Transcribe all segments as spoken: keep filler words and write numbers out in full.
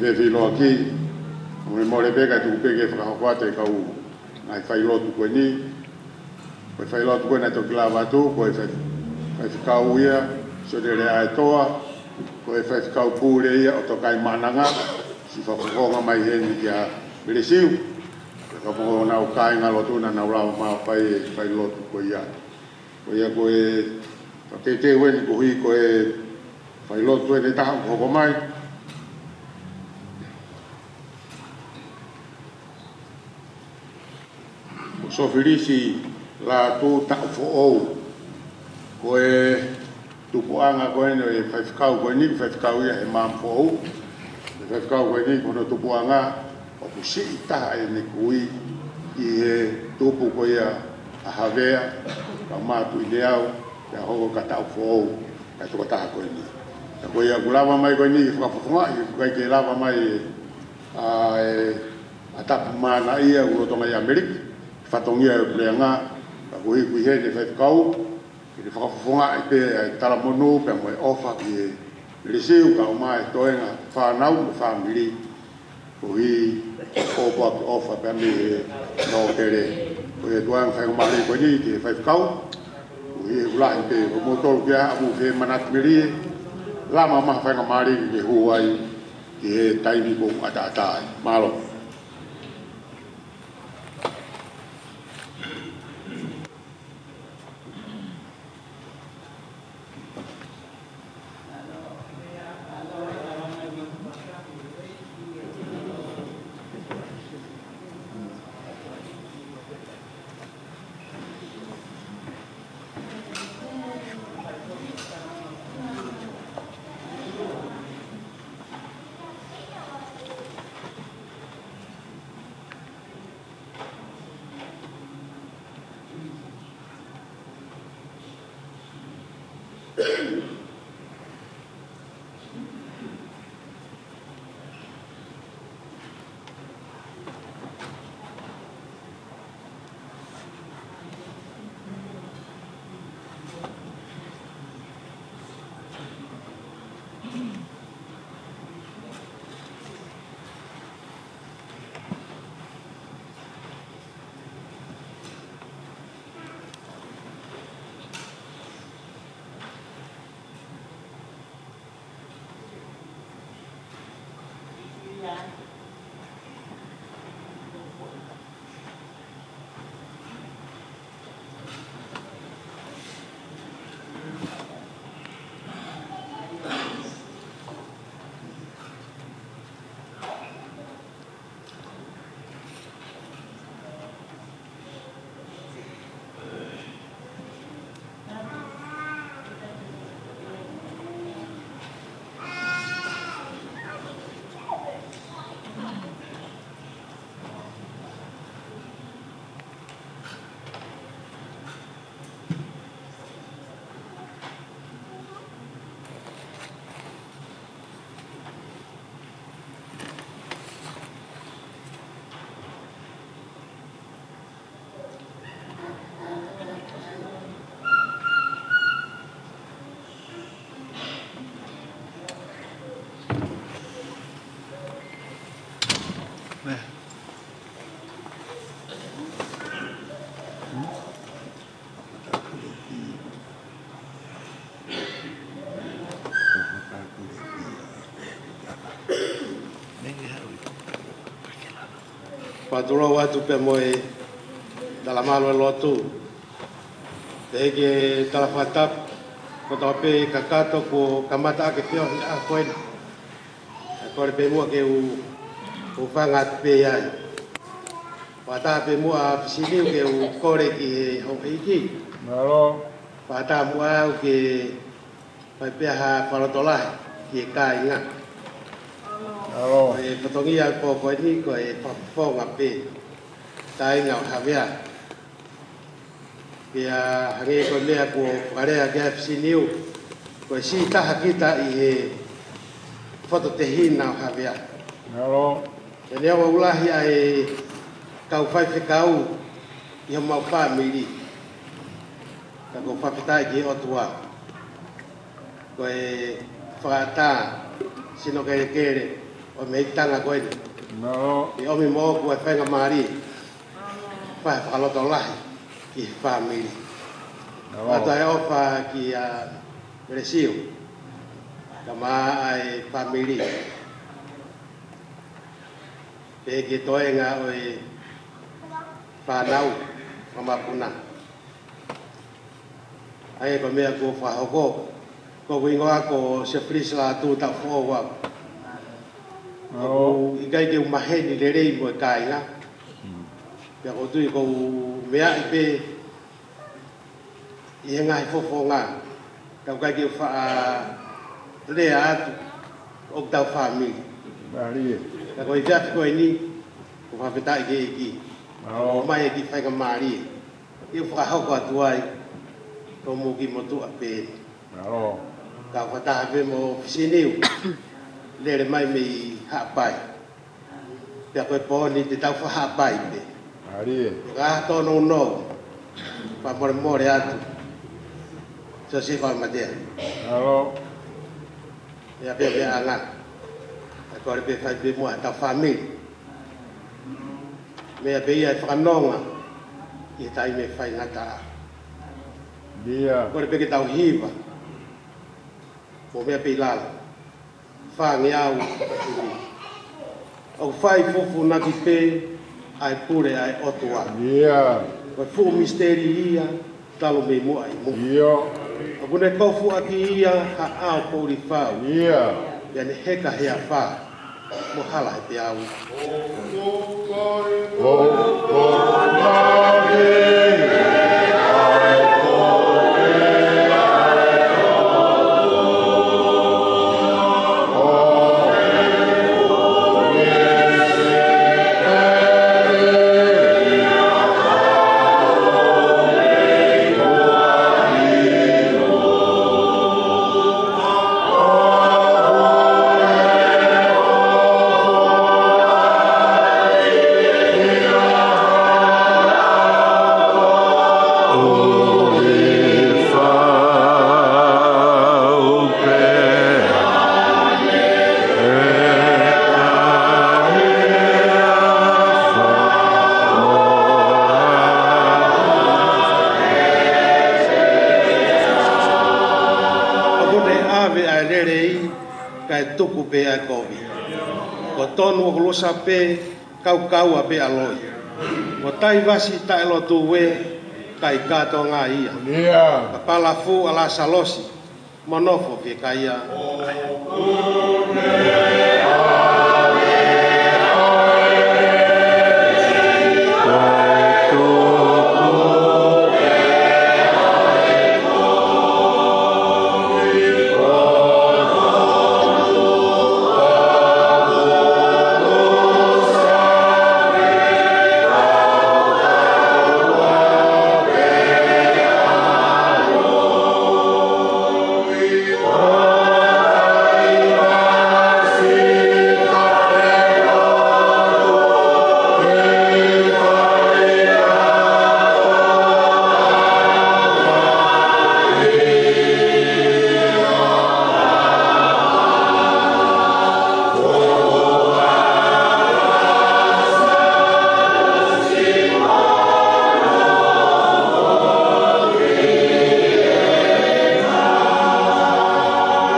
Fefiloaki, mo e mole pē kae tuku pē ke fakahoko atu e kau ngaahi failotu ko eni. Ko e failotu ko ē naʻe toki lava atu, ko e fai-, faifekau ia, Sione Leaʻaetoa, ko e faifekau pule ia ʻo Tokaimaʻananga, siʻi fakafofonga mai heni kia Melesiu. Ko e kau mo honau kāinga lotu naʻa nau lava mai ʻo fai e failotu ko ia. Ko ia ko e fakateuteu eni koeʻuhi ko e failotu eni ʻe taha ʻoku hoko mai. Ko Sofilisi Lātū Taʻufoʻou. Ko e tupuʻanga ko eni ʻo e faifekau ko eni, ko e faifekau ia ʻi he Maama Foʻou. Ko e faifekau ko eni ko hono tupuʻanga, ʻoku siʻi taha ʻene kui ʻi he tupu ko ia ʻa Havea, kae ʻumaʻā Tuʻineau, pea hoko kia Taʻufoʻou, kae tokotaha ko eni. Ka ko ia ʻoku lava mai ko eni, fakafofongaʻi, ʻoku ʻikai ke lava mai ʻa e, ʻa Tapumānaʻia ʻoku lolotonga ʻi ʻAmelika, fatongia ʻo e puleʻanga, ka koeʻuhi ko eni e faifekau, ke ne fakafofongaʻi pē ʻa e talamonū pea mo e ʻofa ki he Melesiu kae ʻumaʻā e toenga fānau mo e fāmili, koeʻuhi ko e pōpoaki ʻofa pea mei he nōkele. Ko ia tuʻa e faingamālie ko eni ki he faifekau, koeʻuhi ʻoku lahi pē ʻo moutolu kia ʻamu he manatu melie, lama maha faingamālie ke hū ai ki he taimi ʻoku ʻataʻatā ai. Mālō. Fakatulou atu pea mo e talamalu e lotu. Teʻeki ke tala fakatapu, ko e toʻa pē kakato kuo kamata ʻaki e feohi ʻa ko eni. ʻE kole pē muʻa ke u, u hūfanga atu pē ai. Fakataha pē muʻa Fisiliu ke u kole ki he houʻeiki. Mālō. Fakataha muʻa au ke fai pē ha fakalotolahi ki he kāinga. Mālō. Ko e fatongia ʻo e pō ko eni ko e fakafofonga pē kāinga ʻo Havea. Pea hangē ko e meʻa kuo fakalea ki ai ʻa Fisiliu, ko e siʻi taha kita ʻi he fototehina ʻo Havea. Mālō. Pea neongo ʻoku lahi ʻa e kau faifekau ʻi homau fāmili, ka ʻoku ou fakafetaʻi ki he ʻOtua. Ko e fakaʻatā sino kelekele ʻo e meʻitanga ko eni. Mālō. ʻI ʻomi mo ʻoku e faingamālie. Fai fakalotolahi ki he fāmili. Mālō. Mālō e ʻofa kia Melesio. Kae ʻumaʻā e fāmili. Pea ki he toenga ʻo e fānau, fakamapuna. ʻA ia ko e meʻa kuo fakahoko. Ko hoku hingoa ko Sefilisi Lātū, taʻu foʻou au. ʻOku ʻikai ke u maheni lelei mo e kāinga. Pea ʻoku ou tui ʻoku ou meaʻi pē ʻi he ngaahi fofonga. Ka ʻoku ʻikai ke u faʻa lea atu ʻoku tau fāmili. Mālie. Ka ko e efiafi ko eni, ʻoku ou fakafetaʻi ki he ʻEiki. Mālō. ʻOmai e kiʻi faingamālie ke u fakahoko atu ai, ko hoku kiʻi motuʻa pē. Mālō. Ka u fakataha pē mo Fisiniu, lele mai mei Haʻapai. Pea ko e pō ni te tau fai Haʻapai pē. Mālie. Ka tōnounou, fakamolemole atu. Siosefa Matea. Mālō. Ia pea meʻa anga. Ka kole pē fai pē muʻa ʻetau fāmili. Meʻa pē ia e fakanonga ʻi he taimi faingataʻa. Ia. Kole pē ke tau hiva. Mo meʻa pē ʻi lalo. Fāngeau. ʻOku fai fufū naki pē ʻa e pule ʻa e ʻOtua. Ia. Ko e fuʻu misiteli ia, talu mei muʻa ʻi muʻa. Ia. ʻOku ne kofuʻaki ia ha ʻao poʻuli fau. Ia. Pea ne heka he afā mo hala he peau. ʻOku ne ʻave ʻa e lelei, kae tuku pē ʻa e kovi. Ko tonu ʻoku lusa pē, kaukaua pē ʻa loi. Ko Taivasi taʻelotu ē, kai kātoanga ia. Ia. Ka palafū ʻa Lasalosi, mo nofo fiekaia.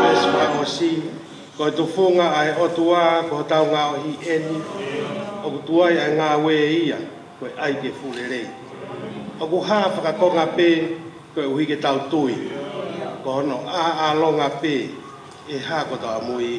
Veesi fakaʻosi, ko e tufunga ʻa e ʻOtua ko hotau ngaohi eni, ʻoku tuai ʻa e ngāue ia, ko e ʻai ke fuʻu lelei. ʻOku hā fakakonga pē, koeʻuhi ke tau tui, ko hono ʻāʻālonga pē ʻe hā kotoa mui.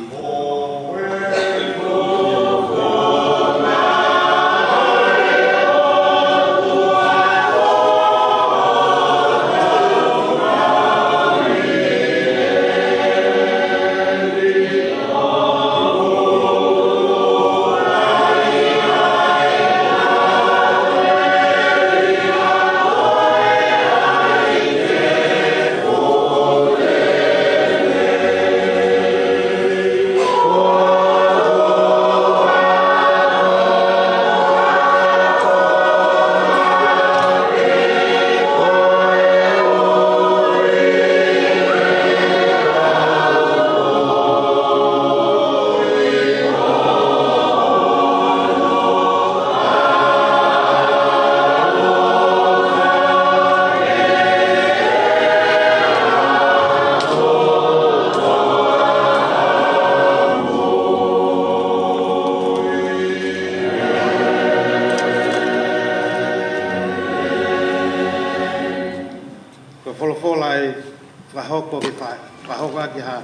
fakahoko ke fa-, fakahoko ʻaki ha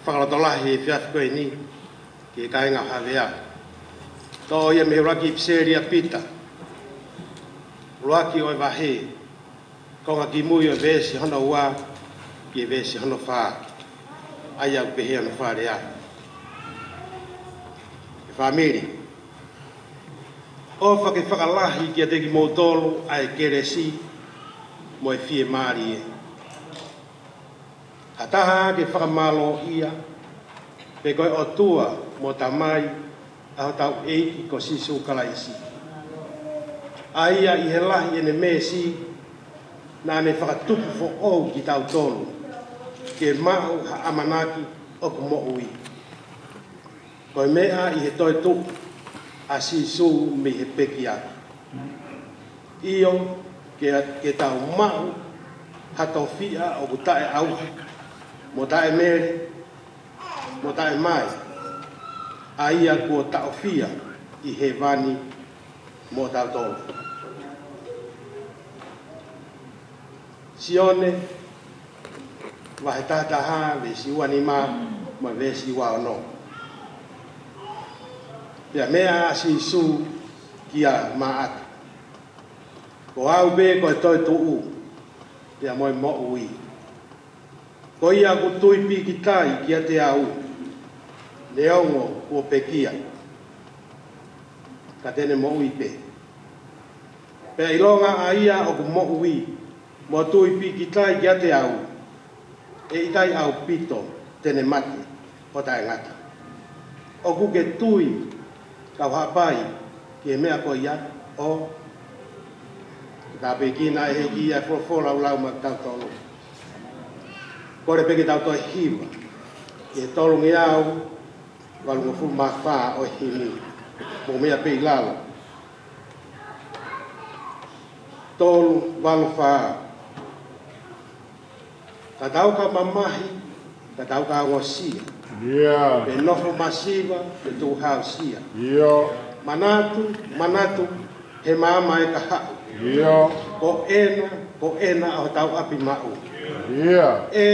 fakalotolahi he efiafi ko eni ki he kāinga ʻo Havea. Toʻo ia mei he ʻuluaki ʻipiseli ʻa Pita, ʻuluaki ʻo e vahe, konga kimui ʻo e veesi hono ua ki he veesi hono fā. ʻA ia ʻoku pehē hono fakalea: ʻE fāmili, ʻofa ke fakalahi kiate kimoutolu ʻa e kelesi mo e fiemālie. Ha taha ke fakamālōʻia, pe ko e ʻOtua mo Tamai ʻa hotau ʻEiki ko Sīsū Kalaisi, ʻa ia ʻi he lahi ʻene meesi naʻa ne fakatupu foʻou kitautolu ke maʻu ha ʻamanaki ʻoku moʻui, ko e meʻa ʻi he toetuʻu ʻa Sīsū mei he pekia. ʻIo, ke, ke tau maʻu ha tofiʻa ʻoku taʻeʻauha, mo taʻemele, mo taʻemae, ʻa ia kuo taʻofia ʻi hēvani moʻotautolu. Sione, vahe taha taha, veesi ua nima mo e veesi ua ono. Pea meʻa ʻa Sīsū kia Maʻata: Ko au pē ko e toetuʻu, pea mo e moʻui. Ko ia ʻoku tui pīkitai kiate au, neongo kuo pekia, ka te ne moʻui pē. Pea ʻilonga ʻa ia ʻoku moʻui mo tui pīkitai kiate au, ʻe ʻikai ʻaupito te ne mate ʻo taʻengata. ʻOku ke tui, kau haʻapai, ki he meʻa ko ia? ʻO, ke tāpuekina ʻe he ʻEiki ʻa e folofola ʻoku lau maʻa kitautolu. Kole pē ke tau toe hiva ki he tolungeau valungofulu mā fā ʻo e himi, mou meʻa pē ʻi lalo. Tolu valu fā. Ka tau ka mamahi, ka tau ka ongosia. ʻIo. Pea nofo masiva, pea tuʻu hausia. ʻIo. Manatu, manatu, he maama ʻe kahaʻu. ʻIo. Ko ena, ko ena ʻa hotau ʻapi maʻu. ʻIo. ʻE,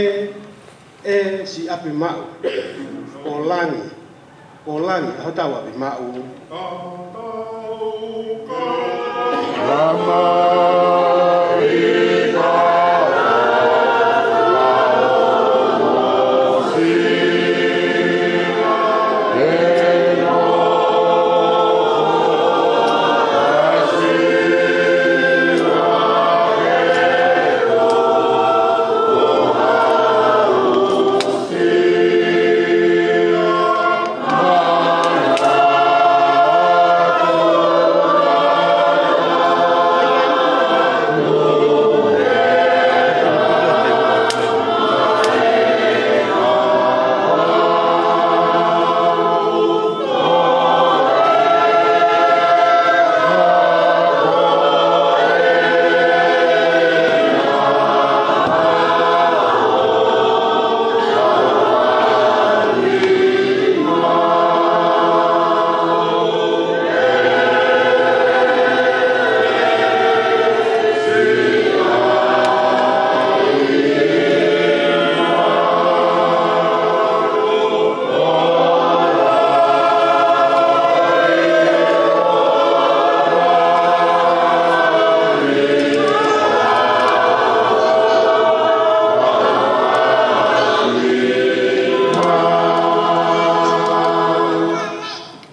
ʻe siʻi ʻapi maʻu. Ko langi, ko langi ʻa hotau ʻapi maʻu.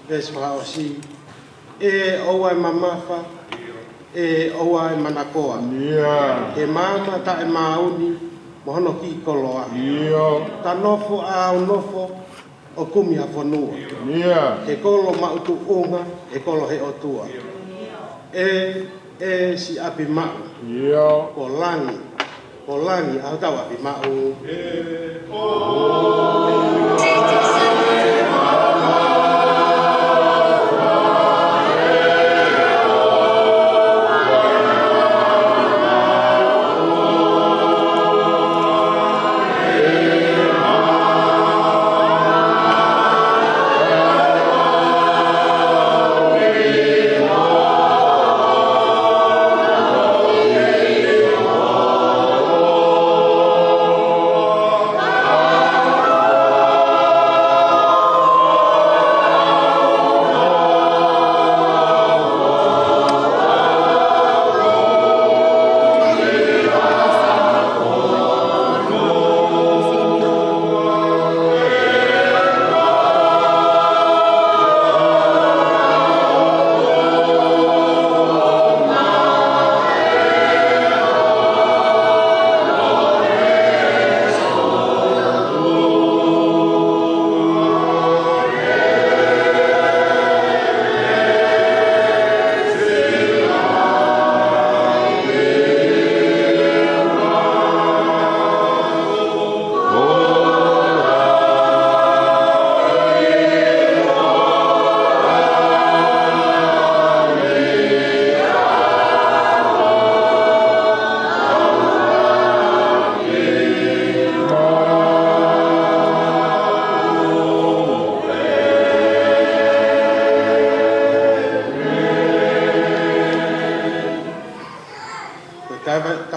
Veesi fakaʻosi. ʻE ʻoua ʻe mamafa, ʻe ʻoua ʻe manakoa. ʻIo. He maama taʻemaau ni mo hono kiʻi koloa. ʻIo. Ka nofo ʻa au nofo ʻo kumi ha fonua. ʻIo. He kolo maʻu tuʻunga, he kolo he ʻOtua. ʻE, ʻe siʻi ʻapi maʻu. ʻIo. Ko langi, ko langi ʻa hotau ʻapi maʻu.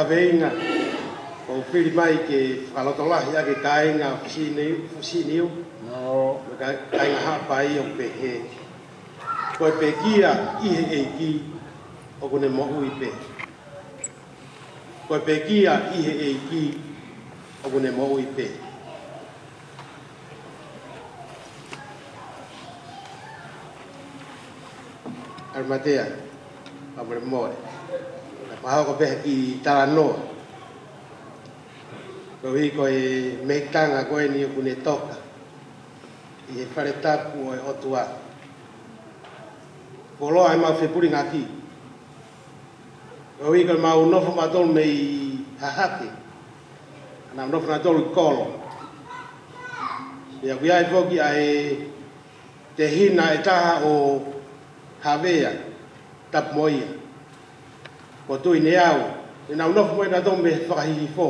Veinga, ʻoku fili mai ke fakalotolahi ʻaki e kāinga Fusiniu, Fusiniu, mo e ka-, kāinga Haʻapai ʻo pehē: Ko e pekia ʻi he ʻEiki ʻoku ne moʻui pē. Ko e pekia ʻi he ʻEiki ʻoku ne moʻui pē. ʻAlu Matea, fakamolemole. Naʻa ku fakahoko pē ha kiʻi talanoa koeʻuhi ko e mehikitanga ko eni ʻoku ne toka ʻi he fale tapu ʻo e ʻOtua. Koloa ʻemau fepulingaki. Koeʻuhi ko ʻemau nofo mautolu mei Hahake, naʻa mau nofo nautolu ʻi Kolo. Pea ʻoku ʻi ai foki ʻa e tehina ʻe taha ʻo Havea, tapu mo ia, ko Tuʻineau, naʻa nau nofo mo ia nautolu mei Fakahihifo.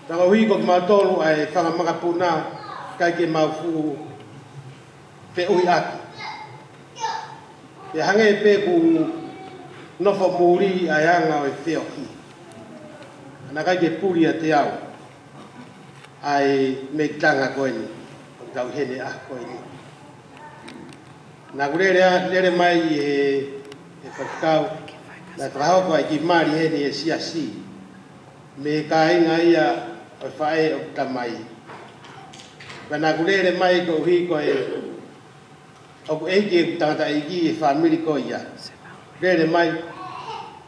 Pea koeʻuhi ko kimautolu ʻa e fanga makapuna, ʻikai ke mau fuʻu feʻuhiʻaki. Pea hangē pē ʻoku nofo muli ʻa e anga ʻo e feohi. Naʻe ʻikai ke puli ʻiate au ʻa e mehikitanga ko eni ʻoku tau ʻi heni he ʻaho ko eni. Naʻa ku lele a-, lele mai ʻi he, he faifekau, naʻe fakahoko ʻa e kiʻi mali heni he siasi mei he kāinga ia ʻo e faʻē ʻo e tamai. Pea naʻa ku lele mai koeʻuhi ko e ʻoku ʻeiki ʻeku tangataʻeiki e fāmili ko ia. Lele mai,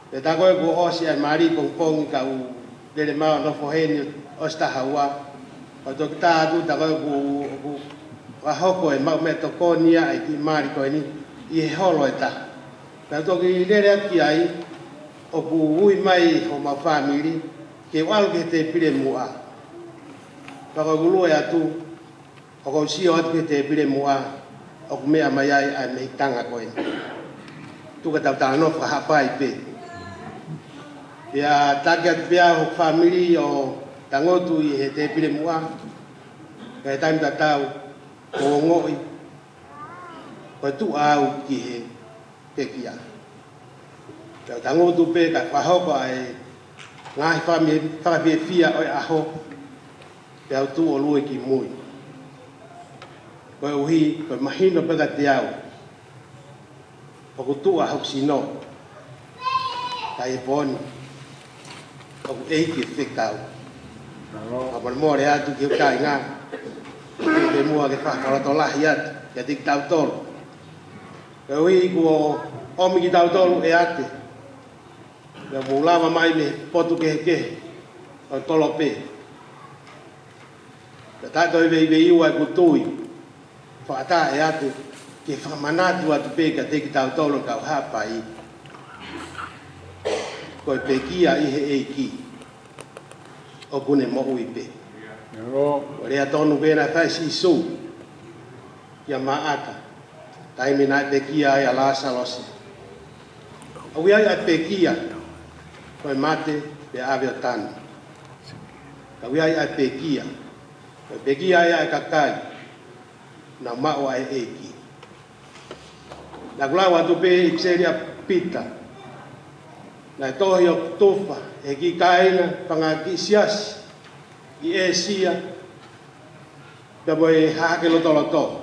pea tā ko ē kuo ʻosi ʻa e mali pongipongi ka u lele mai ʻo nofo heni ʻosi taha ua. Pea u toki tā atu tā ko ē kuo, kuo fakahoko e maʻu meʻatokoni ʻa e kiʻi mali ko eni ʻi he holo ʻe taha. Pea u toki lele atu ki ai, ʻoku ui mai homau fāmili ke u ʻalu ki he tēpile muʻa. Pea ko ʻeku lue atu, ʻoku ou sio atu ki he tēpile muʻa, ʻoku meʻa mai ai ʻa e mehikitanga ko ē. Tuku ke tau talanoa fakahapai pē. Pea taki atu pē au hoku fāmili ʻo tangutu ʻi he tēpile muʻa. Pea taimi tatau, ʻoku ou ongoʻi ko e tuʻa au ki he pekia. Pea u tangutu pē kae fakahoko ʻa e ngaahi fami-, fakafiefia ʻo e ʻaho, pea u tuʻu ʻo lue ki mui. Koeʻuhi, ko e mahino pē kiate au ʻoku tuʻa hoku sino. Ka ʻi he pō ni, ʻoku ʻeiki e fekau. Fakamolemole atu ki he kāinga, ʻoku ou muʻa ke fakalotolahi atu kiate kitautolu. Koeʻuhi kuo ʻomi kitautolu ʻe ʻAte, pea mou lava mai mei he potu kehekehe ʻo Tolope. Pea tā toe veiveiua ʻeku tui, fakaʻatā ʻe ʻAte ke fakamanatu atu pē kiate kitautolu kau Haʻapai, ko e pekia ʻi he ʻEiki ʻoku ne moʻui pē. Ko e lea tonu pē naʻe fai ʻe Sīsū kia Maʻata, taimi naʻe pekia ai ʻa Lāsalosi. ʻOku ʻi ai ʻa e pekia, ko e mate, pea ʻave ʻo tanu. Ka ʻoku ʻi ai ʻa e pekia, ko e pekia ai ʻa e kakai naʻa nau maʻu ʻa e ʻEiki. Naʻa ku lau atu pē ʻi he ʻipiseli ʻa Pita, naʻe tohi ʻoku tufa ʻe he kiʻi kāinga fanga kiʻi siasi ʻi ʻĒsia, pea mo e Hahake lotoloto.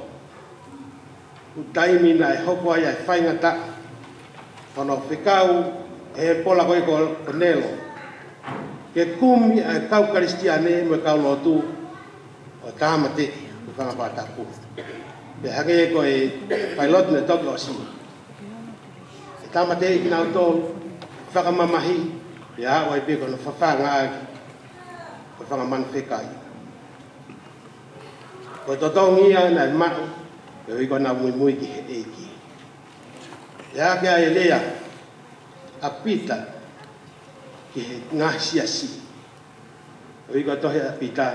ʻOku taimi naʻe hoko ai ʻa e faingataʻa, hono fekau ʻe he pola ko ē ko Konelo ke kumi ʻa e kau Kalisitiane mo e kau lotu ʻo tāmateʻi ʻe he fanga fakatapu. Pea hangē ko e failotu naʻe toki ʻosi, ʻe tāmateʻi kinautolu, fakamamahiʻi, pea aʻu ai pē ki hono fafanga ʻaki ʻo e fanga manu fekai. Ko e totongi ia naʻe maʻu, koeʻuhi ko ʻenau muimui ki he ʻEiki. Pea hake ai e lea ʻa Pita ki he ngaahi siasi. Koeʻuhi ko e tohi ʻa Pita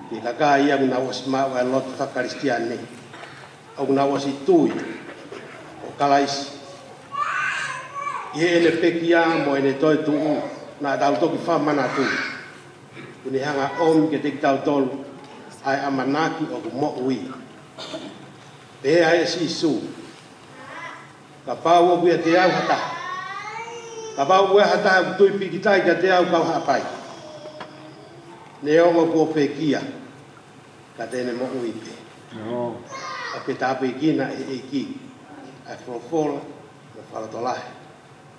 ki he kakai ia ʻoku nau ʻosi maʻu ʻa e lotu faka-Kalisitiane, ʻoku nau ʻosi tui ʻo Kalaisi ʻi heʻene pekia mo ʻene toetuʻu, naʻa tau toki fakamanatu. ʻOku ne hanga ʻo ʻomi kiate kitautolu ʻa e ʻamanaki ʻoku moʻui. Pehē ai ʻe Sīsū, kapau ʻoku ʻiate au ha taha, Kapau ʻoku ʻi ai ha taha ʻoku tui pīkitai kiate au, kau Haʻapai, neongo kuo pekia, ka te ne moʻui pē. ʻOku tāpuekina ʻe he ʻEiki ʻa e folofola mo e fakalotolahi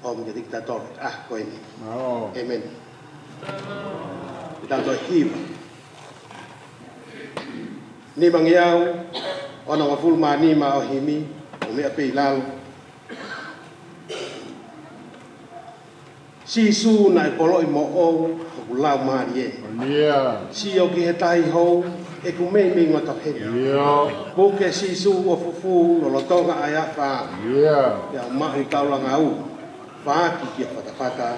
ʻoku ʻomi kiate kitautolu he ʻaho ko eni. ʻĒmeni. Ke tau toe hiva. Nimangeau onongofulu mā nima ʻo e himi, ʻo meʻa pē ʻi lalo. Sīsū naʻe poloʻi moʻou hoku laumālie. Sio ki he tahi hou ʻeku meimei ngoto heni. Puke Sīsū ʻo fufū lolotonga ʻa e afā. Pea u maʻu taulanga ʻo faaki ki he fatafata.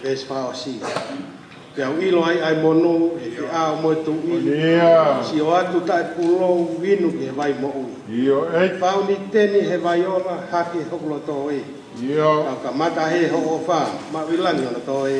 Veesi fakaʻosi. Pea u ʻilo ai ʻa e monū ʻi he feʻao mo e tuʻi. Sio atu taʻepūlou, inu ki he vai moʻui. Fāuni teni he vai ola, hake hoku loto ē. Kau kamata he hoʻo ʻofa, maʻu ʻi langi hono toe.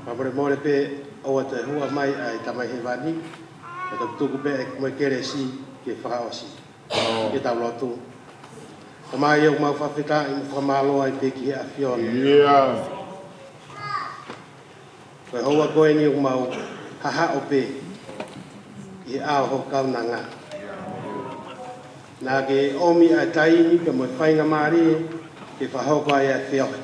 Fakamolemole pē, ʻoua toe hua mai ʻa e Tamai Hēvani, ka tau tuku pē ʻa e kelesi ke fakaʻosi. Ke tau lotu. Tamai, ʻoku mau fakafetaʻi mo fakamālō ai pē ki he ʻAfiona. Ko e houa ko eni ʻoku mau hahaʻo pē ʻi he ʻao ho kaunanga. Naʻa ke ʻomi ʻa e taimi pea mo e faingamālie ke fakahoko ai ʻa e feohi.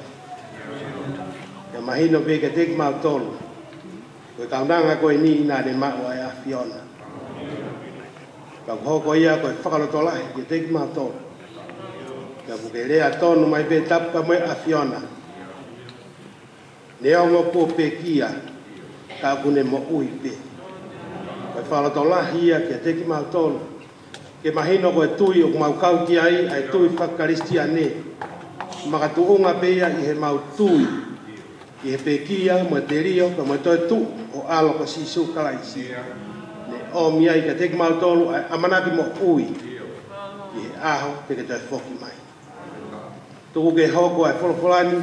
Pea mahino pē kiate kimautolu, ko e kaunanga ko eni naʻa ne maʻu ʻa e ʻAfiona. Ka kuo hoko ia ko e fakalotolahi kiate kimautolu. Ka kuo ke lea tonu mai pē tapu pea mo e ʻAfiona. Neongo kuo pekia, ka ʻoku ne moʻui pē. Ko e fakalotolahi ia kiate kimautolu, ke mahino ko e tui ʻoku mau kau ki ai, ʻa e tui fakakalisitiane, makatuʻunga pē ia ʻi heʻemau tui ʻi he pekia mo e telio pea mo e toetuʻu ʻo e ʻAlo ko Sīsū Kalaisi. Ne ʻomi ai kiate kimautolu ʻa e ʻamanaki moʻui ʻi he ʻaho te ke toe foki mai. Tuku ke hoko ʻa e folofola ni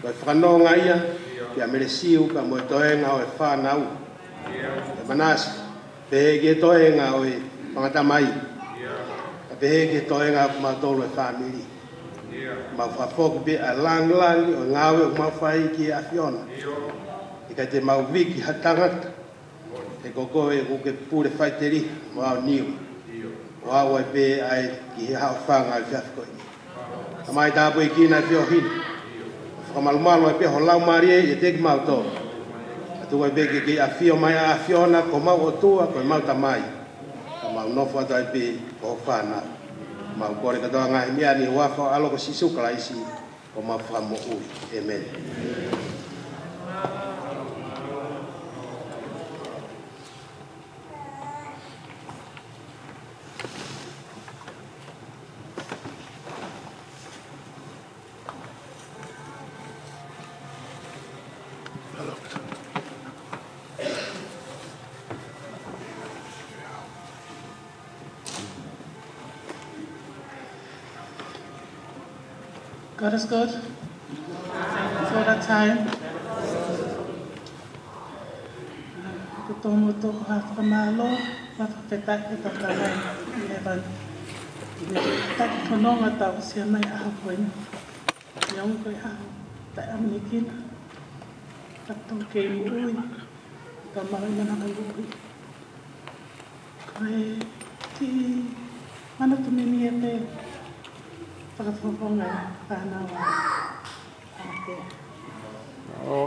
ko e fakanonga ia kia Mele Siu pea mo e toenga ʻo e fānau, ʻe Manase, pehē ki he toenga ʻo e fanga tamai, ka pehē ki he toenga ʻo kimautolu ʻa e fāmili. Mau fakafoki pē ʻa e langilangi ʻo e ngāue ʻoku mau fai ki he ʻAfiona. ʻIkai te mau viki ha tangata, He ko koe ʻoku ke pule faʻiteliha ʻo aʻu Niua, ʻo aʻu ai pē ai ki he haʻofanga ʻi he efiafi ko eni. Tamai, tāpuekina e feohi ni. Fakamalumalu ai pē ho Laumālie ʻiate kimautolu. Ka tuku ai pē ke ke ʻafio mai ʻa ʻAfiona ko homau ʻOtua, ko homau Tamai. Ka mau nofo atu ai pē ko ho fānau. Mau kole kātoa e ngaahi meʻa ni ʻi he huafa ho ʻAlo ko Sīsū Kalaisi, ko homau Fakamoʻui. ʻĒmeni. God is good. It's all the time. Ko e tomuʻa ʻetau fakamālō, fakafetaʻi ki he Tamai ʻi hēvani. Ko e taki fononga ʻetau aʻusia mai ʻa e ʻaho ko eni. Neongo ko e ʻaho taʻeʻamanekina, ka tau kei moʻui, tau maʻu e mana ʻo e moʻui. Ko e kiʻi manatu mei he fakafofonga ʻa e fānau ʻa ʻAtea. ʻO.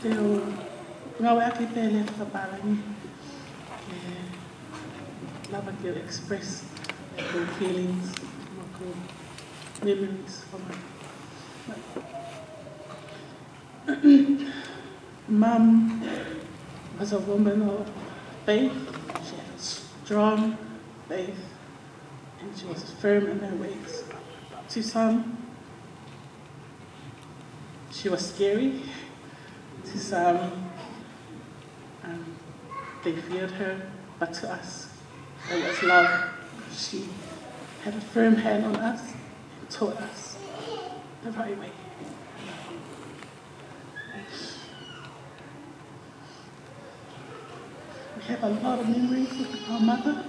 Te u ngāueʻaki pē e lea fakapālangi ke lava ke express e ʻeku feelings, mo ʻeku memories for my Mum was a woman of faith. She had a strong faith, and she was firm in her ways. To some, she was scary. To some, um, they feared her. But to us, it was love. She had a firm hand on us and taught us the right way. We have a lot of memories with our mother,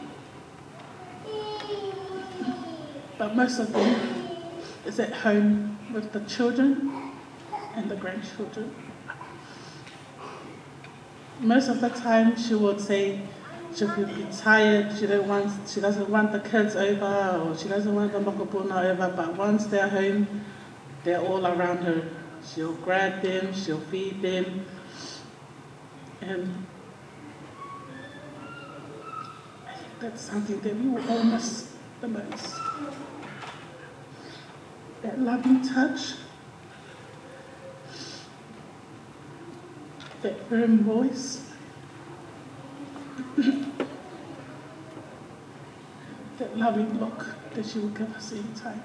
but most of them is at home with the children and the grandchildren. Most of the time, she would say she'll be tired, she don't want, she doesn't want the kids over, or she doesn't want the mokopuna over, but once they're home, they're all around her. She'll grab them, she'll feed them. And I think that's something that we will all miss the most. That loving touch, that firm voice, that loving look that she would give us every time.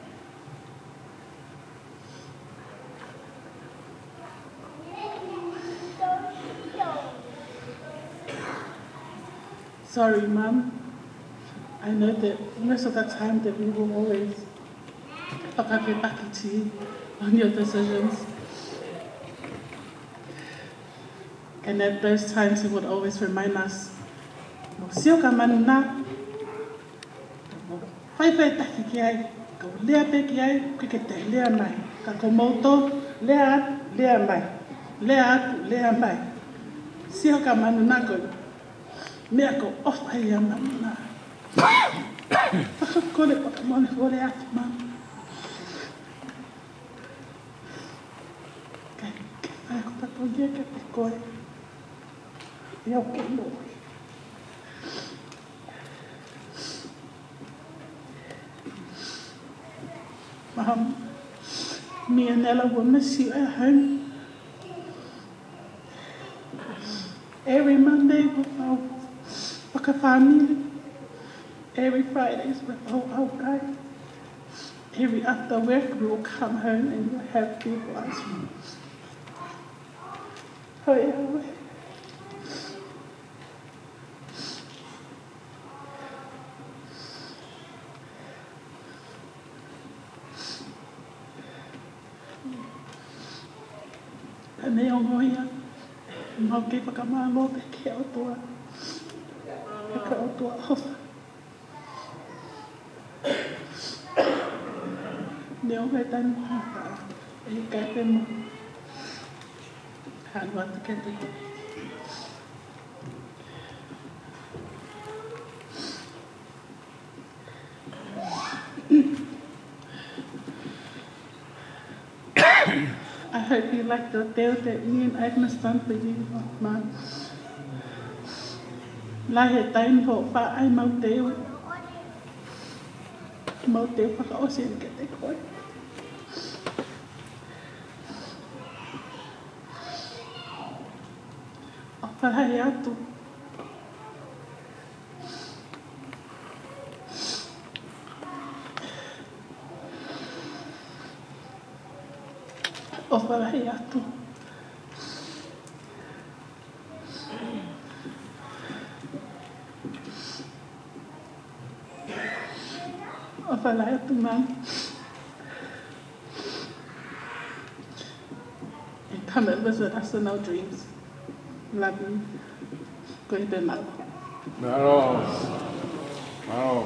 Sorry, Mum. I know that most of the time that we will always fakafepaki to you on your decisions. And at those times, he would always remind us, "Mou sio ki he manu na, mou faʻifaʻitaki ki ai, kau lea pē ki ai, ʻoku ʻikai ke toe lea mai. Ka ko moutolu, lea atu, lea mai. Lea atu, lea mai. Sio ki he manu na ko e meʻa ʻoku ʻofa ai ʻa e manu na." Fakakole fakamolemole atu, Mum. Kae, kae fai ʻeku fakatapu kiate koe. ʻIo, ke moʻui. Mum, me and Ella will miss you at home. Every Monday with our fakafāmili. Every Fridays with our, our guy. Every after work, we will come home and you will have tea for us. Hoi, hoi. Ka neongo ia, mau kei fakamālō pē ki he ʻOtua. He ko e ʻOtua ʻofa. Neongo e taimi ʻoku hā, ʻe ʻikai pē mo Anu atu ke te. I hope you like your teu te in. I must stand for you, man. Lahi e taimi hoʻo faʻa ʻai mau teu. Mau teu fakaʻosi eni kiate koe. ʻOfa lahi atu. ʻOfa lahi atu. ʻOfa lahi atu, Mum. It comes with us in our dreams. Love you. Ko ia pē, mālō. Mālō. Mālō.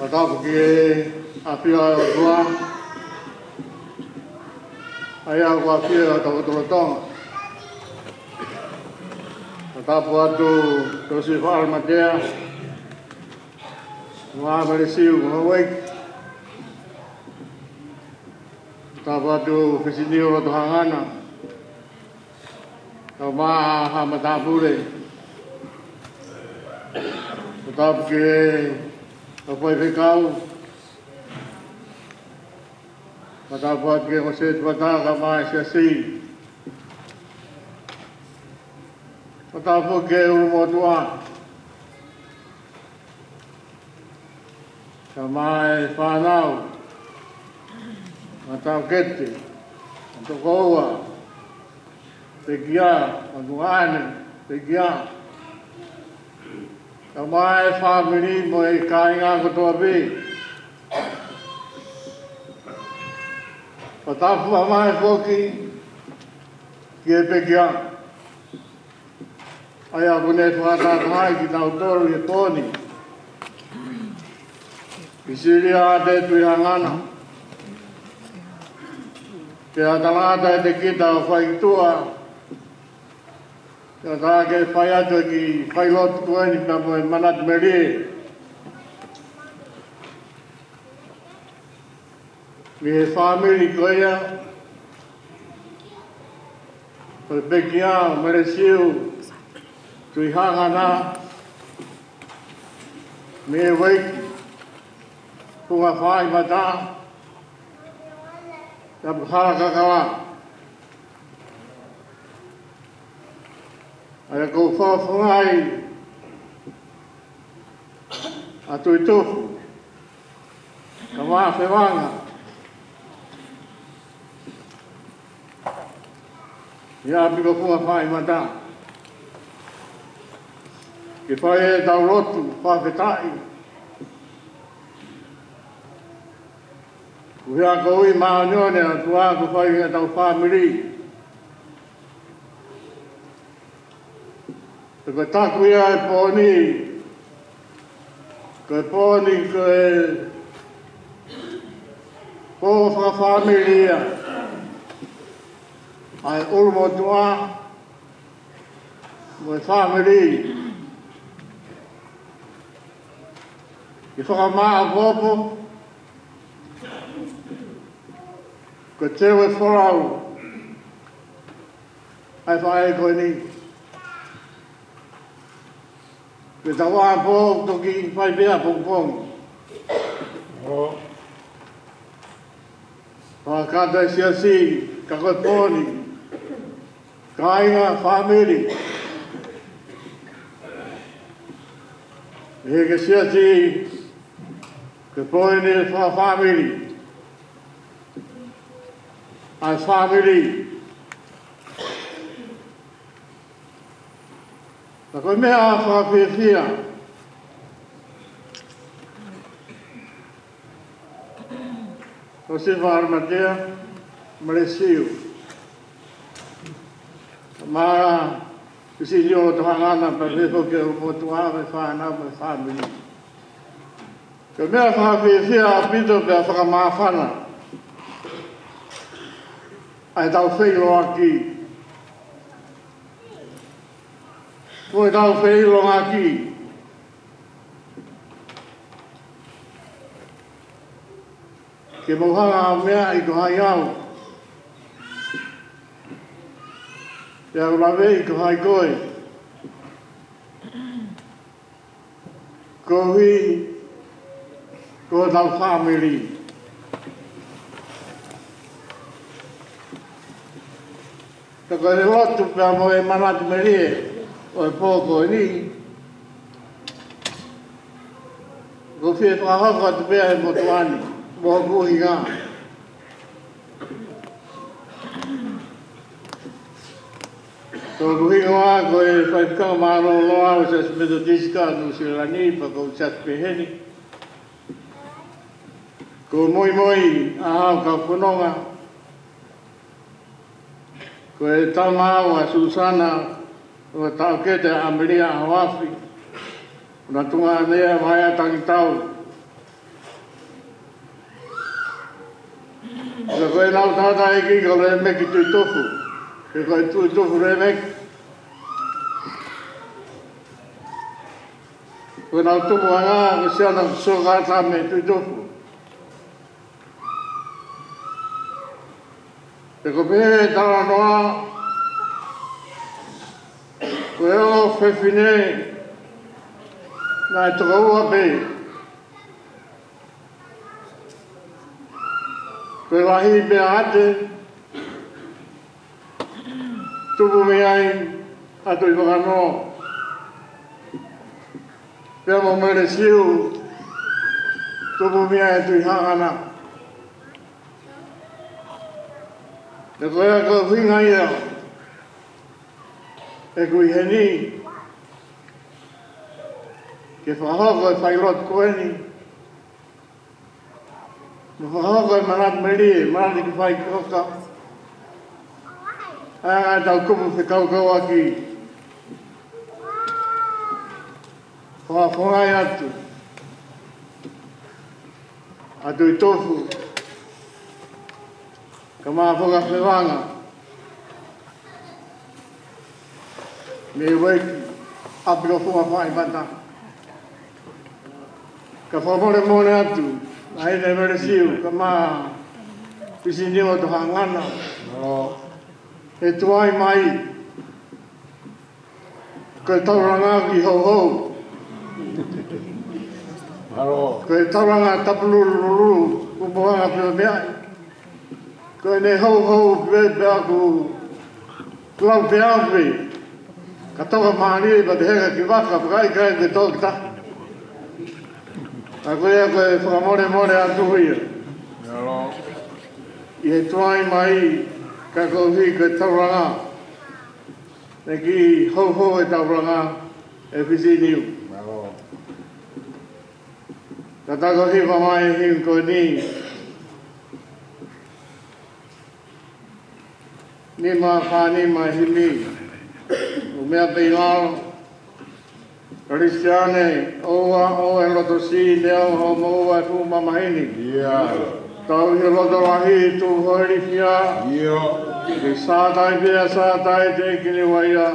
Fakatapu ki he ʻafio ʻa e ʻOtua, ʻa ia ʻoku ʻafio ʻi hotau lotolotonga. Fakatapu atu Siosifa ʻAlimatea, Noa Melesiu Houʻeiki. Fakatapu atu Fisinio Lotohangana, Taumaha Haʻa Matāpule. Fakatapu ki he kau faifekau. Fakatapu atu ki he Kōseti Fatā kae ʻumaʻā e Siasi. Fakatapu ki he ʻulumotuʻa, kae ʻumaʻā e fānau, ngaahi taʻokete, ngaahi tokoua, pekia, ngaahi tuongaʻane, pekia, kae ʻumaʻā e fāmili mo e kāinga kotoa pē. Fakatapu mai foki ki he pekia, ʻa ia ʻoku ne fakatahatahaʻi kitautolu he pō ni. Pisilia ʻa e Tuʻi Hangana, pea talangata ʻiate kita ʻo fai ki tuʻa, pea tā ke fai atu e kiʻi failotu ko eni pea mo e manatu melie mei he fāmili ko ia ʻo e pekia ʻo Melesiu Tuʻi Hangana, mei he ueiki Funga Faʻahimata, Tapuhala Kakala. ʻA ia ʻoku ou fakafofongaʻi ʻa Tuʻitufu kae ʻumaʻā Fevanga ʻi ʻapi ko Funga Faʻahimata ke fai ʻetau lotu fakafetaʻi. Ko e hā ko e ui māʻoniʻoni ʻa e ʻOtua kuo fai ki heʻetau fāmili. Pea ko e taku ia e pō ni, ko e pō ni ko e pō fakafāmili ia ʻa e ʻulumotuʻa mo e fāmili, ke fakamāʻopoʻopo, ko e teu e folau ʻa e faʻē ko eni. Ko ʻetau ʻapō toki fai pē ʻapongipongi. ʻO fakakata e siasi, ka ko e pō ni, kāinga, fāmili, ʻi he siasi, ko e pō eni fakafāmili. ʻa e fāmili. Ka ko e meʻa fakafiefia ko Sifa Arimatea Malesiu, mo Pisinio Tohangana, pea pehē foki ki he motuʻa mo e fānau mo e fāmili. Ko e meʻa fakafiefia ʻaupito pea fakamāfana ʻa ʻetau feʻiloaki. Ko ʻetau feʻiloaki ke mou hanga ʻo meaʻi ko hai au, pea u laveʻi ko hai koe, koeʻuhi ko hotau fāmili. Ka ko e lotu pea mo e manatu melie ʻo e pō ko eni, ʻoku ou fie fakahoko atu pē ʻi he motuʻa ni, mo hoku ʻuhinga. Ko hoku hingoa ko e Faifekau Mālōlō ʻo e Siasi Metotisi ʻa Nuʻu Sila ni, pea ʻoku ou siasi pē heni. Ko e muimui ʻa hotau kau fononga, ko e tama au ʻa Susana, ʻo e taʻokete ʻa ʻAmelia ʻAhoafi, ʻo na tuʻunga ʻanea mai ʻa Tangitau. Ka ko ʻenau tangataʻeiki ko Lemeki Tuʻitufu, pe ko e Tuʻitufu Lemeki. Ko ʻenau tupuʻanga ko Siana Soka Tame Tuʻitufu. Pea ko e pehē talanoa, ko e ongo fefine naʻe toko ua pē. Ko e lahi pē ʻa ʻAte, tupu mei ai ʻa Tuʻivakanō. Pea mo Malesiu, tupu mei ai ʻa Tuʻihangana. Pea ko ia ko e ʻuhinga ia ʻeku ʻi heni, ke fakahoko e failotu ko eni, mo fakahoko e manatu melie, manatu ki he fai koka. ʻA ia ʻoku tau kupu fekauʻaki, fakafofongaʻi atu ʻa Tuʻitufu, kae ʻumaʻā Fevanga, mei Ueki, ʻa Pilofunga Faimata. Ka fakamolemole atu, ʻa ʻEne Malesiu, kae ʻumaʻā Pisinio Tohangana, ʻe tuai mai, ko e taulanga ki houhou. Mālō. Ko e taulanga tapulululu, ko e moʻanga pea meʻa. Ko ʻene houhou pē pea ʻoku lau pē au pē. Ka toka mālie pea te heka ki vaka, pea ka ʻikai ke toka ki tahi. ʻA ko ia ko e fakamolemole atu ia. Mālō. ʻI he tuai mai, ka koeʻuhi ko e taulanga. Naʻe kiʻi houhou e taulanga ʻe Pisiniu. Mālō. Ka ta ko e hiva mai himi ko eni. Nima fā nima himi. ʻO meʻa pē ʻi lalo. Kalisitiane, ʻoua ʻe loto sī, neongo hoʻomo ua ʻe fuʻu mamahi ni. ʻIo. Tau ʻi he loto lahi, tuʻu ho ilifia. ʻIo. Ke sātai pea sātai te kini waia.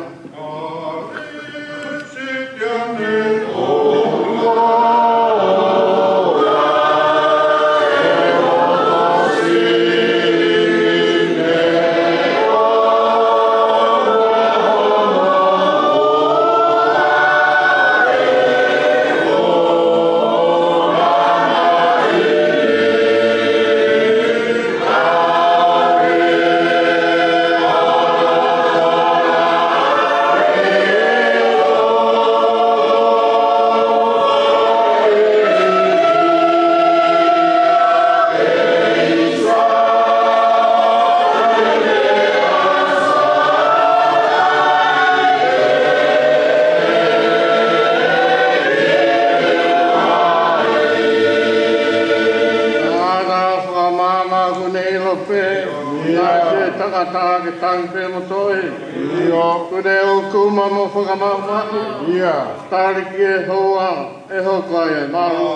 Pē, ʻio, naʻe ʻikai ke tangata ke tangi pē mo toe. ʻIo. Kuo ne ʻūkuma mo fakamaʻumaʻu. ʻIo. Tali ki he houa ʻe hoko ai ʻa e malu.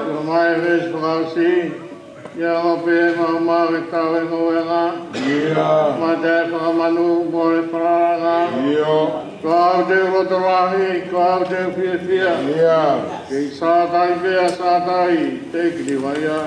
Ko mai e veesi fakaʻosi, ʻio, ʻoku pehē maumau e tau e ngoueʻanga. ʻIo. Mate e fakamanū mo e falalaʻanga. ʻIo. Ko au te u loto lahi, ko au te u fiefia. ʻIo. Kei Sātai pē ʻa Sātai, te u kilivaia.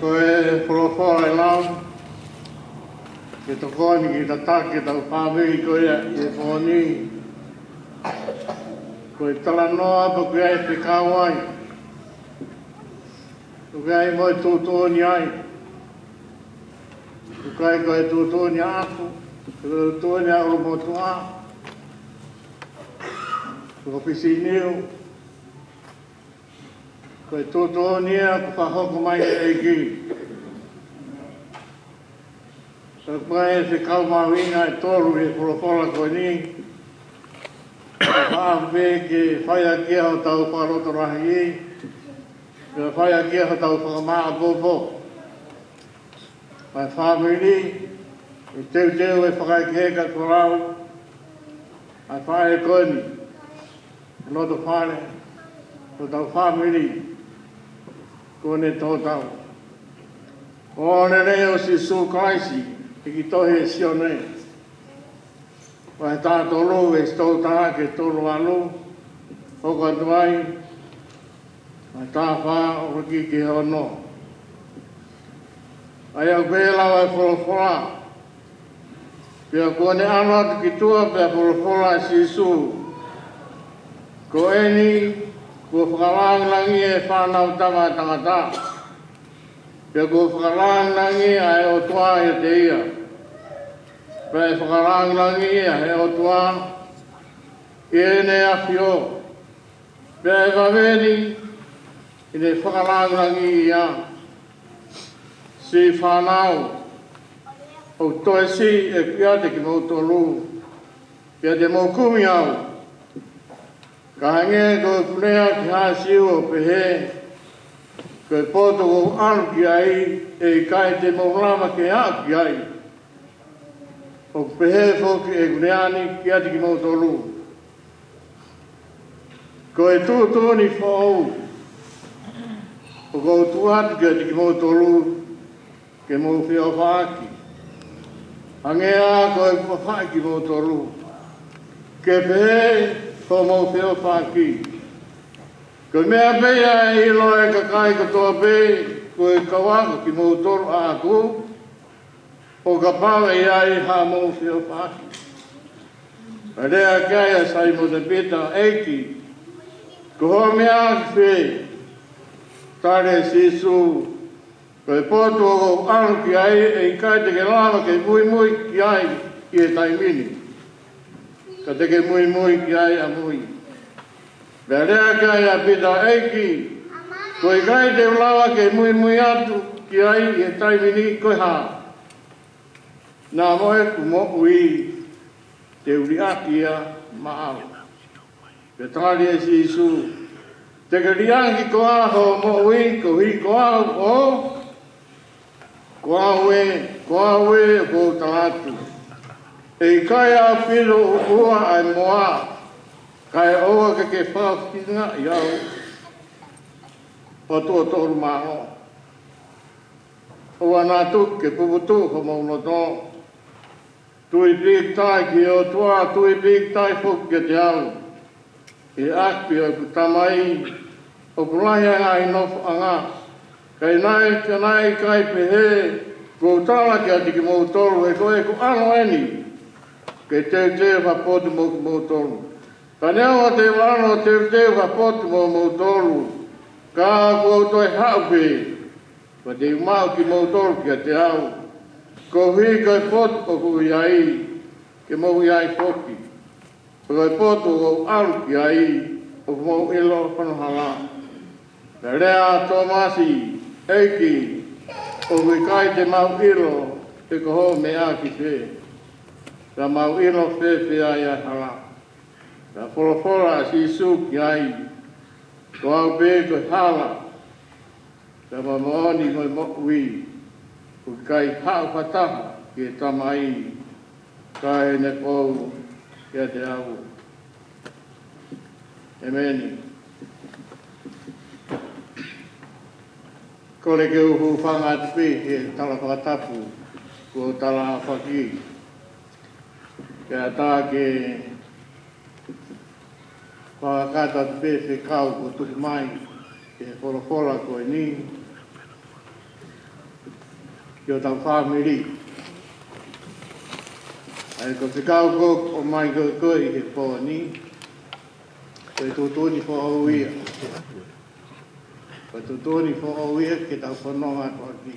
Ko e folofola ʻe lau ke tokoni ke tataki ʻetau fāmili ko ia ʻi he pō ni. Ko e talanoa pē ʻoku ʻi ai e fekau ai, ʻoku ʻi ai mo e tuʻutuʻuni ai. ʻOku ʻikai ko e tuʻutuʻuni ʻaʻaku, ko e tuʻutuʻuni ʻa e ʻulumotuʻa, ko Pisiniu, ko e tuʻutuʻuni ia kuo fakahoko mai ʻe he ʻEiki. Ko e fekau mahuʻinga ʻe tolu ʻi he folofola ko eni. Ka pehē ke fai ʻaki ia hotau fakalotolahi, ke fai ʻaki ia hotau fakamāʻopoʻopo. Ko e fāmili, ʻe teuteu e fakaʻekeʻeke ʻa e folau ʻa e faʻē ko eni, loto fale, ko hotau fāmili, kuo ne tō tau. Ko e lelei ʻo Sīsū Kalaisi, ʻi he tohi ʻa Sione, vahe taha tolu, veesi tolu taha ki he tolu valu, hoko atu ai, vahe taha fā, ʻo aʻu ki he ono. ʻA ia ʻoku pehē leva e folofola: Pea kuo ne ʻalu atu ki tuʻa, pea folofola ʻa Sīsū: Ko eni, kuo fakalāngilangiʻi ʻa e Fānautama ʻa Tangata. Pea kuo fakalāngilangiʻi ʻa e ʻOtua ʻiate ia. Pea ʻe fakalāngilangiʻi ʻa e ʻOtua ʻi heʻene ʻAfio. Pea ʻe vave ni ʻene fakalāngilangiʻi ia. Siʻi fānau, ʻoku toe siʻi ʻeku ʻiate kimoutolu, pea te mou kumi au. Ka hangē ko ʻeku lea ki Hāsiu ʻo pehē, ko e potu ʻoku ou ʻalu ki ai, ʻe ʻikai te mou lava ke aʻu ki ai. ʻOku pehē foki ʻeku lea ni kiate kimoutolu. Ko e tuʻutuʻuni foʻou ʻoku ou tuʻu atu kiate kimoutolu, ke mou feʻofaʻaki. Hangē ko ʻeku faʻa faʻa kimoutolu, ke pehē ʻoku mou feʻofaʻaki. Ko e meʻa pē ia ʻe ʻilo ai ʻa e kakai kotoa pē, ko e kau ako kimoutolu ʻaʻaku, ʻo kapau ʻe ʻi ai haʻamou feʻofaʻaki. Pea lea ki ai ʻa Saimone Pita, ʻEiki, ko hoʻo meʻa ki fē? Tali ʻe Sīsū, Ko e potu ʻoku ou ʻalu ki ai, ʻe ʻikai te ke lava ke muimui ki ai ʻi he taimi ni, ka te ke muimui ki ai ʻamui. Pea lea ki ai ʻa Pita, ʻEiki, ko e ʻikai te u lava ke muimui atu ki ai ʻi he taimi ni, ko e hā? Naʻa mo ʻeku moʻui te u liʻaki ia maʻau. Pea tali ʻe Sīsū, Te ke liʻaki koā hoʻo moʻui koeʻuhi ko au ʻo? Ko au ē, ko au ē, ʻoku ou tala atu, ʻe ʻikai ʻaupito ʻuʻua ʻa e moa, kae ʻoua ke ke fakafisingaʻi au. ʻOtua tolu mā ono. ʻOua naʻa tuku ke puputuʻu homou loto. Tui pīkitai ki he ʻOtua, tui pīkitai foki kiate au. ʻI he ʻapi ʻo ʻeku Tamai ʻoku lahi ʻa e ngaahi nofoʻanga. Ka ʻi he ʻikai, ka ʻi he ʻikai pehē, ʻoku ou tala kiate kimoutolu, he ko ʻeku ʻalu eni ke teuteu ha potu mo kimoutolu. Ka neongo te u ʻalu ʻo teuteu ha potu mo kimoutolu, ka ʻoku ou toe haʻu pē, pea te u maʻu kimoutolu kiate au, koeʻuhi ko e potu ʻoku ou ʻi ai, ke mou ʻi ai foki. Pea ko e potu ʻoku ou ʻalu ki ai, ʻoku mou ʻilo hono hala. Pea lea ʻa Tōmasi, ʻEiki, ʻoku ʻikai te mau ʻilo pe ko hoʻo meʻa ki fē, ka mau ʻilo fēfē ai ʻa e hala? Pea folofola ʻa Sīsū ki ai, Ko au pē ko e hala, pea mo e moʻoni mo e moʻui, ʻoku ʻikai haʻu ha taha ki he Tamai, ka ʻi heʻene pou kiate au. ʻEmeni. Kole ke u hūfanga atu pē ki he tala fakatapu kuo tala ʻaki, pea tā ke fakakakato atu pē fekau kuo tuku mai ki he folofola ko eni ki hotau fāmili. ʻA ia ko e fekau ko ē ʻoku ʻomai ko ē ʻi he pō ni, ko e tuʻutuʻuni foʻou ia. Ko e tuʻutuʻuni foʻou ia ke tau fononga atu ʻaki.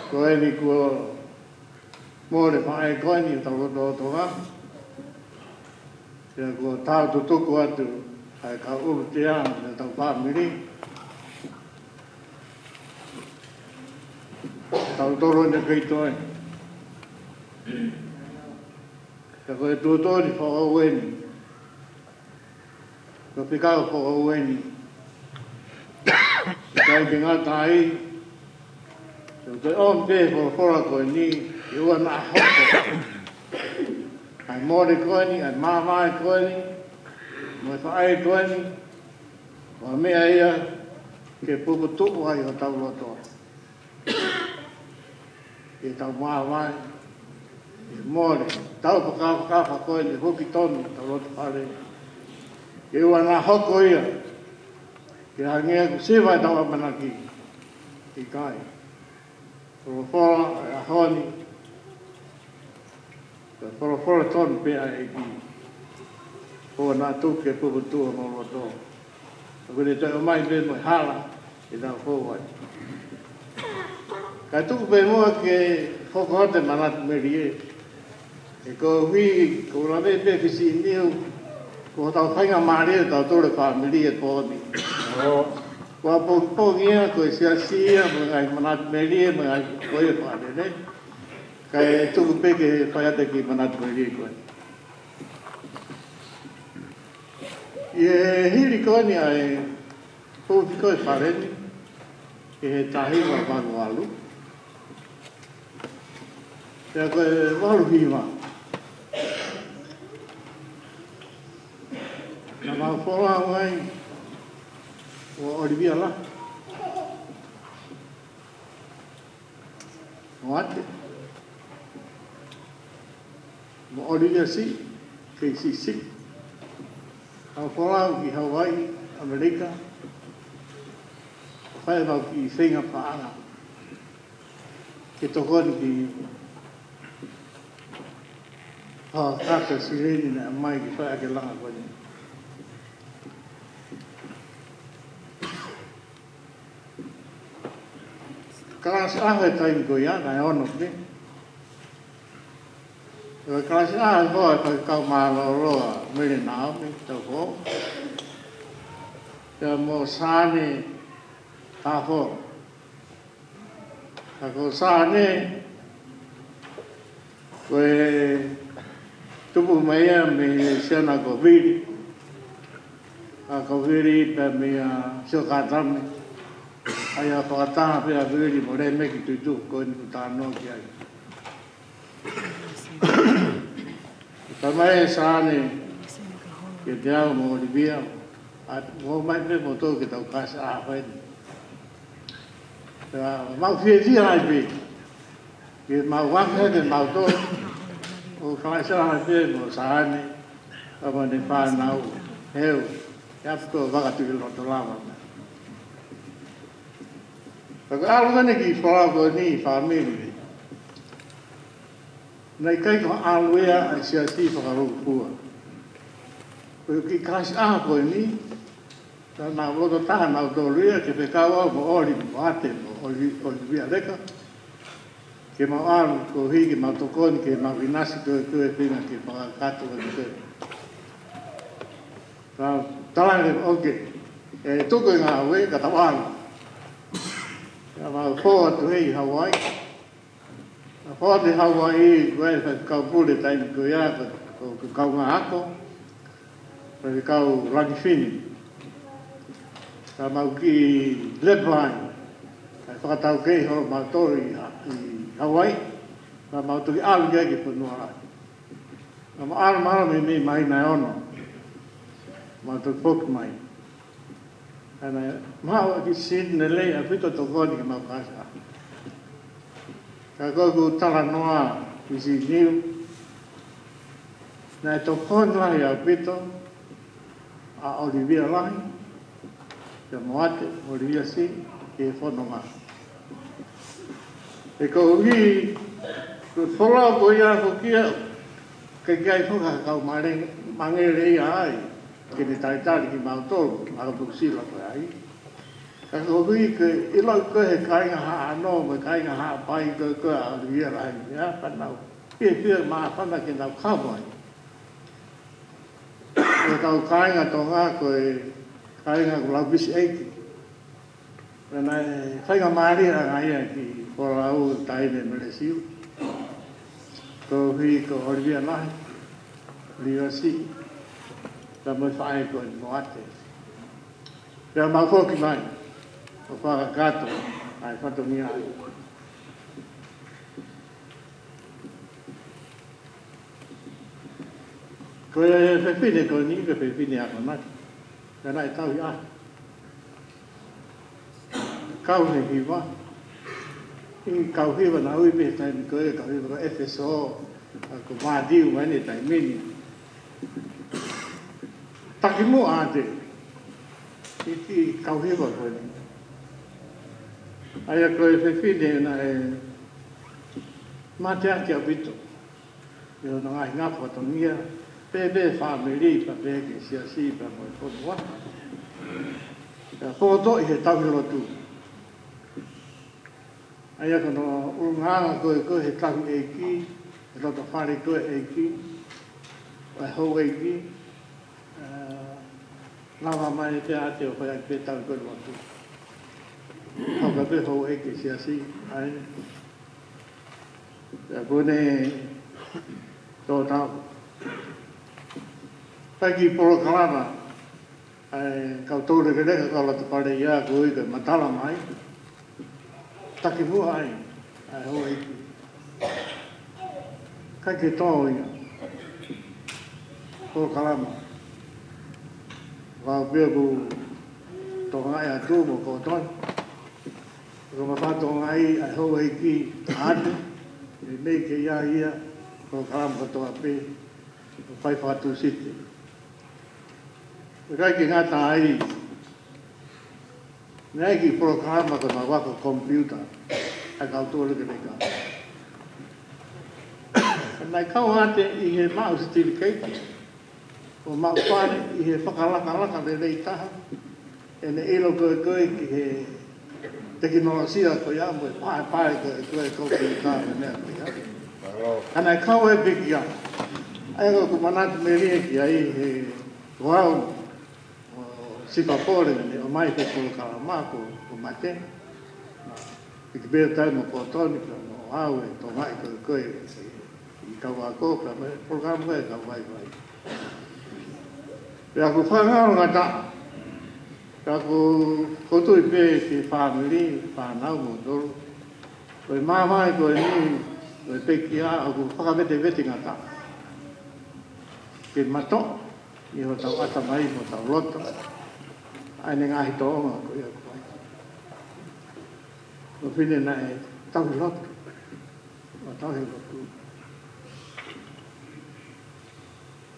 Ko eni kuo mole faʻē ko eni ʻo tau lotolotonga. Pea kuo tau tutuku atu ʻa e kau ʻulutea ʻo hotau fāmili. Tau tolo eni kei toe. Pea ko e tuʻutuʻuni foʻou eni. Ko e fekau foʻou eni. ʻIkai ke ngata ai, ʻoku toe ʻomi pē folofola ko eni, ke ʻoua naʻa hoko ʻa e mole ko eni, ʻa e māvae ko eni, mo e faʻē ko eni, ko ha meʻa ia ke puputuʻu ai hotau loto. ʻI heʻetau māvae, ʻi he mole, tau fakafakafa ko eni, hoko tonu ʻetau loto fale. Ke ʻoua naʻa hoko ia ke hangē ʻoku siva ʻetau ʻamanaki. ʻIkai. Folofola ʻo e ʻaho ni, ko e folofola tonu pē ʻa e ʻEiki. ʻOua naʻa tuku ke puputuʻu homou loto. ʻOku ne toe ʻomai pē mo e hala ke tau fou ai. Kae tuku pē muʻa ke hoko atu e manatu melie. He koeʻuhi, ko e lave pē ki siʻi niu, ko hotau faingamālie ʻa tautolu e fāmili he pō ni. Ko e pongipongi ia, ko e siasi ia, mo e ngaahi manatu melie, mo e ngaahi ko ia fāmili. Kae tuku pē ke fai atu e kiʻi manatu melie ko ē. ʻI he hili ko eni ʻa e poupou ko ē fale ni, ʻi he taha hiva valu valu. Pea ko e valu hiva. Naʻa mau folau ai ʻo ʻOlivia la. ʻO ʻAte. Mo ʻOlivia si, kei sisi. Mau folau ki Hawaii, ʻAmelika. ʻO fai mau kiʻi feinga paʻanga. Ke tokoni ki he kau silini naʻe ʻomai ke fai ʻaki e langa ko eni. Kalasi ʻaho he taimi ko ia, naʻe ono pē. Ko e kalasi ʻaho ko ē Faifekau Mālōlō ʻa Mele Naomi Taufoʻou, pea mo Sane Taufoʻou. Ka ko Sane, ko e tupu mai ia mei he siana ko Vili. ʻA ko Vili pea mei a Siokatami. ʻA ia fakataha pē ʻa Vili mo Lēmeki Tuʻituʻu ko eni ʻoku talanoa ki ai. Talamai ʻe Sane kiate au mo ʻOlivia, ʻa, mou ō mai pē moutolu ki heʻetau kalasi ʻaho eni. Pea mau fiefia ai pē. Ke mau ʻave hake mautolu ʻo kalasi ʻaho pē mo Sane, pea mo ʻene fānau, heu, ʻi he ʻapi ko Vakatuʻiloto lava. Pea ko e ʻalu ko eni ki Folau ko eni fāmili. Naʻe ʻikai ko e ʻalu ia ʻa e siasi fakalūkufua. Ko e kiʻi kalasi ʻaho ko eni, naʻa nau loto taha nautolu ia ke fekau au mo ʻOli mo ʻAte mo ʻOli, ʻOlivia Leka. Ke mau ʻalu koeʻuhi ke mau tokoni ke mau ʻinasi ko ē ko e feinga ke fakakakato ko ē. Ka tala ke, ʻoke, ʻe tuku e ngāue ka tau ʻalu. Ka mau fou atu hei Hawaii. Ka fou atu Hawaii, ko e faifekau pule taimi ko ia, ko, ko, ko e kaungā ako, ko e kau Langifini. Ka mau kiʻi lepa ai, kae fakataukei holo mautolu ʻi, ʻi Hawaii, ka mau toki ʻalu ki ai ki Fonualahi. Ka mau ʻalu mahalo mei, mei māhina ʻe ono, mau toki foki mai. Ka naʻe maʻu ʻaki Sini lelei ʻaupito tokoni ki heʻemau kalasi ʻaho. Ka ko ʻeku talanoa ki Sini, naʻe tokoni lahi ʻaupito ʻa ʻOlivia Lahi, pea mo ʻAte, ʻOlivia Sini, ki he fononga. He koeʻuhi, ko e Folau ko ia ko kia, ʻikai ke ʻi ai foki ha kau male-, mangele ia ai, ke ne talitali kimautolu, ʻa e Nuʻusila ko ia ai. Ka koeʻuhi ke ʻiloʻi ko ē he kāinga Haʻano, mo e kāinga Haʻapai ko ē ko ē ʻa ʻOlivia Lahi, ia, pea nau fiefia māfana ke nau kau ai. Ko e kau kāinga Tonga, ko e kāinga ʻoku laupisi ʻeiki. Pea naʻe faingamālie ʻa e ngaahi ia ki Folau, taʻahine Mele Siu. Koeʻuhi ko ʻOlivia Lahi, Liasi, pea mo e faʻē ko eni mo ʻAte. Pea mau foki mai, ʻo fakakakato ʻa e fatongia ai. Ko e fefine ko eni, ko e fefine akonaki. Ka naʻe tauhi ʻaho. Kau he hiva. ʻI he kau hiva naʻe ui pē he taimi ko ē, kau hiva ko ʻEfesō, ʻa ko Mātiu mai ʻi he taimi ni. Takimuʻa ʻa ʻAte. ʻI he kiʻi kau hiva ko eni. ʻA ia ko e fefine naʻe mateaki ʻaupito ʻi hono ngaahi ngafa fatongia, pea pehē ki he fāmili, pea pehē ki he siasi, pea mo e fonua. Pea poto ʻi he tauhi lotu. ʻA ia ko hono ʻulungaanga ko ē ko ē he tauhi ʻeiki, he loto fale ko ē ʻeiki, ʻa e houʻeiki, ʻa, lava mai pē ʻa ʻAte ʻo fai ʻaki pē tauhi ko ē lotu. Hoko pē houʻeiki siasi, ʻa ē. Pea ko ʻene tō tau. Fai kiʻi polokalama, ʻa e kau toulekeleka, kau loto fale ia, ko ē ka matala mai. Takimuʻa ai, ʻa e houʻeiki. ʻIkai ke tō ia. Polokalama. Kau pea ku tōnga ʻi atu mo ko tō. Ko ma fa tōnga ʻi ʻa e houʻeiki ʻa ʻAte. ʻE mei ke ia ia, polokalama kotoa pē. Fai fakatūsite. ʻIkai ke ngata ai, naʻe ʻi ai e kiʻi polokalama ko ʻemau ako komipiuta. ʻa e kau tōlekeleka. Naʻe kau atu ʻi he maʻu setifiketi, ʻo maʻu fale ʻi he fakalakalaka lelei taha, ʻene ʻilo ko ē ko ē ki he tekinolosia ko ia mo e paepae ko ē ko ē ko ē ka me meʻa ko ia. Ka naʻe kau e pekia. ʻA ia ko ʻeku manatu melie ki ai he ko au ʻo Sipapole ne ʻomai ko e polokalama ko, ko Mate. Ki pē tai mo Kotoni, pea mo au ʻe Tonga ʻi ko ē ko ē ʻi kau ako, pea mo e polokalama ko ē kau vaivai. Pea ʻoku fakangalongataʻa, pea ʻoku ou tui pē ki he fāmili, fānau mo tolu. Ko e māmani ko eni, ko e pekia, ʻoku fakavetevete ngata ke matoʻo ʻi hotau ʻatamai mo hotau loto ʻa ʻene ngaahi tōʻonga ko ia ko ē. Ko e fefine naʻe tauhi lotu. ʻO tauhi lotu.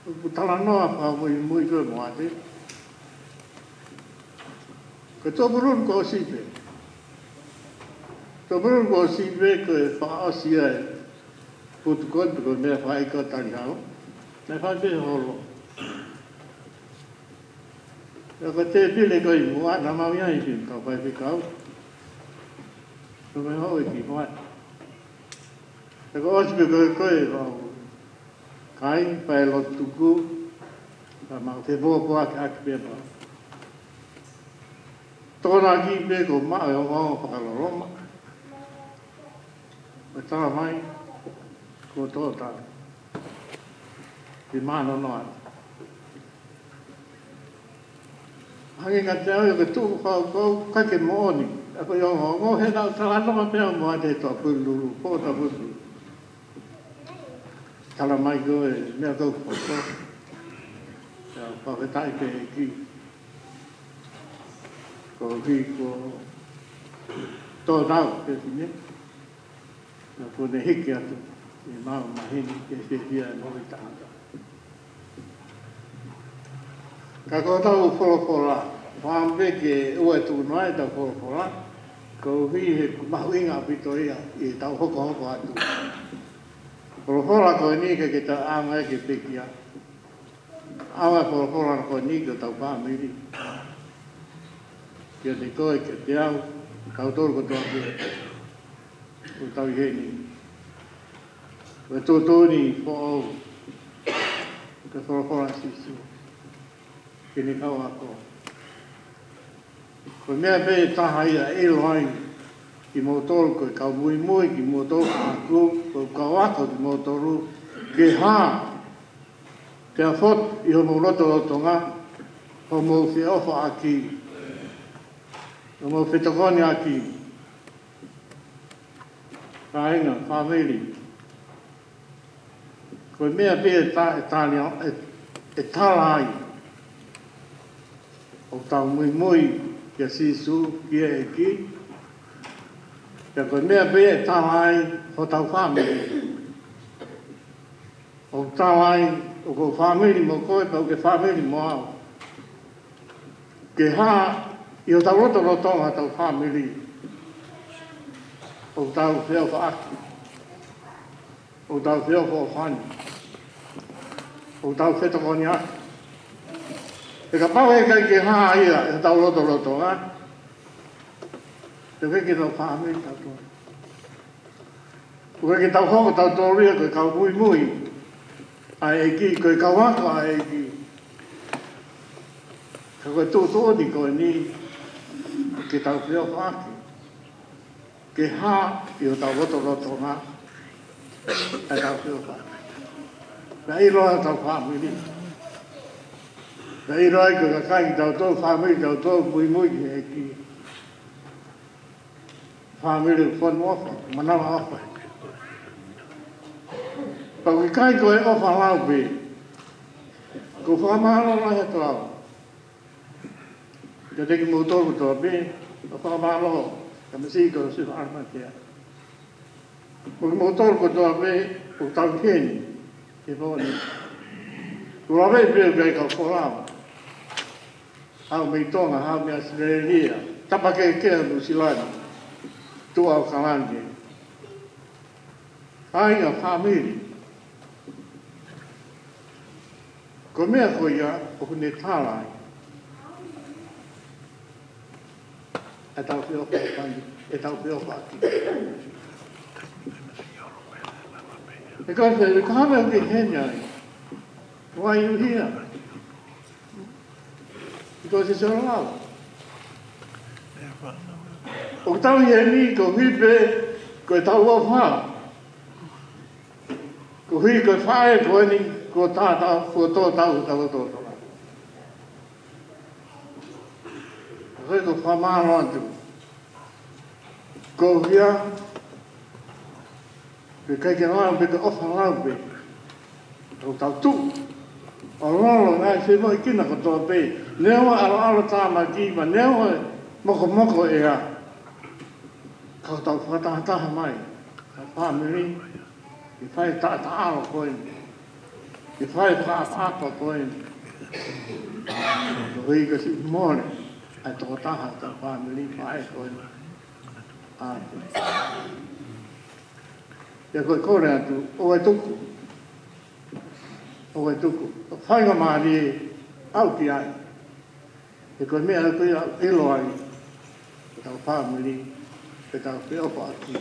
ʻOku talanoa fakamuimui ko ē mo Mate. Ko e tōpululu kuo ʻosi pē. Tōpululu kuo ʻosi pē ko e fakaʻosi ia e putu ko ē ko e meʻa fakaʻikotau talihau. Naʻe fai pē holo. Pea ko e tēpile ko ē ʻi muʻa, naʻa mau ʻi ai pē kau faifekau. Ko e hōʻē ki muʻa. Pea kuo ʻosi pē ko ē ko ē ʻo kai, fai lotu tuku, pea mau fepoakiʻaki pē mau. Tokonaki pē ko e maʻu e ongoongo fakaloloma. ʻO talamai, kuo tō taʻu. Ki mānonoa. Hangē kiate au ia ko e tuʻu fakakaukau ʻikai ke moʻoni. ʻA ko e ongoongo he naʻa ku talanoa pē au mo Mate he tōpululu, ko e tōpululu. Talamai ko e meʻa ko ē ko e fakafetaʻi pē ki ko ki ko tō taʻu pē ki ne. Naʻa ku ne hiki atu ʻi he mau maheni ke fiefia e moʻui taʻengata. Ka ko ʻetau folofola, fāmili ke ʻoua ʻe tuku noa ʻetau folofola, koeʻuhi he ʻoku mahuʻinga ʻaupito ia ʻi heʻetau hokohoko atu. Folofola ko eni ke ke tau ʻaonga ki he pekia. ʻAonga e folofola ko eni ki hotau fāmili. Kiate koe, kiate au, kitautolu kotoa pē ʻoku tau ʻi heni. Ko e tuʻutuʻuni foʻou ko e folofola ʻa Sīsū ki heʻene kau ako. Ko e meʻa pē ʻe taha ia ʻe ʻilo ai kimoutolu ko e kau muimui, kimoutolu ʻaʻaku, ko e kau ako kimoutolu, ke hā, pea fotu ʻi homou lotolotonga, homou feʻofaʻaki, homou fetokoniʻaki. Kāinga, fāmili. Ko e meʻa pē ʻe ta-, ʻe tali-, ʻe, ʻe tala ai ʻoku tau muimui kia Sīsū, ki he ʻEiki. Pea ko e meʻa pē ʻe tala ai hotau fāmili. ʻOku tala ai ʻoku ou fāmili mo koe, pea ʻoku ke fāmili mo au. Ke hā ʻi hotau lotolotonga hotau fāmili. ʻOku tau feʻofaʻaki. ʻOku tau feʻofoʻofani. ʻOku tau fetokoniʻaki. He kapau ʻe ʻikai ke hā ia ʻi hotau lotolotonga, ʻe ʻikai ke tau fāmili kitautolu. ʻOku ʻikai ke tau hoko tautolu ia ko e kau muimui ʻa e ʻEiki, ko e kau ako ʻa e ʻEiki. Ka ko e tuʻutuʻuni ko eni ke tau feʻofaʻaki. Ke hā ʻi hotau lotolotonga ʻa e tau feʻofaʻaki. Pea ʻilo ai hotau fāmili. Pea ʻilo ai ko e kakai kitautolu, fāmili kitautolu, muimui ki he ʻEiki. Fāmili fonu ʻofa, manava ʻofa. Pea ʻoku ʻikai ko e ʻofa lau pē. ʻOku ou fakamālō lahi atu au kiate kimoutolu kotoa pē, ʻo fakamālō, ka mesi ko Sifa Aramatea. Mo kimoutolu kotoa pē, ʻoku tau ʻi heni, he pō ni. ʻOku lave pē ʻoku ʻikai kau folau. Haʻu mei Tonga, haʻu mei ʻAositelēlia, tapa kehekehe ʻo Nuʻusila ni. Tuʻa ʻo Kalani, kāinga, fāmili. Ko e meʻa ko ia ʻoku ne tala ai ʻetau feʻofaʻaki, ʻetau feʻofaʻaki. He ko e fē, ko e hā e meʻa ʻoku ke ʻi heni ai? Why you here? Because it's your love. ʻOku tau ʻi heni koeʻuhi pē ko ʻetau ʻofa. Koeʻuhi ko e faʻē ko eni kuo tō tau, kuo tō tau, tau tō tau. Ko e, ʻoku ou fakamālō atu. Ko ia, pea ʻikai ke lau pē, ko e ʻofa lau pē. ʻOku tau tuʻu ʻo lolo ngaahi femoʻuekina kotoa pē. Neongo ʻaloʻalo tāmaki, pea neongo e mokomoko ʻea, ka ʻoku tau fakatahataha mai, ka fāmili, ke fai e taʻataʻalo ko eni, ke fai e fakaʻapaʻapa ko eni. Koeʻuhi ko e siʻi mole ʻa e tokotaha ʻo e fāmili, faʻē ko eni. ʻA ia ko e kole atu, ʻoua ʻe tuku. ʻOua ʻe tuku. Faingamālie ʻaʻau ki ai. He ko e meʻa ko ia ʻoku ʻilo ai ʻetau fāmili, ʻetau feʻofaʻaki,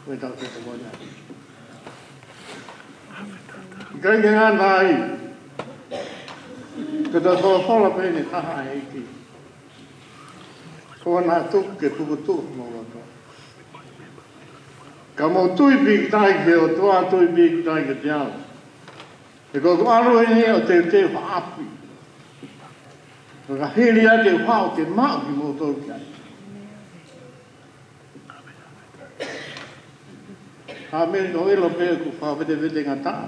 ʻetau fetongonia. ʻIkai ke ngata ai, ko e folofola pē ʻe taha ʻa e ʻEiki. Ko ʻena tuku ke puputuʻu homou loto, ka mou tui pīkitai ki he ʻOtua, tui pīkitai kiate au. He ko ʻeku ʻalu eni ʻo teuteu ha ʻapi, ka ka hili atu ʻeku haʻu ke maʻu kimoutolu ki ai. Ka meʻa ʻoku ou ʻilo pē ʻoku fakavetevete ngataʻa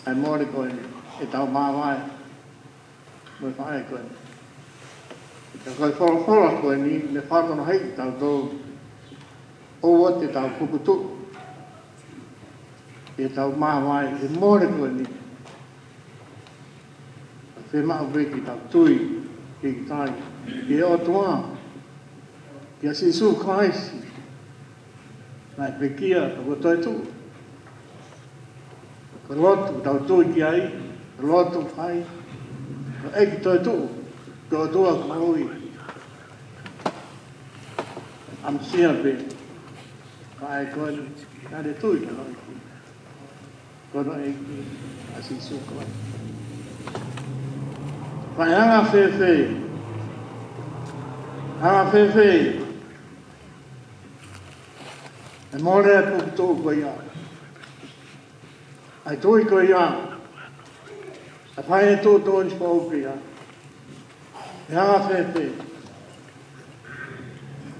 ʻa e mole ko eni ʻetau māvae mo e faʻē ko eni. Ka ko e folofola ko eni, ne fakatonutonu ai kitautolu, ʻoua te tau puputuʻu ʻetau māvae he mole ko eni. Fiemaʻu pē ke tau tui pīkitai ki he ʻOtua, kia Sīsū Kalaisi, naʻe pekia, ka kuo toetuʻu. Ko e lotu tau tui ki ai, ko e lotu fai, ko e ʻEiki toetuʻu, ko e ʻOtua ko e ui. ʻAmusia pē, ka ʻai ko eni, naʻe tui ka ʻai. Ko hono ʻEiki ʻa Sīsū Kalaisi. Pea ʻe anga fēfē, anga fēfē e mole ʻa e puputuʻu ko ia, ʻa e tui ko ia, ʻa e fai e tuʻutuʻuni foʻou ko ia? ʻE anga fēfē?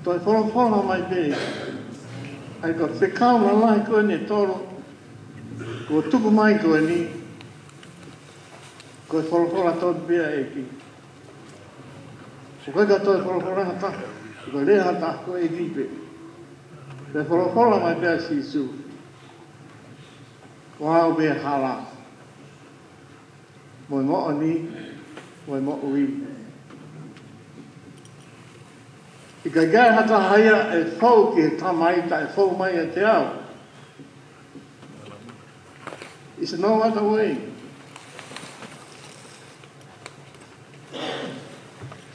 Toe folofola mai pē, ʻa ia ko e fekau lalahi ko eni ʻe tolu kuo tuku mai ko eni, ko e folofola tonu pē ʻa e ʻEiki. ʻOku ʻikai ke toe folofola ha taha, ko e lea ha taha, ko e ʻEiki pē. Toe folofola mai pē ʻa Sīsū, ko au pē hala, mo e moʻoni, mo e moʻui. ʻIkai ke ʻi ai ha taha ia ʻe fou ki he Tamai taʻe fou mai ʻiate au. It's no other way.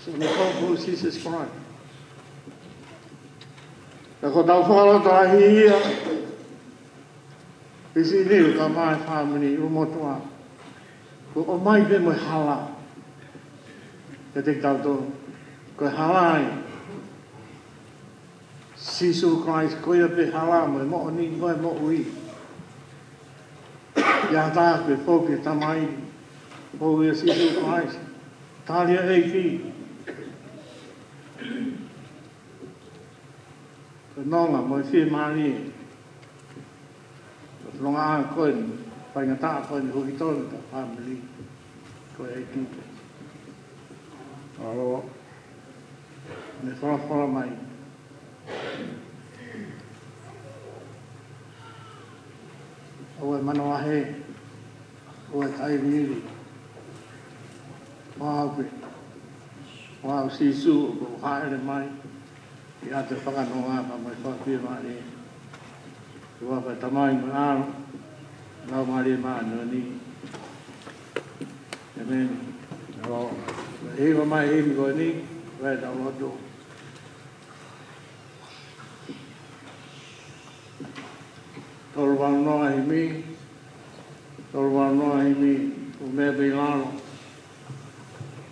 So we come through Jesus Christ. Ka ko ʻetau fakalotoʻi ia, ʻi he siʻi niu ka mai fāmili ʻulumotuʻa, ko e ʻomai pē mo e hala kiate kitautolu. Ko e hala ʻa Sīsū Kalaisi, ko ia pē hala mo e moʻoni mo e moʻui. ʻIkai ha taha ʻe fou ki he Tamai, fou ʻia Sīsū Kalaisi. Tali ʻa e ʻEiki. Ko e nonga mo e fiemālie, ko e nonga ko eni, faingataʻa ko eni, huki tonu ʻetau fāmili, ko e ʻEiki. ʻAlo, ne folofola mai, ʻoua ʻe manavahē, ʻoua ʻe taʻiliili. Ko au pē, ko au Sīsū ʻoku ou hāʻele mai. ʻIate fakanonga pea mo e fakafeʻiloaki. Ko e huafa ʻo e Tamai mo e ʻAlo, Laumālie Māʻoniʻoni. ʻĒmeni. Hiva mai himi ko eni, ko e tau lotu. Tolu valu noa himi, tolu valu noa himi, ʻoku meʻa pē ʻi lalo.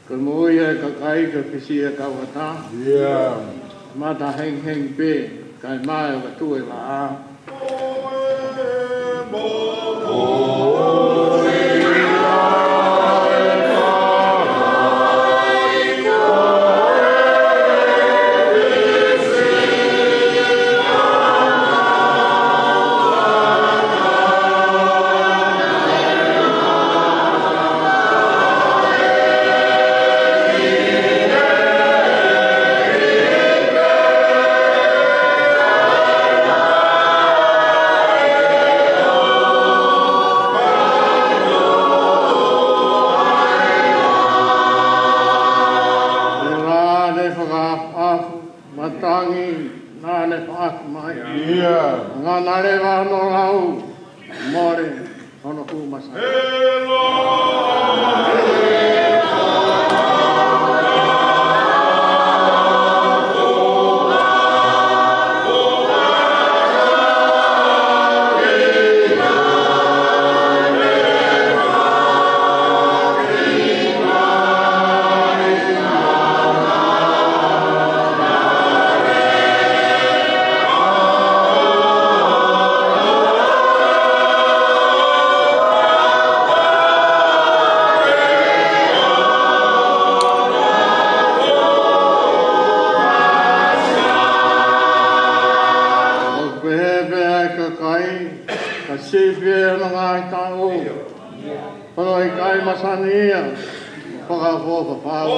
Ko e moʻui ʻa e kakai, ko e fisi ʻa e kau ʻatā. Mata hengihengi pē, kae ʻumaʻā ʻa e tuʻu ʻi he vaʻa. Naʻa ne fakaʻafu, matangi, naʻa ne fakaʻafu mai. Naʻa ne leva hono lau, mole hono kuo masa. ʻOku pehē pē ʻa e kakai, ka siʻi pē ʻa e ngaahi taʻu. Pea ʻikai masani ia, fakaʻofoʻofa pau.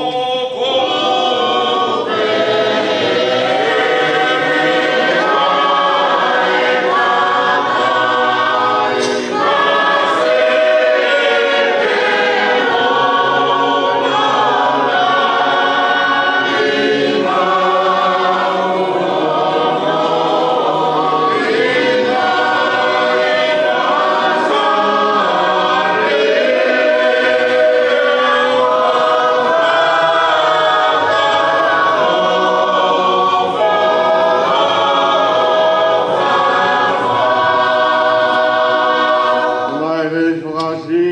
Mai vei fakaʻosi,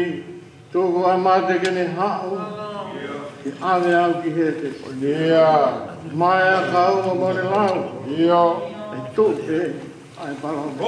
tuku ʻa e mate ke ne haʻu, ke ʻave au ki hētesi. Mai ʻa e kau mo e lau. ʻE tuʻu pē ʻa e palōmesi.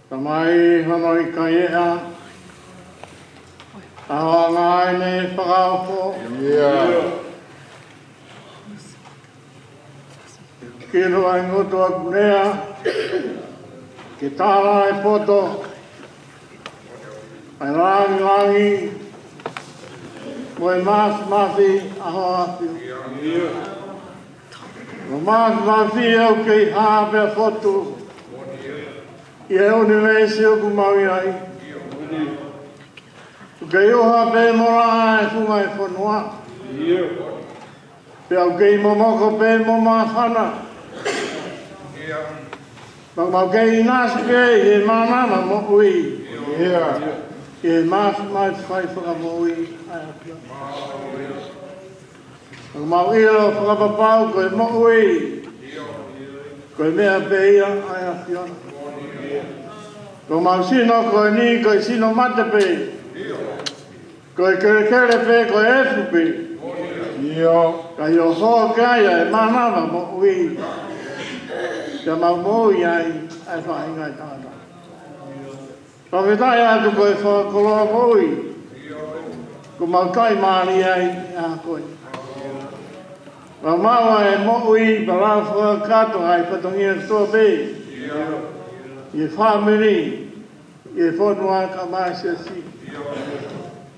Tamai hono ʻikai ʻeʻa, ʻa hoʻo anga ʻene fakaofo. Kilo ai ngoto aku nea, ke tala e poto, ʻa e langilangi, mo e mafimafi ʻa hoʻo ʻAfio. Ko e mafimafi ʻoku kei hā pea fotu ʻi he ʻunivēsi ʻoku mau ʻi ai. ʻOku kei ʻuha pē mo laʻā e funga e fonua. Pea ʻoku kei momoko pē mo māfana. Pea mau kei ʻinasi pē ʻi he mānava moʻui. ʻI he mafimafi fai fakamoʻui ʻa e ʻAfiona. Pea mau ʻilo fakapapau ko e moʻui, ko e meʻa pē ia ʻa e ʻAfiona. Ko mau sino ko eni, ko e sino mate pē. Ko e kelekele pē, ko e efu pē. ʻIo. Ka ʻi hoʻo hoko ai ʻa e mānava moʻui, pea mau moʻui ai ʻa e faʻahinga ʻo e tangata. Fakafetaʻi atu ko e fakakoloa moʻui kuo mau taʻimālie ai ʻi he ʻaho ko eni. Mau maʻu ʻa e moʻui, pea lava fakakakato ʻa e fatongia kotoa pē ʻi he fāmili, ʻi he fonua kae ʻumaʻā e siasi.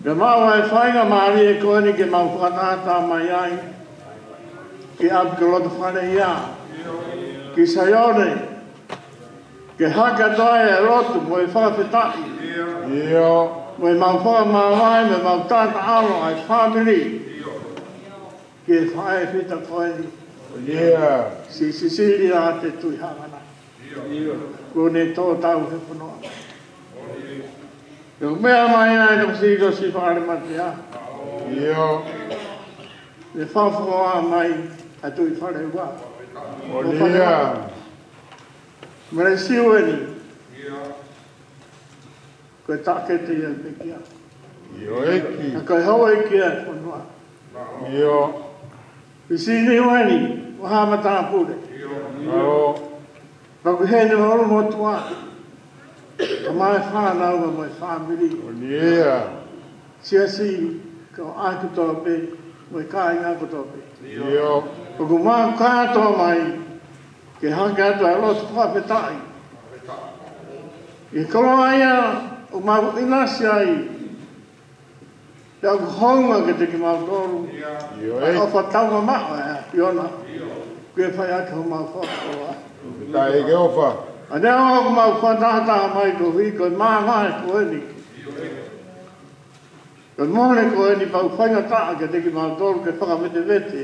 Pea maʻu ʻa e faingamālie ko eni ke mau fakatātā mai ai ki ʻapi ko Lotofaleʻia, ki Saione, ke hake atu ai e lotu mo e fakafetaʻi. ʻIo. Mo ʻemau fakamāvae, mo ʻemau taʻataʻalo ʻa e fāmili ki he faʻē fita ko eni. ʻIo. Siʻi Sisili ʻa e Tuʻi Hangana. ʻIo. Kuo ne tō tau he fonua. ʻIo, meʻa mai ai ka siko si fale matea. ʻIo. Ne fakafoa mai ʻa Tuʻi Faleua. ʻIo. Mo e Siueni. Ko e taʻokete ia pekia. ʻIo ʻEiki. Ka ko e houʻeiki ia e fonua. ʻIo. Pisiniueni, ʻo ha matāpule. ʻIo. Pea ko Heni ʻo ʻOlumotuʻa. Kae ʻumaʻā e fānau mo e fāmili. ʻIo. Siasi, kau ʻaho kotoa pē, mo e kāinga kotoa pē. ʻIo. ʻOku mau kātoa mai ke hake atu ʻa e lotu fakafetaʻi. ʻI he koloa ia ʻoku mau ʻinasi ai, pea ʻoku hounga kiate kimautolu ʻa e ʻofa taumamaʻo ʻa e ʻAfiona kuo fai ʻaki homau fakakoloa. Fakafetaʻi ʻEiki ʻofa. ʻA ia ʻoku mau fakatātā mai koeʻuhi ko e māvae ko eni. Ko e mole ko eni pea ʻoku faingataʻa kiate kimautolu ke fakavetevete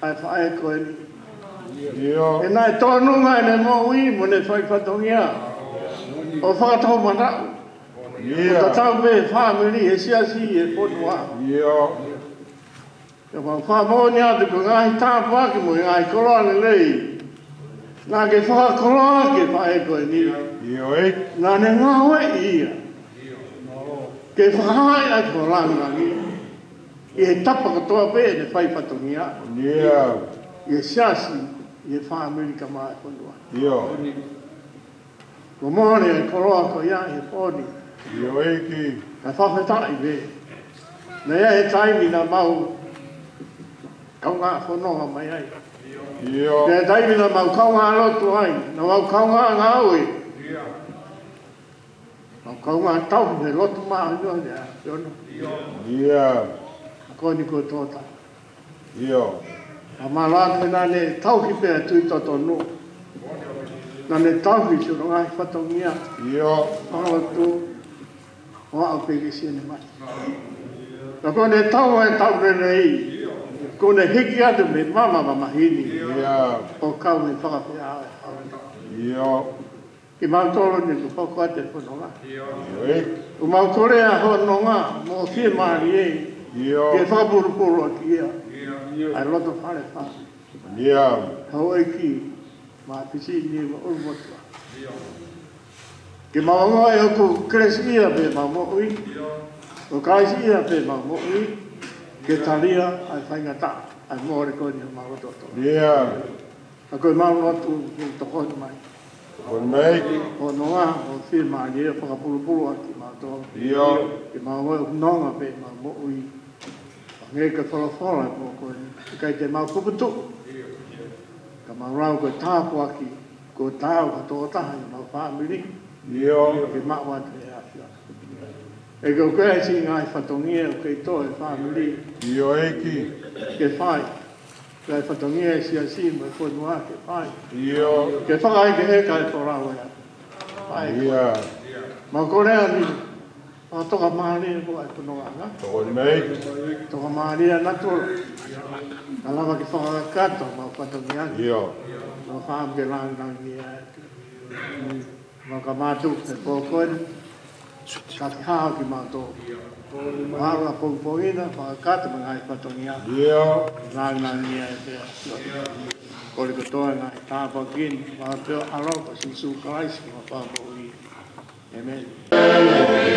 ʻa e faʻē ko eni. ʻIo. He naʻe tōnunga ʻene moʻui mo ʻene fai fatongia ʻo fakatoumanaʻo ʻo tatau pē fāmili, he siasi, he fonua. ʻIo. Pea mau fakamoʻoni atu ko e ngaahi tāpuaki mo e ngaahi koloa lelei naʻa ke fakakoloa ki he faʻē ko eni. ʻIo ʻEiki. Naʻa ne ngāueʻi ia ke fakahaaʻi ʻaki ho lāngilangi ʻi he tapa kotoa pē ʻene fai fatongia. ʻIo. ʻI he siasi, ʻi he fāmili kae ʻumaʻā e fonua. ʻIo. Kuo mole e koloa ko ia ʻi he pō ni. ʻIo ʻEiki. Kae fakafetaʻi pē. Naʻe ʻi ai e taimi naʻa mau kaungā fononga mai ai. ʻIo. Naʻe ʻi ai e taimi naʻa mau kaungā lotu ai. Naʻa mau kaungā ngāue. Mau kaungā tauhi he lotu māʻoniʻoni ʻa e ʻAfiona. ʻIo. Ka ko eni kuo tō tau. ʻIo. Ka mālō atu naʻa ne tauhi pē ʻa e tui totonu. Naʻa ne tauhi siʻono ngaahi fatongia. ʻIo. Mālō atu. ʻO aʻu pē ki siʻene mate. Ka ko ʻene tau e tau lelei. Kuo ne hiki atu mei mama mamahi ni. ʻIo. ʻO kau he fakafeʻao. ʻIo. Kimautolu ni kuo hoko atu e fononga. ʻIo ʻEiki. ʻOku mau kolea hono nonga mo e fiemālie. ʻIo. Ke fakapulupulu ʻaki ia ʻa e loto fale fā. ʻIo. Houʻeiki, mo Pisiniueni ʻo ʻOlumotuʻa. Ke mau ongoʻi ʻoku kelesiʻia pē ʻemau moʻui. ʻOku kelesiʻia pē ʻemau moʻui. Ke talia ʻa e faingataʻa ʻa e mole ko eni ʻo mau loto. ʻIo. Ka ko e mau lotu ʻoku tokoni mai. Tokoni mai. Hono nonga mo e fiemālie ʻo fakapulupulu ʻaki kimautolu. ʻIo. Ke mau ongoʻi ʻoku nonga pē ʻemau moʻui. Hangē ko e folofola ʻo e pō ko eni, ʻikai te mau puputuʻu. Ka mau lau ko e tāpuaki, kuo taau ha tokotaha ʻi homau fāmili. ʻIo. Ke maʻu atu ʻe he ʻAfiona. ʻEiki, ko e siʻi ngaahi fatongia ʻoku kei tō ʻe he fāmili. ʻIo ʻEiki. Ke fai. Ko e fatongia ʻa e siasi mo e fonua ke fai. ʻIo. Ke fakaʻeke ʻe he kakai folau ʻa e ʻAfiona. ʻIo. Mau kolea ni, ʻo tokamālie ko e fononga. Tokoni mai. Tokamālie naʻa tō. Ka lava ke fakakakato ʻemau fatongia. ʻIo. Mau fakaʻamu ke lāngilangiʻia. Mau ka mātuku he pō ko eni. Ka ke hao kimautolu. Mālō ʻapongipongi na, fakakakato mo e ngaahi fatongia. ʻIo. Lāngilangiʻia ʻe he ʻAfiona. Kole kotoa e ngaahi tāpuaki ni, ʻi he huafa ʻo Sīsū Kalaisi, ko homau Fakamoʻui. ʻĒmeni.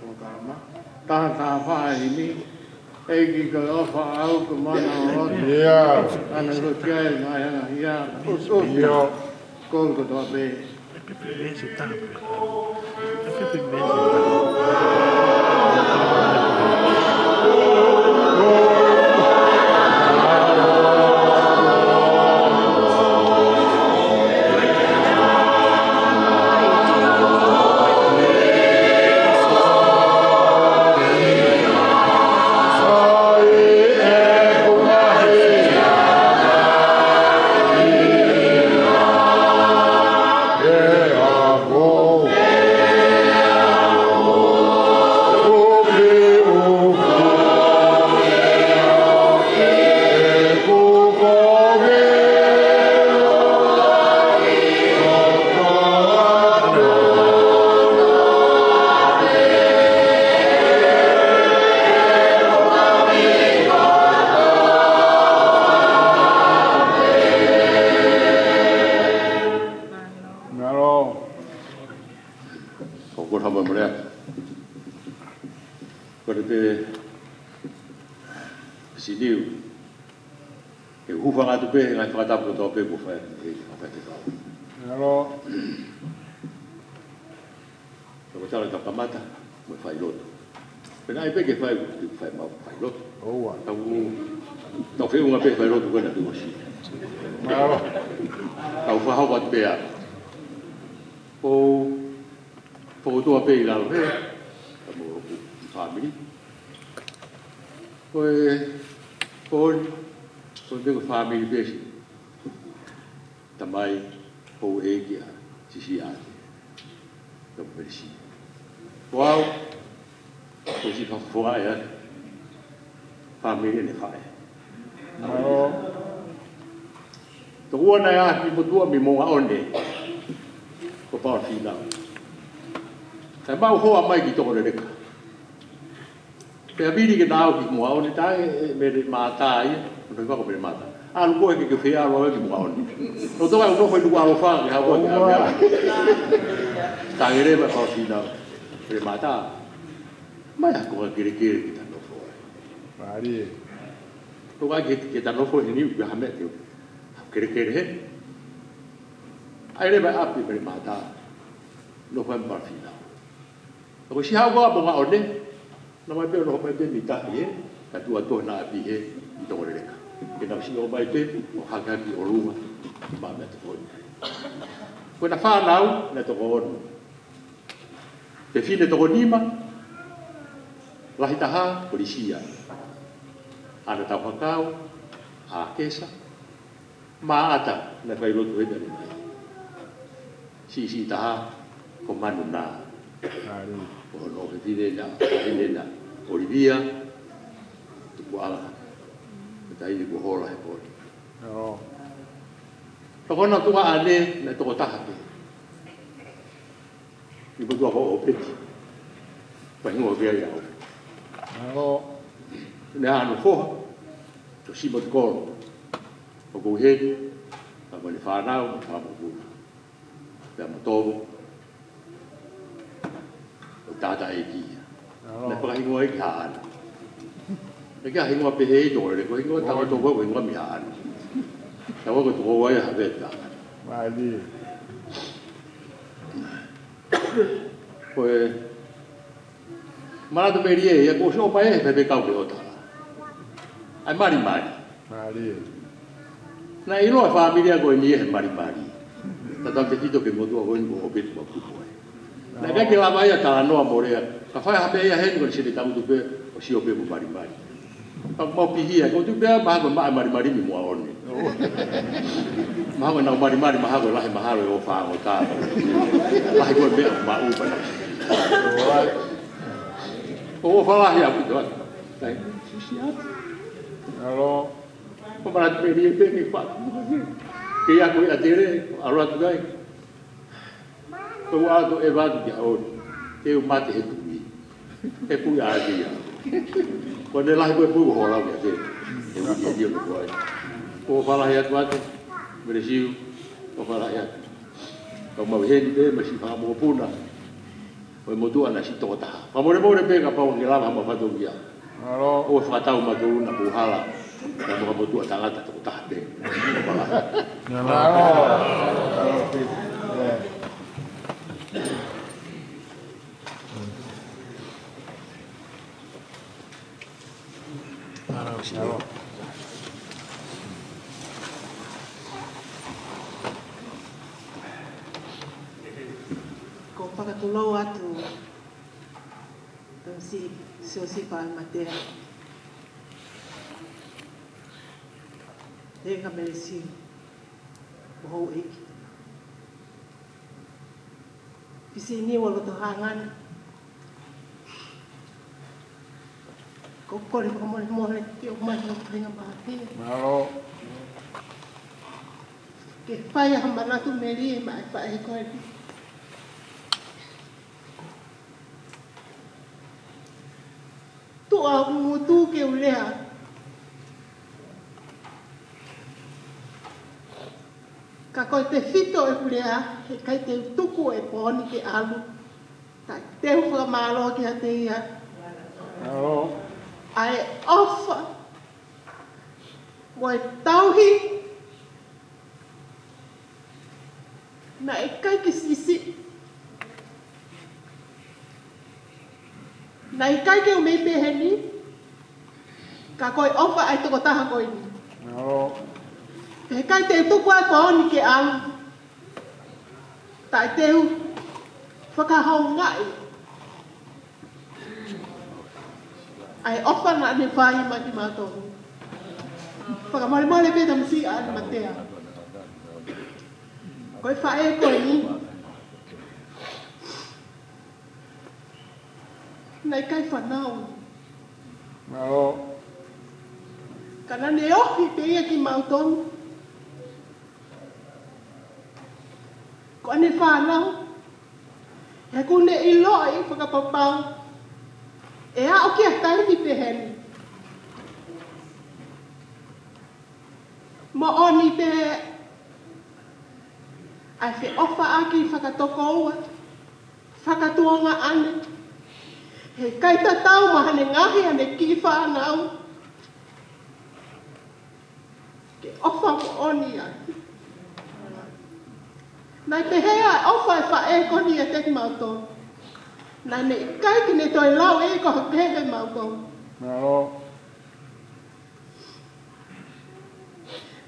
Polokalama. Taha taha fā himi. ʻEiki ko e ʻofa ʻaʻau ko e mana ʻoʻou. ʻIo. ʻAna ko kia e ngaahi anga ia. ʻIo. Ko kotoa pē. Mālō. Ko e kole hama mole atu. Ko e pē siniu. Ke u hūfanga atu pē he ngaahi fakatapu kotoa pē kuo fai ʻe he kau faifekau. Mālō. Ka ko e tala ʻetau kamata mo e failotu. Pea naʻe ʻai pē ke fai, ke fai maʻu failotu. ʻOua. Tau, tau feʻunga pē failotu ko ena tuʻu ʻosi. Mālō. Tau fakahoko atu pē ā. Ko, ko e ʻOtua pē ʻi lalo hē. Ka mo hoku fāmili. Ko e, ko, ko e, ko e fāmili pē si. Tamai, houʻeiki ʻa Sisiate. Tau Melisi. Ko au, ko siʻi fakafofonga ʻa e fāmili ʻene faʻē. Mālō. Tokoua naʻe ʻaʻahi mei motuʻa mei Moʻungaʻone. Ko Paula Fīnau. Kae maʻu hoa mai ki Tokoneleka. Pea vili ke nau ō ki Moʻungaʻone, tā e, e, Melemata ia, ʻo nau ō ki Melemata. ʻAlu koe ke ke fie ʻalu ʻalu ki Moʻungaʻone. Nau toka ʻo nofo ʻi Nukuʻalofa, ke haʻu koe ki Haʻameaʻa. Tā ngeleva Paula Fīnau, Melemata. Mai ha konga kelekele ke ta nofo ai. Mālie. Toka ke, ke ta nofo heni ʻoku ʻikai ha meʻa ke, kelekele hē. ʻAi leva ʻapi Melemata. Nofo ai mo Paula Fīnau. Ko siʻi haʻu ko ē ʻa Moʻungaʻone, naʻa nau ō mai pē ʻo nofo mai pē mei tahi hē, ka tuʻu atu ʻenau ʻapi hē ʻi Tokoneleka. Ke nau siʻi ō mai pē, ʻo hakihaki ʻolunga, maʻa meʻatokoni. Ko ʻena fānau, naʻe toko ono. Fefine toko nima, lahi taha, ko Lisia. ʻAna Tauhakau, ʻAkesa, Maʻata, naʻe failotu heni ʻanenai. Siʻisiʻi taha, ko Manu Nā. Mālie. Ko hono fefine na, fefine na, ʻOlivia, Tukuʻanga. Ko e taʻahine kuo hola he pō ni. ʻIo. Toko ono tuʻa ʻanenai, naʻe toko taha pē. ʻI motuʻa ko ʻOpeti. Pea hingoa pē ia ʻa ʻOpeti. ʻIo. Naʻe ʻi ai hono foha, ko Simote Kolo. ʻOku heni, ka ko ʻene fānau, mo e fāmili. Pea mo Tovo. ʻO tata e kia. ʻIo. Naʻe fakahingoa ia ki Haʻana. ʻIkai ke hingoa pehē ʻi Tokoneleka, ko e hingoa tau toko ko e hingoa mei Haʻana. Tau ko toko ua ia ha veta. Mālie. Ko e Manatu Melie, ia ko siʻo pae, he pē kau ke ota. ʻAi malimali. Mālie. Naʻe ʻiloa e fāmili ko eni he malimali. Tatau tefito ki he motuʻa ko eni ko ʻOpeti Makupu ai. Naʻe ʻikai ke lava ia talanoa mo lea. Ka fai ha meʻa ia heni ko e sili tangutu pē, ʻo sio pē mo malimali. Ka mau pihia, ko tu pea mahalo ko e maʻa malimali mei Moʻungaʻone. Mahalo ko ʻenau malimali, mahalo ko e lahi mahalo ʻo fāngota. Lahi ko e meʻa maʻu pea nau. ʻOfa lahi ʻaupito atu. Kai, sisi atu. ʻAlo. Ko Manatu Melie pē ke fatu. Ke ia ko ia tele, ʻalu atu kai. Ko ʻeku ʻalu atu ʻo ʻeva atu kia ʻOni. Te u mate he tuʻi. He puʻi ʻa ia. Ko ʻene lahi ko e puʻi ko hola kia te. He uki e dio no kuai. ʻOfa lahi atu atu. Melesiu. ʻOfa lahi atu. Kau mau heni pē, masi fanga mokopuna. Ko e motuʻa naʻe siʻi toko taha. Fakamolemole pē kapau ʻoku ke lava ha fatongia. Mālō. ʻOua ʻe fakatau mautolu naʻa puhala. Naʻa mo ha motuʻa tangata toko taha pē. Mālō. Ko e fakatulou atu, Tamasiʻi Siosifa Matea, Leka Melesi, mo houʻeiki. Fisi ni ua loto hangani. Ko e kole fakamolemole, ke ʻomai hoʻo kāinga mahaki. Mālō. Ke fai ha manatu melie maʻa e faʻē ko eni. Tuʻa ʻoku ngutu ke u lea. Ka ko e tefito ʻeku lea, heʻikai te u tuku e pooni ke ʻalu. Ka te u fakamālō kiate ia. Mālō. ʻA e ʻofa mo e tauhi. Naʻe ʻikai ke siʻisiʻi. Naʻe ʻikai ke u mei pehē ni. Ka ko e ʻofa ʻa e tokotaha ko eni. Mālō. Heʻikai te u tuku ʻa e pooni ke ʻalu. Ka te u fakahoungaʻi ʻa e ʻofa naʻa ne fai maʻa kimautolu. Fakamolemole pē Tamasiʻi ʻAlimatea. Ko e faʻē ko eni naʻe ʻikai fānau. Mālō. Ka naʻa ne ohi pē ia kimautolu. Ko ʻene fānau, he ʻoku ne ʻiloʻi fakapapau ʻe aʻu ki ha taimi pehē ni. Moʻoni pē ʻa e feʻofaʻaki fakatokoua, fakatuongaʻane, heʻikai tatau mo haʻane ngaahi ʻa ʻene kiʻi fānau. Ke ʻofa moʻoni ai. Naʻe pehē ʻa e ʻofa ʻa e faʻē ko eni ʻiate kimautolu. Naʻa ne ʻikai ke ne toe lau ʻe ia ko ha pehē mautolu. Mālō.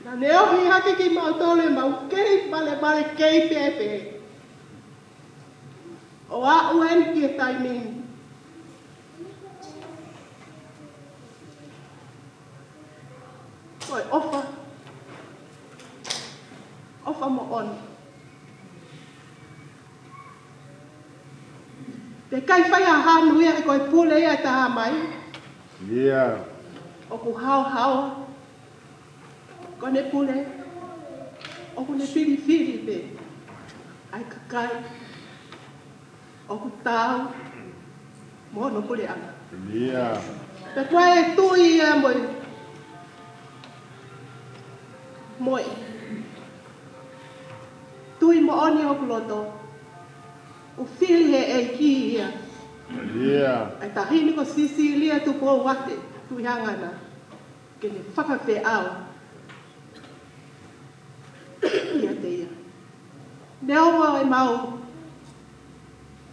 Naʻa ne ohi hake kimautolu ʻemau kei valevale kei pēpē. ʻO aʻu eni ki he taimi ni. Ko e ʻofa. ʻOfa moʻoni. Te kai fai ha hanu ia he ko e pule ia ʻe taha mai. ʻIo. ʻOku haohaoa. Ko ʻene pule, ʻoku ne filifili pē ʻa e kakai ʻoku taau mo hono puleʻanga. ʻIo. Pea ko e tui ia mo e, mo e tui moʻoni ʻoku loto, ʻoku fili he ʻEiki ia. ʻIo. ʻA e taʻahine ko Sisilia Tupou Ate Tuʻihaʻangana, ke ne fakafeʻao kiate ia. Neongo ʻemau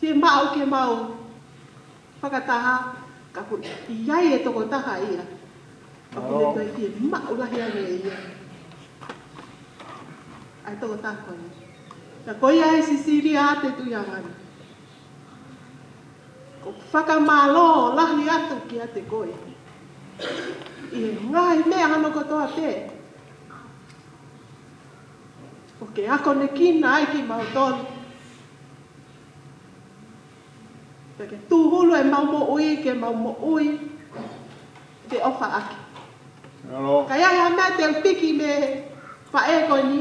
fiemaʻu ke mau fakataha, ka ʻoku ʻi ai e tokotaha ia ʻoku ne toe fiemaʻu lahi ange ia. ʻA e tokotaha ko eni. Ka ko ia ʻa Sisilia Ate Tuʻihaʻangana, ʻoku fakamālō lahi atu kiate koe ʻi he ngaahi meʻa hono kotoa pē ʻoku ke akonekina ai kimautolu. Pea ke tūhulu ʻemau moʻui, ke mau moʻui feʻofaʻaki. Mālō. Ka ʻi ai ha meʻa te u piki mei he faʻē ko eni,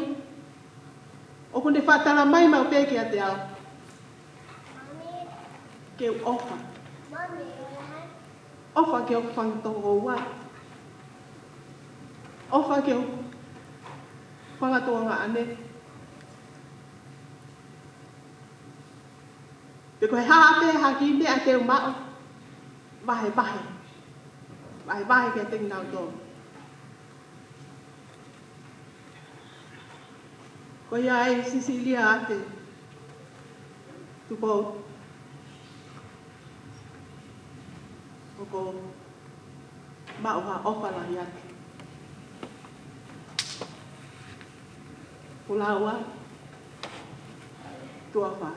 ʻoku ne fakatala mai maʻu pē kiate au. Ke u ʻofa. ʻOfa ke u fanga tokoua. ʻOfa ke u fanga tuongaʻane. Pe ko e hā pē ha kiʻi meʻa te u maʻu, vahevahe. Vahevahe kiate kinautolu. Ko ia ai Sisilia ʻa e Tupou. ʻOku ou maʻu ha ʻofa lahi atu. Pulāua. Tuʻa ʻofa.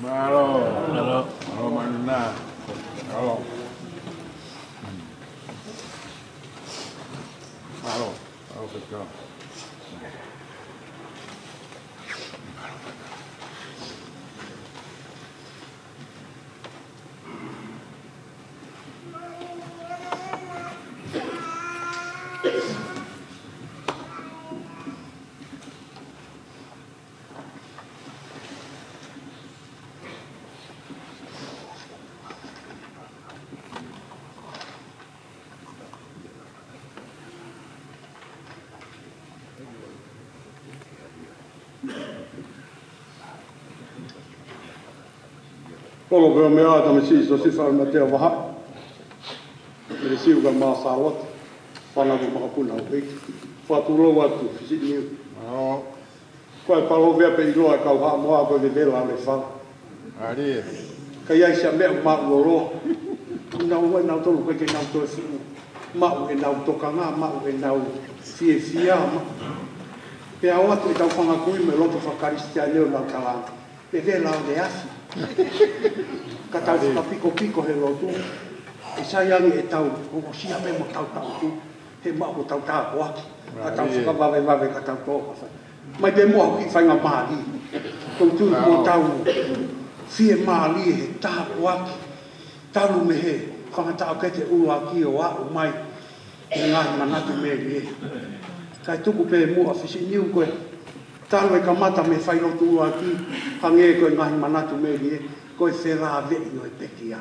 Mālō. Mālō. Mālō, Manuna. Mālō. Mālō. Mālō, Fetau. Kolo pē ʻo meʻa, Tamasiʻi Siosifa ʻAlimatea Vahaʻi. Mele Siu ka Māsālote. Fānau makapuna ʻo pei. Fakatulou atu, Fisiʻi Niu. Ko e palōvea pē ʻiloa ʻa e kau Haʻamoa ko e vevela ʻo e fala. ʻAlī. Ka ʻi ai siʻa meʻa ʻoku māʻuloloa. Nau ʻai nautolu ʻikai ke nau toe fuʻu maʻu ʻenau tokanga, maʻu ʻenau fiefia, ma. Pea ʻoatu ʻetau fanga kui mo e loto fakakalisitiane ʻo nau tala ange, vevela ʻo e afi. Ka tau fakapikopiko he lotu. ʻE sai ange ʻetau ongosia pē mo tau tau tu. He maʻu ko tau tāpuaki, ka tau fakavavevave ka tau tō ka fai. Mai pē muʻa hoʻo kiʻi faingamālie. Tau tui ko tau fiemālie he tāpuaki. Talu mei he fanga taʻokete ʻuluaki ʻo aʻu mai ki he ngaahi manatu melie. Kae tuku pē muʻa Fisiʻi Niu ko e talu e kamata mei he failotu ʻuluaki, hangē ko e ngaahi manatu melie, ko e felāveʻi ʻo e pekia.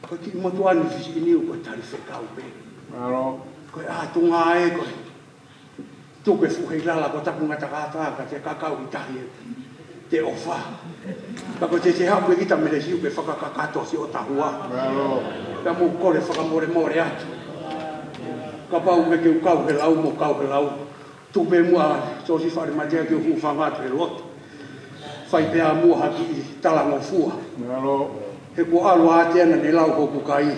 Ko e kiʻi motuʻa ni Fisiʻi Niu ko e tali fekau pē. Mālō. Ko e ʻatunga ē ko e tuku e fuʻu heilala ko taku ngata kātā ka te kakau ʻi tahi ē te ʻofa. Ka ko te te haʻu pē kita Mele Siu ke fakakakato siʻo tahua. Mālō. Ka mou kole fakamolemole atu. Kapau ʻoku ke kau he lau mo kau he lau. Tuku pē muʻa Siosifa ʻAlimatea ke u hūfanga atu he lotu. Fai pē ā muʻa ha kiʻi talangofua. Mālō. He kuo ʻalu ʻa Ate ʻana ne lau hoku kai.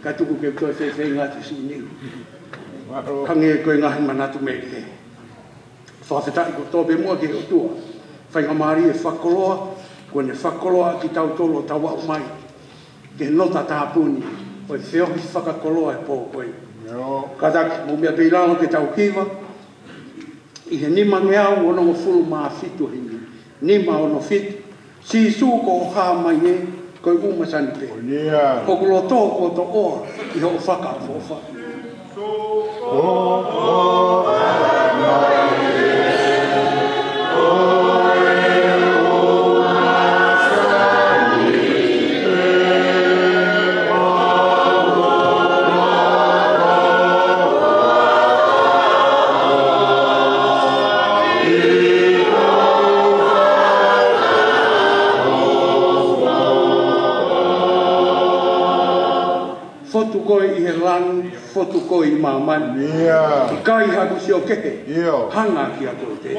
Ka tuku ke toe fefeinga atu Fisiʻi Niu. Mālō. Hangē ko e ngaahi manatu melie. Fakafetaʻi kotoa pē muʻa ki he ʻOtua. Faingamālie fakakoloa, kuo ne fakakoloa kitautolu ʻo tau aʻu mai ki he nota tāpuni ʻo e feohi fakakoloa he pō ko eni. Kātaki, mou meʻa pē ʻi lalo ke tau hiva. ʻI he nimangeau onongofulu mā fitu himi, nima ono fitu, Sīsū ko hoʻo hā mai ē, ko e ʻumasani pē. ʻOku loto kuo toʻoa ʻi hoʻo fakaʻofoʻofa. Fotu koe ʻi he langi, fotu koe ʻi māmani. ʻIkai haku sio kehe. Hanga kiate koe.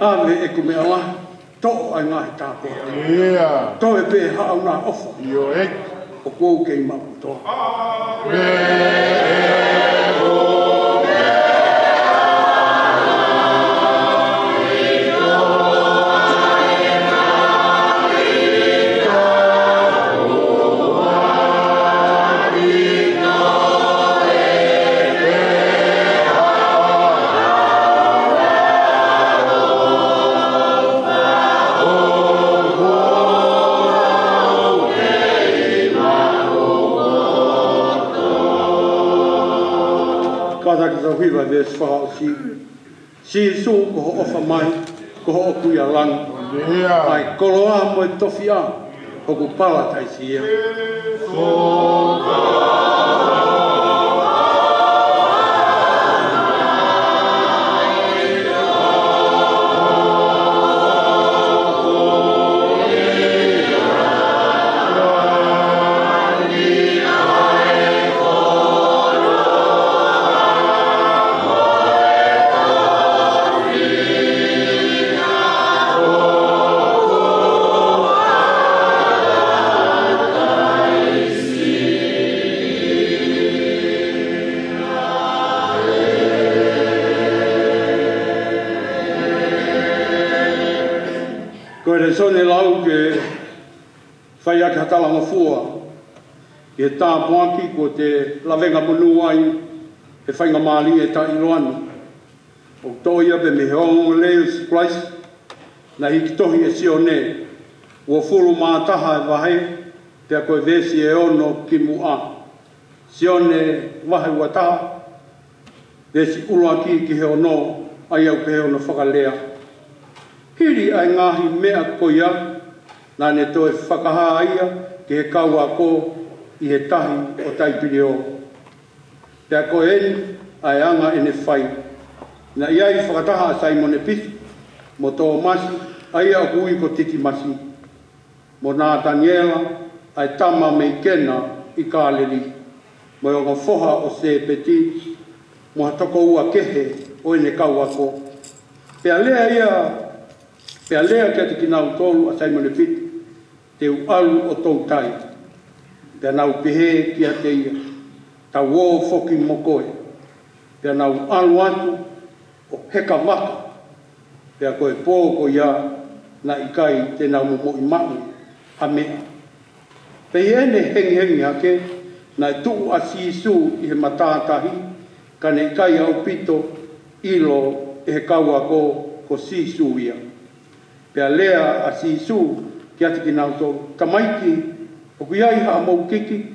ʻAve ʻeku meʻa lahi, toʻo ʻa e ngaahi tāpuaki. Toe pē haʻu na ʻofa. ʻOku ou kei maʻu kotoa. Kātaki tau hiva e veesi fakaʻosi. Sīsū ko hoʻo ʻofa mai, ko hoʻo kuia langi. ʻA e koloa mo e tofiʻa, hoku palataisi ia. Ko e lēsoni lau ke fai ʻaki ha talangofua ki he tāpuaki kuo te lavengamonū ai he faingamālie taʻeʻiloa ni. ʻOku toʻo ia pē mei he ongoongolelei ʻo Sīsū Kalaisi naʻe hiki tohi ʻe Sione, uofulu mā taha e vahe, pea ko e veesi ʻe ono ki muʻa. Sione vahe ua taha, veesi ʻuluaki ki he ono, ʻa ia ʻoku pehē hono fakalea: Hili ʻa e ngaahi meʻa ko ia, naʻa ne toe fakahā ia ki he kau ako ʻi he tahi ʻo Taipilio. Pea ko eni ʻa e anga ʻene fai: Naʻe ʻi ai fakataha ʻa Saimone Pita, mo Tōmasi, ʻa ia ʻoku ui ko Titimasi, mo Nātaniela, ʻa e tama mei Kena ʻi Kāleli, mo e ongo foha ʻo Sēpeti, mo ha toko ua kehe ʻo ʻene kau ako. Pea lea ia, pea lea kiate kinautolu ʻa Saimone Pita: Te u ʻalu ʻo toutai. Pea nau pehē kiate ia: Tau ō foki mo koe. Pea nau ʻalu atu ʻo heka vaka, pea ko e pō ko ia naʻe ʻikai te nau momoʻi maʻu ha meʻa. Pea ʻi heʻene hengihengi hake, naʻe tuʻu ʻa Sīsū ʻi he matātahi, ka ne ʻikai ʻaupito ʻilo ʻe he kau ako ko Sīsū ia. Pea lea ʻa Sīsū kiate kinautolu: Tamaiki, ʻoku ʻi ai haʻamou kiki?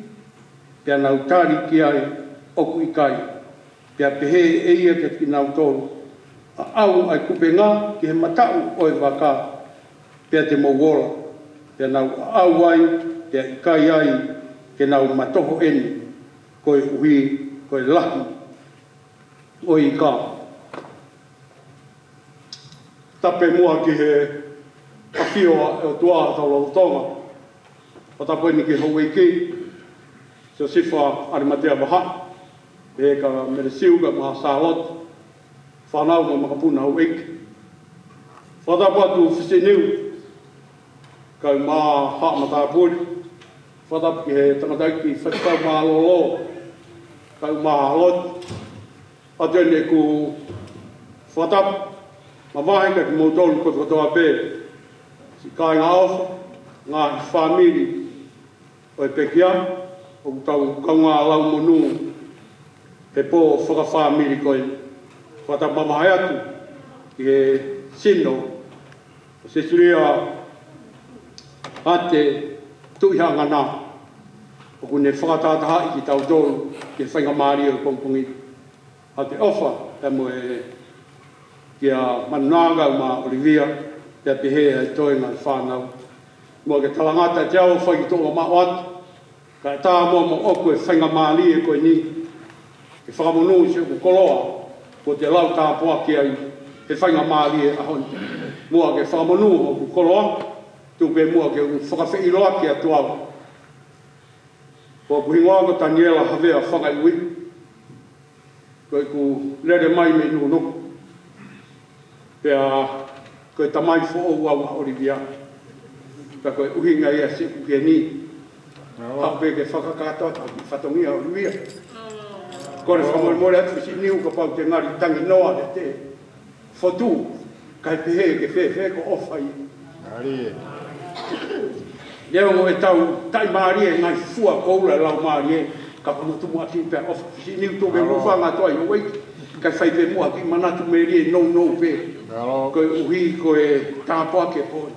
Pea nau tali ki ai: ʻOku ʻikai. Pea pehē ʻe ia kiate kinautolu: ʻAʻau ʻa e kupenga ki he mataʻu ʻo e vaka, pea te mou ola. Pea nau ʻaʻau ai, pea ʻikai ai ke nau matoho ʻeni, koeʻuhi ko e lahi ʻo e ika. Tapu muʻa ki he ʻafio ʻa e ʻOtua ʻi hotau lotolotonga. Fakatapu eni ki he houʻeiki, Siosifa ʻAlimatea Vahaʻi, pehē kia Melesiu kae ʻumaʻā Sālote, fānau mo e makapuna houʻeiki. Fakatapu atu Fisi Niu, kae ʻumaʻā Haʻa Matāpule. Fakatapu ki he tangataʻeiki Faifekau Mālōlō, kae ʻumaʻā Lote. ʻOatu eni ʻeku fakatapu mavahe kiate kimoutolu kotoa pē, siʻi kāinga ʻofa, ngaahi fāmili ʻo e pekia, ʻoku tau kaungā laumonū he pō fakafāmili ko eni. Fakatapu mavahe atu ki he sino ʻo Sesilia Hate Tuʻihaʻangana, ʻoku ne fakatahatahaʻi kitautolu ki he faingamālie ʻo e pongipongi ni. ʻA e ʻofa, pea mo e kia Manunaga mo ʻOlivia, pea pehē ʻa e toenga ʻo e fānau. Muʻa ke talangata ʻiate au ʻo fai ki tuʻa mamaʻo atu, kae ʻatā muʻa moʻoku e faingamālie ko eni ke fakamonū siʻoku koloa kuo te lau tāpuaki ai he faingamālie ʻaho ni. Muʻa ke fakamonū hoku koloa, tuku pē muʻa ke u fakafeʻiloaki atu au. Ko hoku hingoa ko Taniela Havea Fangaiʻui. Ko ʻeku lele mai mei Nukunuku. Pea ko e tamai foʻou au ʻa ʻOlivia. Pea ko e ʻuhinga ia siʻeku ki heni. Haʻu pē ke fakakakato atu ki he fatongia ʻo ʻOlivia. Ko e fakamolemole atu Fisi Niu kapau te ngali tangi noa ʻete fotu, kae pehē ke fēfē ko ʻofa ia. Mālie. Neongo ʻetau taʻimālie ngaahi fua koula ʻe lau mālie, ka ko hono tumuʻaki pē ʻofa. Fisi Niu, tuku ke u hūfanga atu ai ʻo ʻai, kae fai pē muʻa ki he manatu melie nounou pē. Mālō. Koeʻuhi ko e tāpuaki e pō ni.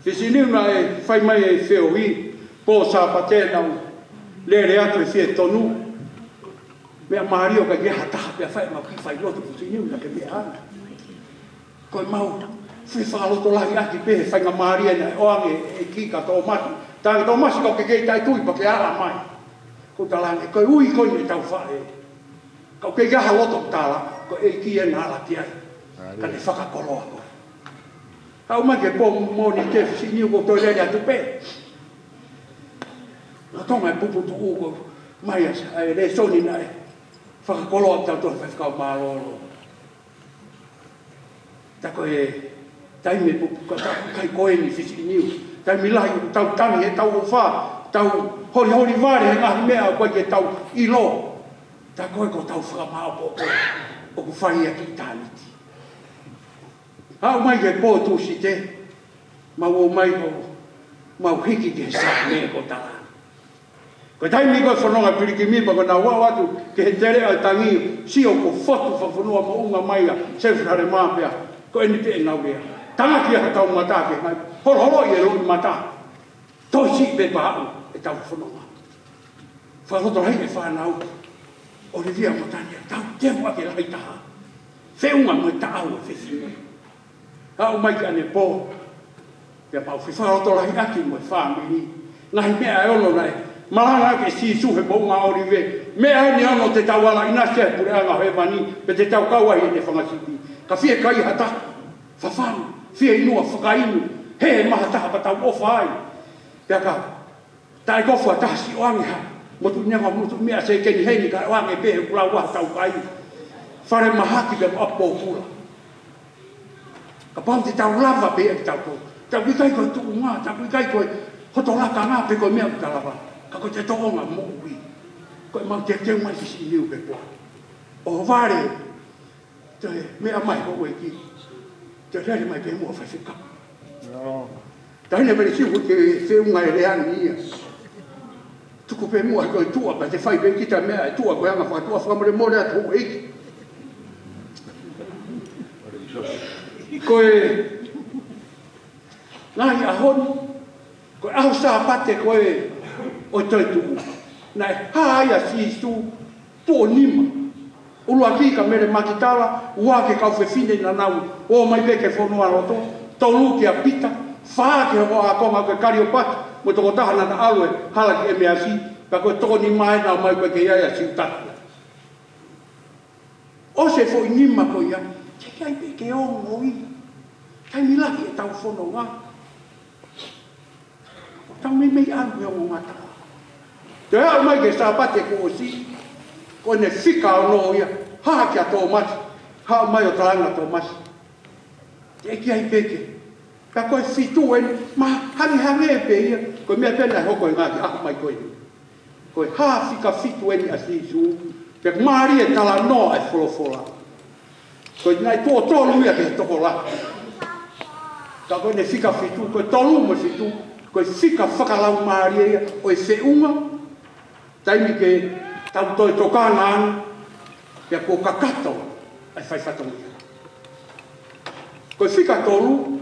Fisi Niu, naʻe fai mai e feohi, pō Sāpate naʻa ku lele atu he fie tonu. Meʻa mālie ʻoku ʻikai ha taha pea fai, mau kiʻi fai lotu Fisi ʻIniu naʻa ke meʻa ange. Ko ʻemau fai fakalotolahiʻaki pē he faingamālie naʻe ʻoange ʻe he ʻEiki kia Tōmasi. Talaange, Tōmasi, ka ke kei taʻetui pea ke ala mai. Ko e talaange, ko e ui ko eni ʻetau faʻē. Ka ʻoku ʻikai ha loto tala, ko e ʻEiki ē naʻa ala ki ai. Ka ne fakakoloa koe. Haʻu mai ki he pō Mōnite Fisi ʻIniu, ko e toe lele atu pē. Lolotonga e puputuʻu ko ē mai ʻa e lēsoni naʻe fakakoloa kitautolu he faifekau mālōlō. Tā ko e taimi puputuʻu ka tā ʻikai ko eni Fisi ʻIniu. Taimi lahi ʻoku tau tangi heʻetau ʻofa, tau holiholi vale he ngaahi meʻa ʻoku ʻikai ke tau ʻilo. Tā ko ē ko ʻetau fakamāʻopoʻopo ʻoku fai ia ki ʻitāniti. Haʻu mai ki he pō Tūsite, mau ō mai ko, mau hiki ki he Saame ko e talaange. Ko e taimi ko ē fononga pilikimi pea ko ʻenau aʻu atu ki he teleʻa ʻo e tangi, sio ko e fotu fakafonua moʻunga mai ʻa Selufalema pea ko eni pē ʻenau lea. Tangaki ʻa hotau mata ki he ngaahi holoholoʻi ʻa e loʻimata. Toe siʻi pē pea haʻu ʻetau fononga. Fakalotolahiʻi e fānau, ʻOlivia mo Tania, tau teu ʻaki e lahi taha. Feʻunga mo e taʻau ʻo e fefine. Haʻu mai ki ʻanepō, pea mau fai fakalotolahiʻaki mo e fāmili. Ngaahi meʻa ʻe ono naʻe malanga ʻaki ʻe Sīsū he moʻunga ʻŌlive. Meʻa eni ʻe ono te tau ala ʻinasi ai he puleʻanga ʻo hēvani, pea te tau kau ai ʻi heʻene fanga sipi. Ka fiekaia ha taha, fafanga, fieinua, fakainu, hē maʻa ha taha pea tau ʻofa ai. Pea ka taʻekofu ha taha, siʻi ʻoange ha motuʻi neongo ha motuʻi meʻa sēkeni heni kae ʻoange pē he ʻoku lau ʻa hotau kai. Fale mahaki pea mo ʻapi pōpula. Kapau te tau lava pē ia kitautolu. Tā ʻoku ʻikai ko e tuʻunga, tā ʻoku ʻikai ko e hoto lakanga pe ko e meʻa ʻoku ta lava. Ka ko ʻete tōʻonga moʻui. Ko ʻemau teuteu mai Fisi ʻIniu pē pea ʻohovale. Toe meʻa mai houʻeiki. Toe lele mai pē muʻa faifekau. Taʻahine Pelesiu, ko e feʻunga e lea ni ia. Tuku pē muʻa ko e tuʻa, pea te fai pē kita meʻa e tuʻa, ko e anga fakatuʻa, fakamolemole atu houʻeiki. Ko e ngaahi ʻaho ni, ko e ʻaho Sāpate ko ē ʻo e toetuʻu. Naʻe hā ai ʻa Sīsū tuʻo nima. ʻUluaki kia Mele Makitala, ua ki he kau fefine naʻa nau ō mai pē ki he fonualoto, tolu kia Pita, fā ki he hoko ākonga ko e Kaliopasi, mo e tokotaha naʻa na ʻalu he hala ki ʻEmeasi, pea ko e toko nima ē naʻe ō mai ko ē ki ai ʻa Siutasi. ʻOsi e foʻi nima ko ia, teʻeki ai pē ke ongo ia. Taimi lahi ʻetau fononga. Tau meimei ʻalu he ongo ngata. Toe aʻu mai ki he Sāpate kuo ʻosi, ko ʻene fika ono ia, hā kia Tōmasi, haʻu mai ʻo talaange ʻa Tōmasi. Teʻeki ai pē ke. Ka ko e fitu eni, mahalo hangehangē pē ia, ko e meʻa pē naʻe hoko he ngaahi ʻaho mai ko eni. Ko e hā fika fitu eni ʻa Sīsū, pea ʻoku mālie e talanoa e folofola. Ko e naʻe tuʻo tolu ia ki he tokolahi. Ka ko ʻene fika fitu, ko e tolu mo e fitu, ko e fika fakalaumālie ia ʻo e feʻunga, taimi ke tau toe tokanga ange, pea kuo kakato ʻa e fai fatongia. Ko e fika tolu,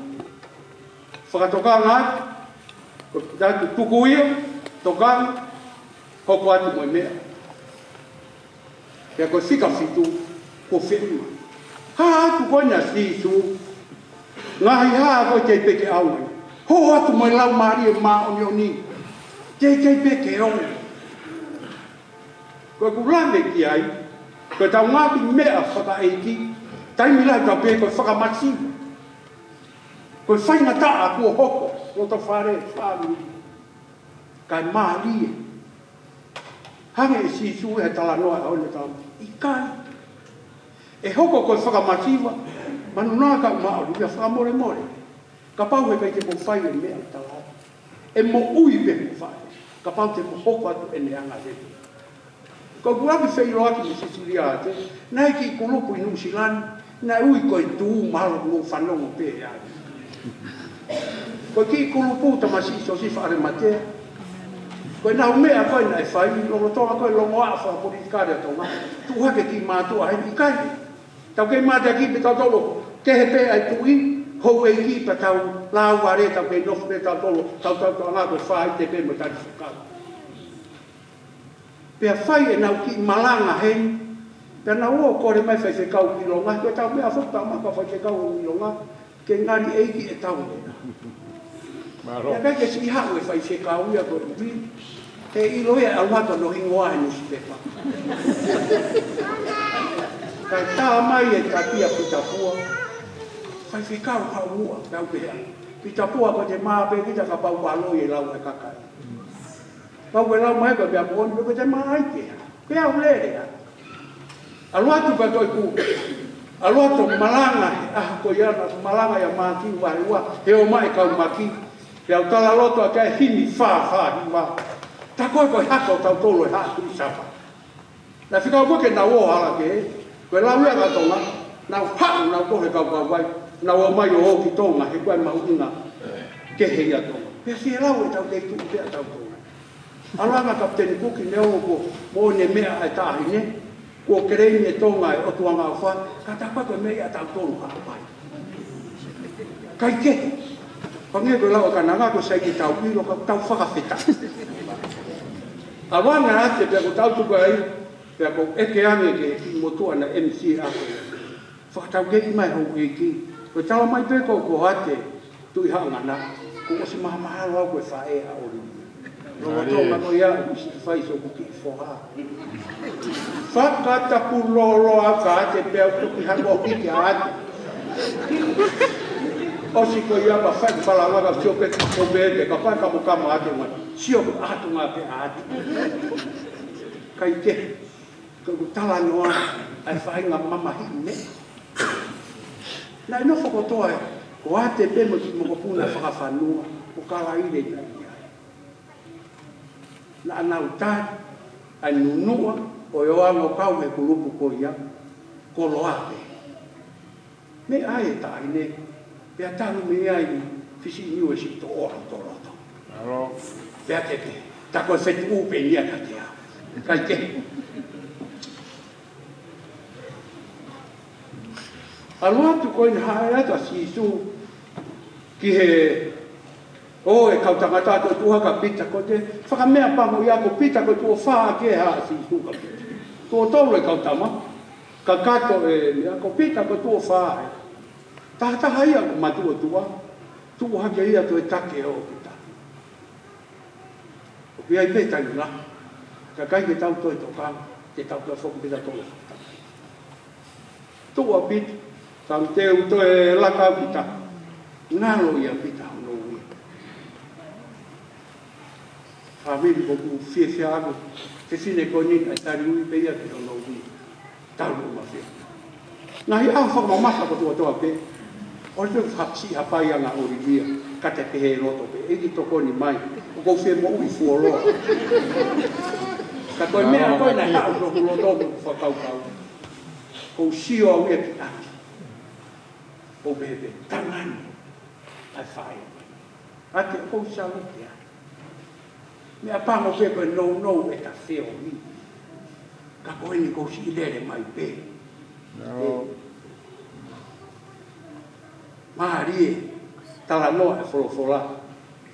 fakatokanga atu, ko e tatu tuku ia, tokanga, hoko atu mo e meʻa. Pea ko e fika fitu, ko e feʻunga. Hā atu ko ena ʻa Sīsū, ngaahi hā ko ē teʻeki pē ke ʻaonga. Hoko atu mo e Laumālie Māʻoniʻoni, teʻeki pē ke ongo. Ko ʻeku lave ki ai, ko ʻetau ngaahi meʻa fakaʻeiki, taimi lahi tau pehē ko e fakamasiva. Ko e faingataʻa kuo hoko, loto fale, fāmili. Kae mālie. Hangē ʻe Sīsū he talanoa ʻo ne tau. ʻIkai. ʻE hoko ko e fakamasiva, manunā kae māʻolunga, fakamolemole. Kapau he ʻikai te mou fai e meʻa ʻoku tala atu. ʻE moʻui pē hoʻo faʻē. Kapau te mou hoko atu ʻene anga lele. Ko ʻeku ʻalu feʻiloaki mo Sisilia ʻa e, naʻe kiʻi kulupu ʻi Nuʻusila ni, naʻe ui ko e Tū, mahalo kuo fanongo pē ai. Ko e kiʻi kulupu tamasiʻi Siosefa ʻAlematea. Ko ʻenau meʻa ko ē naʻe fai, lolotonga ko e longoaʻa fakapolitikale ʻa Tonga. Tuʻu hake kiʻi mātuʻa heni, ʻikai. Tau kei mateaki pē tautolu, kehe pē ʻa e tuʻi, houʻeiki pea tau lāuvale, tau kei nofo pē tautolu, tau tau tau ngā ko e fāite pē mo e tali fekau. Pea fai ʻenau kiʻi malanga heni. Pea nau ō ʻo kole mai faifekau ʻilonga. Ko ʻetau meʻa foki ʻetau maʻu ʻa faifekau ʻilonga. Ke ngali ʻeiki ʻetau meʻa. Mālō. Pea ʻikai ke siʻi haʻu e faifekau ia ko e ʻuhi. He ʻilo ia ʻe ʻalu atu hono hingoa he nusipepa. Kae tā mai e kapi ʻa Pita Pua. Faifekau haʻu muʻa, pea u pehē. Pita Pua ko te mā pē kita kapau ʻoku ʻalu ia ʻo lau e kakai. Pau ke lau mai ko e meʻa moʻoni, ko te mā ai pē. Pea u lele atu. ʻAlu atu pea toe kū. ʻAlu atu ʻo malanga he ʻaho ko ia naʻa ku malanga ia Mātiu vahe ua, he ō mai e kau maki. Pea u talaloto ʻaki ʻa e himi fā fā hiva. Tā ko ē ko e hako tautolu e haʻa Tuʻi Sapa. Naʻe fekau ko ē ke nau ō hala kehe, ko e lau ia ʻa Tonga, nau haʻu, nau ko e kau kau vai, nau ō mai ʻo ō ki Tonga, he ko e mahuʻinga kehe ia Tonga. Pea fie lau ʻetau kei tuʻu pē ʻa tautolu. ʻAlu ange Kapiteni Kuki neongo kuo moʻoni e meʻa ʻa e taʻahine, kuo keleimi ʻe Tonga e ʻOtu Angaʻofa, ka tā ko ē ko e meʻa ia ʻa tautolu ka pai. Kae kehe. Pangē ko e lau ʻa Kananga ko e sai ke tau ʻilo ka tau fakafetaʻi. ʻAlu ange ʻa ʻAte pea ko tau tuku ai, pea ko e ʻeke ange ki he kiʻi motuʻa naʻe M C ʻa ko. Fakatau kei mai houʻeiki. Ko e tala mai pē ko, ko ʻAte Tuʻihaʻangana. Kuo ʻosi mahamahalo au ko e faʻē ʻa ʻOlivia. Lolotonga ko ia ʻoku siʻi fai so ku kiʻi foha. Fakatapu lolo au ka ʻAte pea u toki hako hiki ʻa ʻAte. ʻOsi ko ia pea fai palawaka sio pē ki ko pē te ka fai ka mo ka ma ʻAte mai. Sio ko ʻatu ngā pē ʻAte. Kae kehe. Ko ʻeku talanoa ʻa e faʻahinga mamahiʻi meʻa. Naʻe nofo kotoa ē, ko ʻAte pē mo e kiʻi mokopuna fakafanua, ko Kalaile naʻe ʻi ai. Naʻa nau tali ʻa e nunuʻa ʻo e ʻoange ʻo kau he kulupu ko ia, koloa pē. Meʻa ai e taʻahine, pea talu mei ai Fisi ʻIniu e siʻi toʻolo toloto. Mālō. Pea te te, tā ko e fetuʻu pē ʻeni ia kiate au. Kae kehe. ʻAlu atu ko eni haʻele atu ʻa Sīsū ki he, ʻo e kau tangata ko e tuʻu hake ʻa Pita ko te, fakameʻapango ia ko Pita ko e tuʻo fā ʻaki e hā ʻa Sīsū ka Pita. Tuʻo tolu e kau tama. Kakato e meʻa ko Pita ko e tuʻo fā ē. Tahataha ia ko e matuʻotuʻa, tuʻu hake ia toe take ʻo Pita. ʻOku ʻi ai pē taimi lahi, ka ʻikai ke tau toe tokanga, ke tau toe foki Pita tolo. Tuʻu ʻa Pita, tau teu toe laka ʻa Pita, ngalo ia Pita hono ui. Fāmili ko ʻeku fiefia ʻaku, fefine ko eni ʻa e tali ui pē ia ki hono ui. Tau ʻo mafia. Ngaahi ʻaho fakamamafa ko tuatoa pē. ʻOku ou fakasiʻi hapai ʻa Ngā ʻOlivia, ka te pehē loto pē, ʻEiki tokoni mai, ʻoku ou fie moʻui fuoloa. Ka ko e meʻa ko ē naʻe haʻu loto loto ʻoku fakakaukau. Ko u sio au ia ki ʻAte. Ko u pehē pē, tangani, ʻa e faʻē. ʻAte ʻoku ou salute ai. Meʻapango pē ko e nounou ʻeta feohi. Ka ko eni ko u siʻi lele mai pē. Mālie, talanoa e folofola,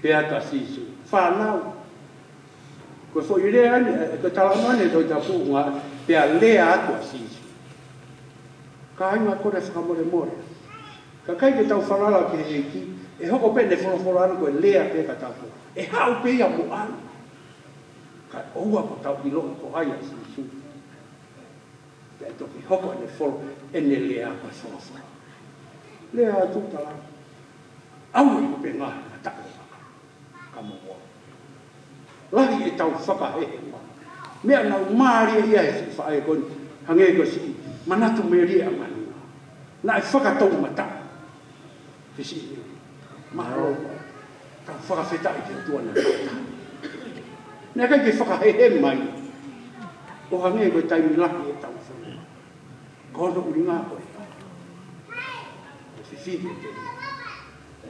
pea atu ʻa Sīsū. Fānau. Ko e foʻi lea eni, ko e talanoa eni Tohi Tapu ngā, pea lea atu ʻa Sīsū. Kāinga kole fakamolemole. Ka ʻikai ke tau falala ki he ʻEiki, ʻe hoko pē ʻene folofola ʻana ko e lea pē ka tau ko. ʻE haʻu pē ia mo ʻalu. Ka ʻoua ko tau ʻiloʻi ko hai ʻa Sīsū. Pea ʻe toki hoko ʻene folo, ʻene lea ko e folofola. Lea atu tala. ʻAua ʻoku pē ngaahi ka tau. Ka mo ua. Lahi ʻetau fakahehema. Meʻa naʻe mālie ia he siʻi faʻē ko eni, hangē ko e siʻi manatu melie ʻa Manu. Naʻe fakatoumataʻu. Fisi ia. Mahalo. Tau fakafetaʻi ki he ʻOtua naʻe. Naʻe ʻikai ke fakahehema ia. ʻO hangē ko e taimi lahi ʻetau fakahehema. Ko hono ʻuhinga ko e. Ko e fifili ʻe te.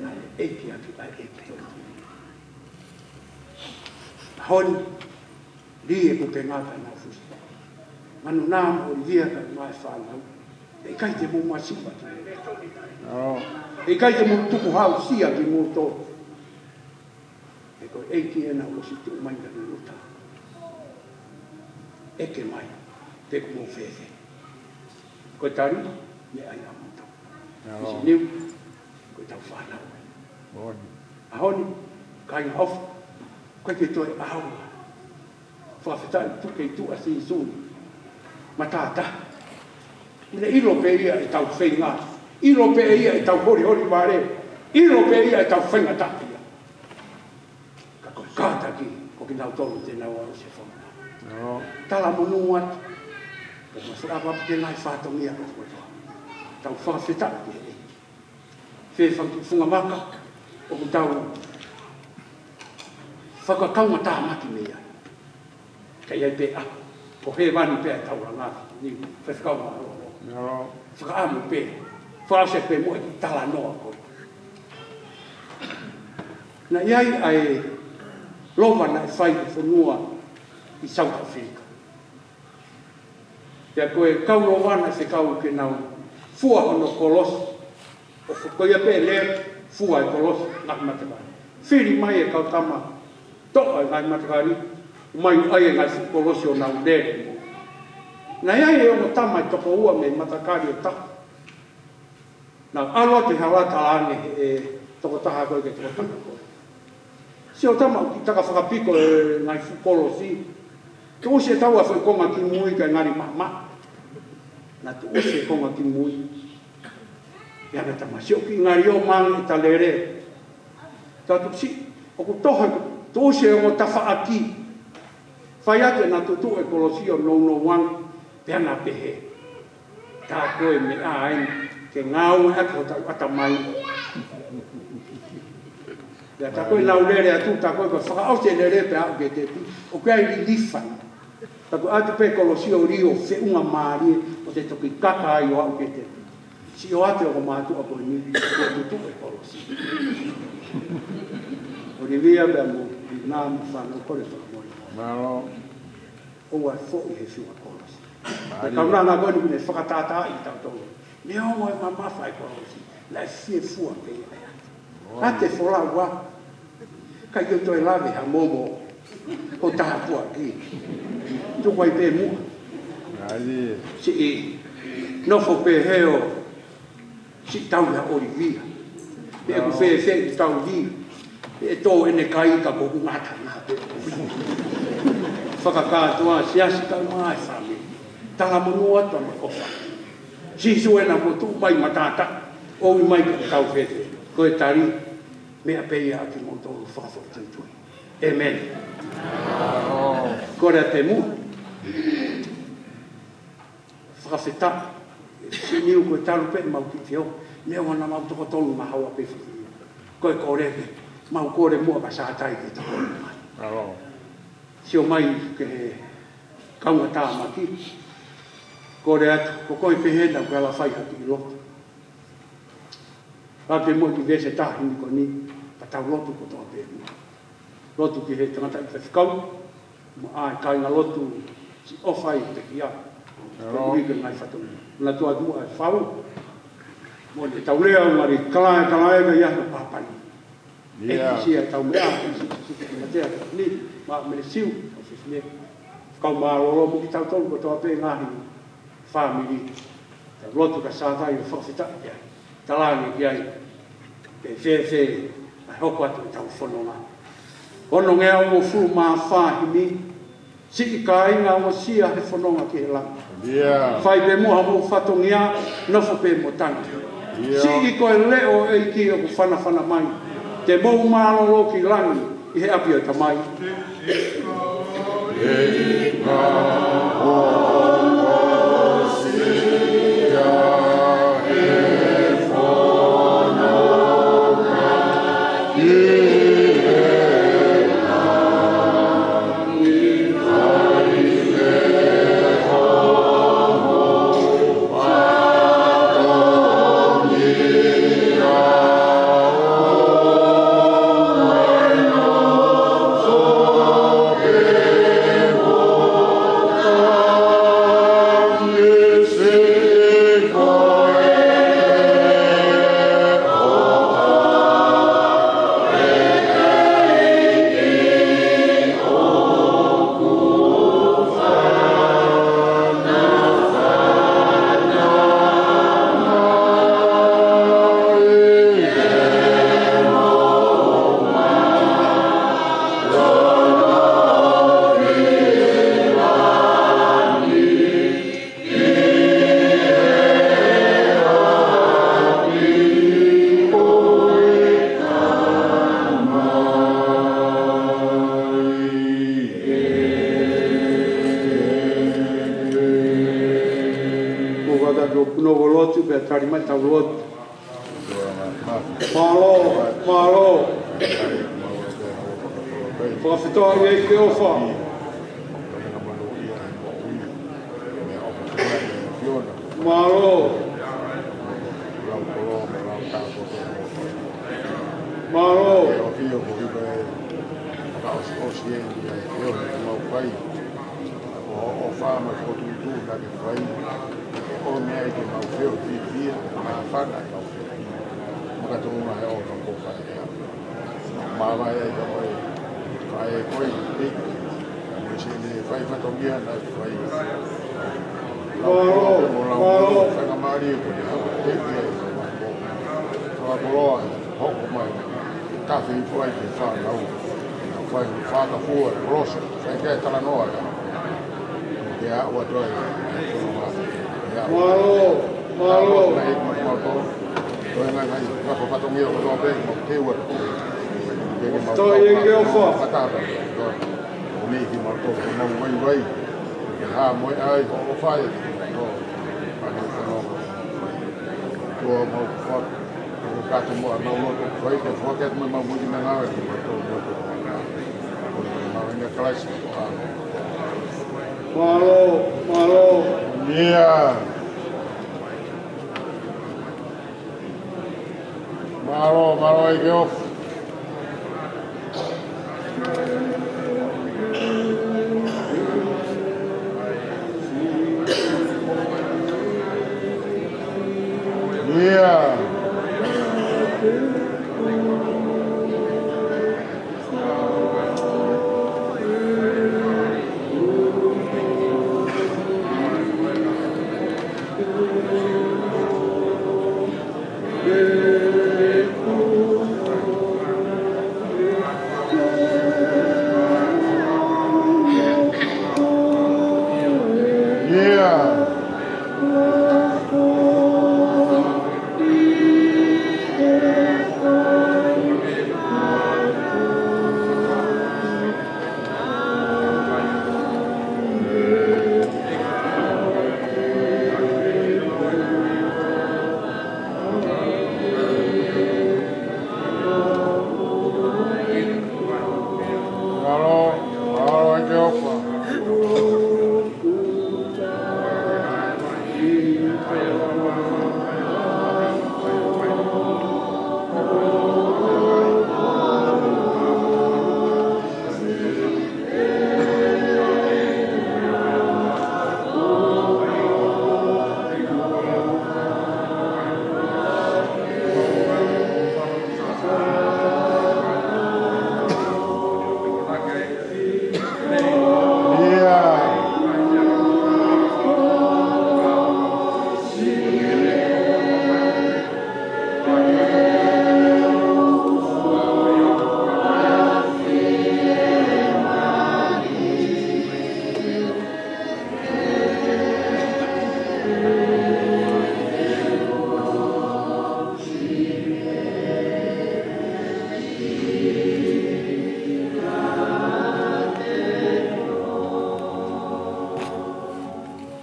Naʻe ʻEiki ʻaki ʻa e ʻEiki. Honi, lī ʻeku pē ngata na fusi. Manu nā mo lī ʻa ka mai fānau. ʻE ʻikai te mou masiva ki. ʻE ʻikai te mou tukuhausia ki mou tō. He ko e ʻEiki ena ʻosi tuʻu mai ka ni uta. ʻeke mai pe ʻoku mou fēfē. Ko e tali, meʻa ia ʻa moutolu. ʻIo. Misi Niu, ko ʻetau fānau. ʻAho ni, kāinga ʻofa, ko e ke toe ʻaonga. Fakafetaʻi tuku ke tuʻa Sīsū. Matātahi. ʻIlo pē ia ʻetau feinga. ʻIlo pē ia ʻetau holiholi vale. ʻIlo pē ia ʻetau faingataʻaʻia. Ka ko e kātaki, ko kinautolu te nau aʻusia fononga. ʻIo. Talamonū atu. Ko e masu ʻapa pē ke ngai fatongia ko kotoa. Tau fakafetaʻi ki he fefaki funga maka, ʻoku tau fakakaungatāmaki mei ai. Ka ʻi ai pē ʻa, ko hēvani pē ʻa e taulanga, ni fefakau mālōlō. ʻIo. Fakaʻamu pē, fakaʻosi pē mo e talanoa ko ē. Naʻe ʻi ai ʻa e lova naʻe fai ʻi he fonua ʻi South Africa. Pea ko e kau lova naʻe fekau ke nau fua hono kolosi. ʻO fo-, ko ia pē lea, fua e kolosi, ngaahi matavai. Fili mai e kau tama, toʻo e ngaahi matakali, mai ʻai e ngaahi fuʻu kolosi ʻo nau lele mo. Naʻe ʻi ai e ongo tama ʻe toko ua mei he matakali ʻe taha. Naʻe ʻalu atu he hala, tala ange ʻe he tokotaha ko ē ki he tokotaha ko ē, Sio tama, ʻoku ke taka fakapiko e ngaahi fuʻu kolosi. Tuʻusi e tau a fuʻu konga ki mui kae ngali maʻamaʻa. Naʻe tuʻusi e konga ki mui. Pea naʻe tala mai, Sio, kiʻi ngali ʻo mangi e talele. Tau tuʻusi, ʻoku toho, tuʻusi e ongo tafaʻaki. Fai atu ʻena tutuʻu e kolosi ʻo nounou ange. Pea na pehē, Tā ko e meʻa eni, ke ngāueʻaki hotau ʻatamai. Pea tā ko ē nau lele atu, tā ko ē ko e fakaʻosi e lele pea aʻu ki he tepi, ʻoku ʻi ai e lilifa. Tā ko e ʻatu pē kolosi ʻo lī ʻo feʻunga mālie, ʻo te toki kaka ai ʻo aʻu ki he tepi. Sio atu e ongo mātuʻa ko eni, ko e tutuʻu e kolosi. ʻOlivia pea mo, nā mo fānau, kole fakamolemole. Mālō. ʻOua ʻe foʻi he fua kolosi. Mālie. Kaunanga ko eni ʻoku ne fakatātaaʻi kitautolu. Neongo e mamafa e kolosi, naʻe fie fua pē ia. Mālie. Ka te folau ā. Ka ʻio toe lave ha momo. Ko taha puaki. Tuku ai pē muʻa. Mālie. Siʻi nofo pē he ʻo siʻi tau ia ʻOlivia. Pe ʻoku fēfē ʻeku tau ia. Pe ʻe tō ʻene kai ka ko ʻeku ngata na pe. Fakakātoa, siasi, kau mai fāmili. Talamonū atu ʻa e ʻofa. Sīsū ʻena kuo tuʻu mai matātahi. ʻOi mai ke tau fēfē. Ko e tali, meʻa pē ia ʻa kimoutolu fakafoʻituitui. ʻĒmeni. Kole atu muʻa. Fakafetaʻi. Sio Niu, ko e talu pē ʻemau kiʻi feohi. Neongo naʻa mau toko tolu mā hawa pē fiki. Ko e kole pē. Mau kole muʻa ka Sātai ke toko tolu mai. Mālō. Sio mai ki he kaungātāmaki. Kole atu, ko koe pē hena ko e ala fai ha kiʻi lotu. Ka ke mo ki veesi taha himi ko eni, ka tau lotu kotoa pē. Lotu ki he tangataʻeiki faifekau, mo e kāingalotu, siʻi ʻofa ʻi he pekia. Mālō. Ko e ui ke ngaahi fatongia. Naʻa tuʻu atu ʻa e fau. Mo e tau lea ʻo ngali kalae, kalae ka ia na pāpani. ʻIo. ʻEkisia tau meʻa, ʻEkisia, matea, ni, ma mele siu, ʻo fifine. Kau mālōlō mo kitautolu kotoa pē ngaahi fāmili. Tau lotu ka Sātai ʻo fakafetaʻi ki ai. Talaange ki ai. Pe fēfē, ʻa e hoko atu ʻetau fononga. Ono ngeau uofulu mā fā himi, siʻi kāinga ʻosi ia he fononga ki he langi. ʻIo. Fai pē muʻa hoʻomou fatongia, nofo pē mo tangi. ʻIo. Siʻi ko e leʻo ʻo e ʻEiki ʻoku fanafana mai. Te mou mālōlō ki langi, ʻi he ʻapi ʻo e Tamai. Ko hono ʻoku lotu pea tali mai tau lotu. Mālō, mālō. Fakafetaʻi ʻEiki ʻofa. Mālō. Mālō. ʻO, ʻofa mo e fokotuʻutuʻu naʻa ke fai, ke ʻomi ai ke mau feohi fiefia, māfana ʻemau feohi. Makatuʻunga he ʻofa kuo fai ʻe au. Mālō ʻEiki, ʻofa ʻEiki, ʻEiki. Mo e siʻene fai fatongia naʻe fai. Mālō, mālō. Faingamālie ko ia, ʻEiki ʻofa. Fakakoloa, hoko mai. Tafe hifo ai ki he fānau. Fai fakafua, kolosi. Sai ke talanoa. Ke aʻu atu ai. Mālō, mālō. Ko e ngaahi, ngaahi, ngaahi fatongia kotoa pē, mau teu atu. Fakafetaʻi ʻEiki ʻofa. Ko eni ki mau tō, ko mau vaivai. Ke hā mo e ʻai, ko ʻofa ʻEiki. Ko ʻene fanongo. Ko mau fa-, ko kato mo ʻemau loto, fai ke foaki atu mo ʻemau moʻui mo e ngāue ki mau tō, mau tō. Ko e ngāue ʻa Kalaisi. Mālō, mālō. ʻIo. Mālō, mālō ʻEiki ʻofa. ʻIo.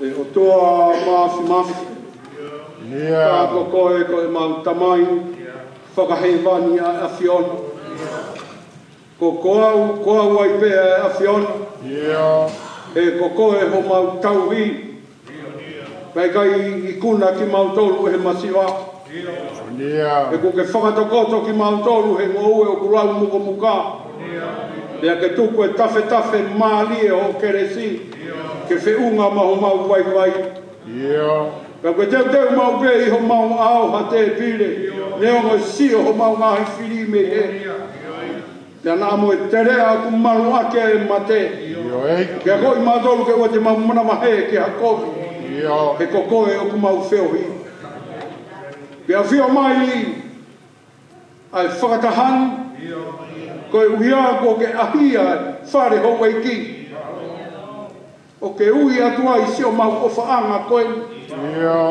ʻE ʻOtua Māfimafi, ʻio, ka ko koe ko ʻemau Tamai fakahēvani ʻa e ʻAfiona. Ko, ko au, ko au ai pē ʻa e ʻAfiona. ʻIo. He ko koe homau tauhi. Pea ʻikai ikuna kimautolu ʻe he masiva. ʻIo. He kuo ke fakatokoto kimautolu he ngoue ʻoku lau mukomuka. Pea ke tuku e tafetafe mālie ʻo ho kelesi ke feʻunga mo homau vaivai. ʻIo. Pea ke teuteu maʻu pē ʻi homau ʻao ha tēpile, neongo e sio homau ngaahi fili mei hē. Pea naʻa mo e teleʻa ʻoku malu ʻaki e mate. ʻIo, ʻEiki. Pea ko kimautolu ke ʻoua te mau manavahē ki ha kovi. ʻIo. He ko koe ʻoku mau feohi. Pea ʻafio mai ʻa e fakataha ni, koeʻuhi kuo ke ʻaʻahi ʻa e fale houʻeiki. ʻO ke ui atu ai siʻomau ʻofaʻanga ko eni. ʻIo.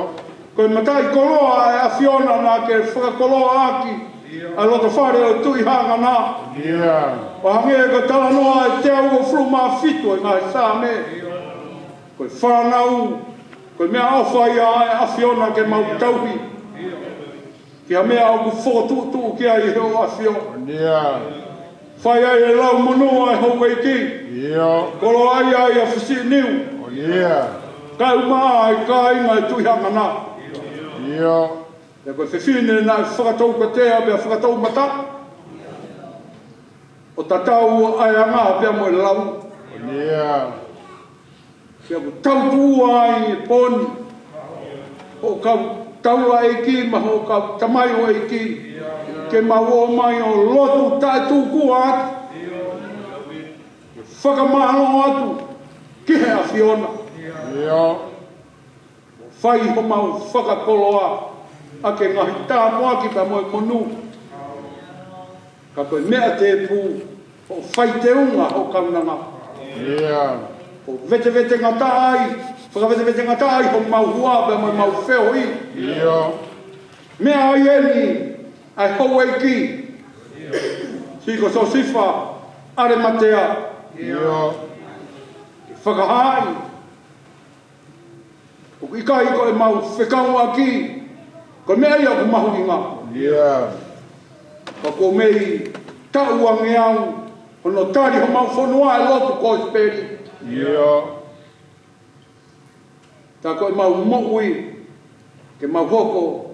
Ko e mataʻikoloa ʻa e ʻAfiona naʻa ke fakakoloa ʻaki ʻa e lotofale ʻo e Tuʻi Hangana. ʻIo. ʻO hangē ko e talanoa ʻa e teau uofulu mā fitu ʻo e ngaahi Saame. Ko e fānau Ko e meʻaʻofa ia ʻa e ʻAfiona ke mau tauhi ki ha meʻa ʻoku fokotuʻutuʻu ki ai ʻe he ʻAfiona. ʻIo. Fai ai e lau monū ʻa e houʻeiki. ʻIo. Koloaʻia ʻa Fisiʻiniu. ʻIo. Kae ʻumaʻā ʻa e kāinga ʻi Tuʻihaʻangana. ʻIo. Pea ko e fefine naʻe fakatoukatea pea fakatoumataʻa ʻo tatau ʻa e anga pea mo e lau. ʻIo. Pea ʻoku tautuʻua ai e pō ni, hoʻo kau taulaʻeiki mo hoʻo kau tamaioʻeiki, ke mau ō mai ʻo lotu taʻetūkua atu, fakamālō atu ki he ʻAfiona. ʻIo. Fai homau fakakoloa ʻaki e ngaahi tāpuaki pea mo e monū. Ka ko e meʻa tēpū, hoʻo fai teunga hoʻo kaunanga. ʻIo. Hoʻo vetevetengataʻa ai, fakavetevetengataʻa ai homau hua pea mo ʻemau feohi. ʻIo. Meʻa ai eni ʻa e houʻeiki, siʻi ko Siosifa ʻAlematea. ʻIo. Fakahaaʻi ʻoku ʻikai ko ʻemau fekauʻaki, ko e meʻa ia ʻoku mahuʻinga. ʻIo. Ka ko e meʻa taʻu ange au, hono tali homau fonua ʻa e lotu kosipeli. ʻIo. Tā ko ʻemau moʻui, ke mau hoko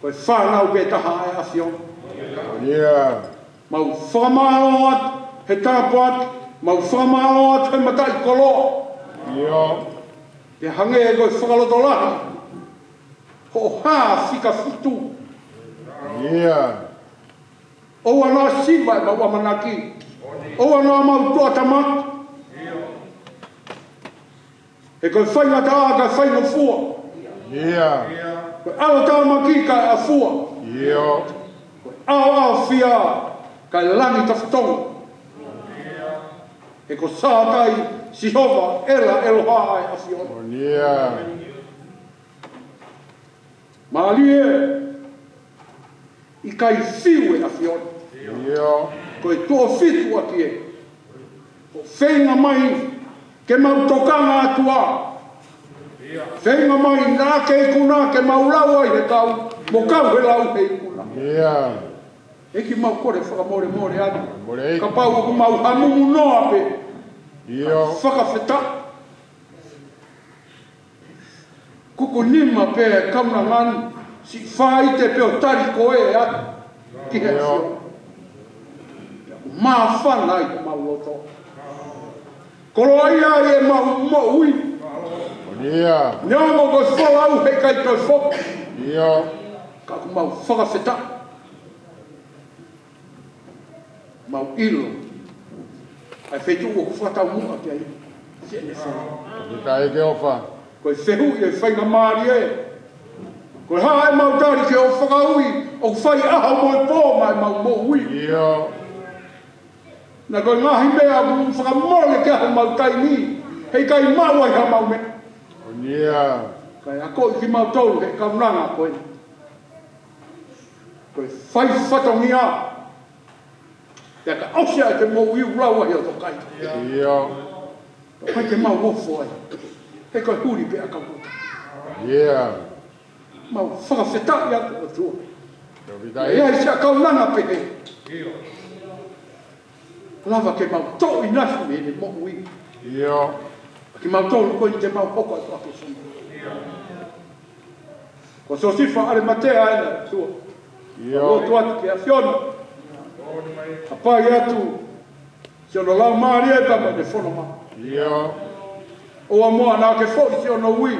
ko e fānau pē taha ʻa e ʻAfiona. ʻIo. Mau fakamālō atu he tāpuaki, mau fakamālō atu he mataʻikoloa. ʻIo. Pea hangē ko e fakalotolahi, hoʻo hā fika fitu. ʻIo. ʻOua naʻa siva ʻemau ʻamanaki. ʻOua naʻa mau tuʻatamaki. He ko e faingataʻa kae faingofua. ʻIo. Ko e ʻalotāmaki kae ʻafua. ʻIo. Ko e ʻaoʻaofia kae langi tafatonga. He ko Sātai Sihova ʻEla ʻEloha ʻa e ʻAfiona. ʻIo. Mālie, ʻikai fiu e ʻAfiona. ʻIo. Ko e tuʻo fitu ʻaki ē. Ko e feinga mai ke mau tokanga atu ā. Feinga mai naʻa ke ikuna ke mau lau ai he kau, mo kau he lau he ikuna. ʻIo. ʻEiki, mau kole fakamolemole atu. Mole. Kapau ʻoku mau hamumu noa pē. ʻIo. Fakafetaʻi. Kuku nima pē kaunanga ni, siʻi faite pē ʻo tali koe atu ki he ʻAfiona. Māfana ai homau loto. Koloaʻia ai ʻemau moʻui. ʻIo. Neongo ko e folau heʻikai toe foki. ʻIo. Ka ʻoku mau fakafetaʻi. Mau ʻilo ʻa e feituʻu ʻoku fakataumuʻa ki ai siʻene folau. Fakafetaʻi ki he ʻofa. Ko e fehuʻi ʻe faingamālie. Ko e hā ʻemau tali ki hoʻo fakaui ʻoku fai ʻaho mo e pō maʻa ʻemau moʻui. ʻIo. Naʻa ko e ngaahi meʻa ʻoku fakamole ki ai homau taimi, heʻikai maʻu ai haʻamau meʻa. ʻIo. Kae akoʻi kimautolu he kaunanga ko ē. Ko e fai fatongia. Pea ka ʻosi ʻa e moʻui ʻoku lau ai ʻo tokai. ʻIo. Ka ʻoku ʻikai ke mau ofo ai. He ko e huli pē ʻa e kau. ʻIo. Mau fakafetaʻi atu ʻOtua. Fakafetaʻi. ʻE ai siʻa kaunanga pehē. Lava ke mau toʻo ʻinasi mei heʻene moʻui. ʻIo. Kimautolu ko eni te mau hoko atu ʻa ke soni. Ko Siosifa ʻAlematea ʻa ena ʻOtua. ʻIo. Lotu atu ki he ʻAfiona. Hapai atu siʻono laumālie pea mo ʻene fononga. ʻIo. ʻOua muʻa naʻa ke foʻi siʻono ui.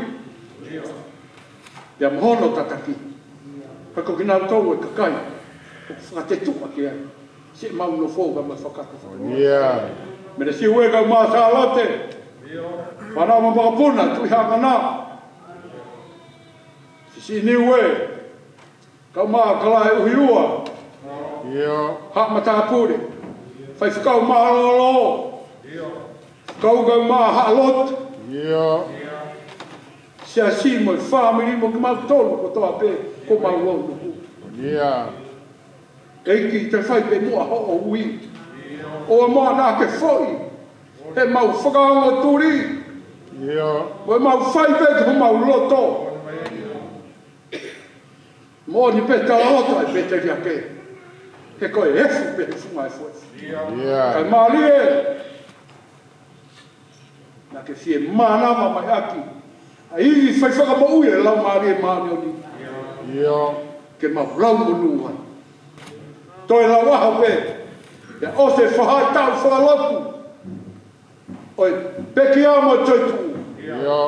Pea mo hono tataki. Ka ko kinautolu e kakai ʻoku fakatetuʻa ki ai siʻemau nofo ka mau fakatu. ʻIo. Mele Siu ē, kau mai Sālote. Fānau mo makapuna, Tuʻihaʻangana. Fisiʻiniu ē, kau mai Kalaeʻuhiua. ʻIo. Haʻa Matāpule. Faifekau mālōlō. Kau kau mai Haʻa Lotu. ʻIo. Siasi mo e fāmili mo kimautolu kotoa pē, ko mau lau nuku. ʻIo. ʻEiki, te fai pē muʻa hoʻo ui. ʻOua muʻa naʻa ke foʻi heʻemau fakaongo tuli. Ia. Ko e mau fai pē ki homau loto. Moʻoni pē tala loto ʻa e pēteliake. He ko e efu pē he funga ʻo e foʻi. Ia. Kae mālie. Naʻa ke fie mānava mai ʻaki ʻa e ivi fai fakamoʻui ʻa e Laumālie Māʻoniʻoni. Ia. Ke mau lau monū ai. Toe lau ʻaho pē. Pea ʻosi e faʻahitaʻu fakalotu ʻo e pekia mo e toetuʻu. Ia.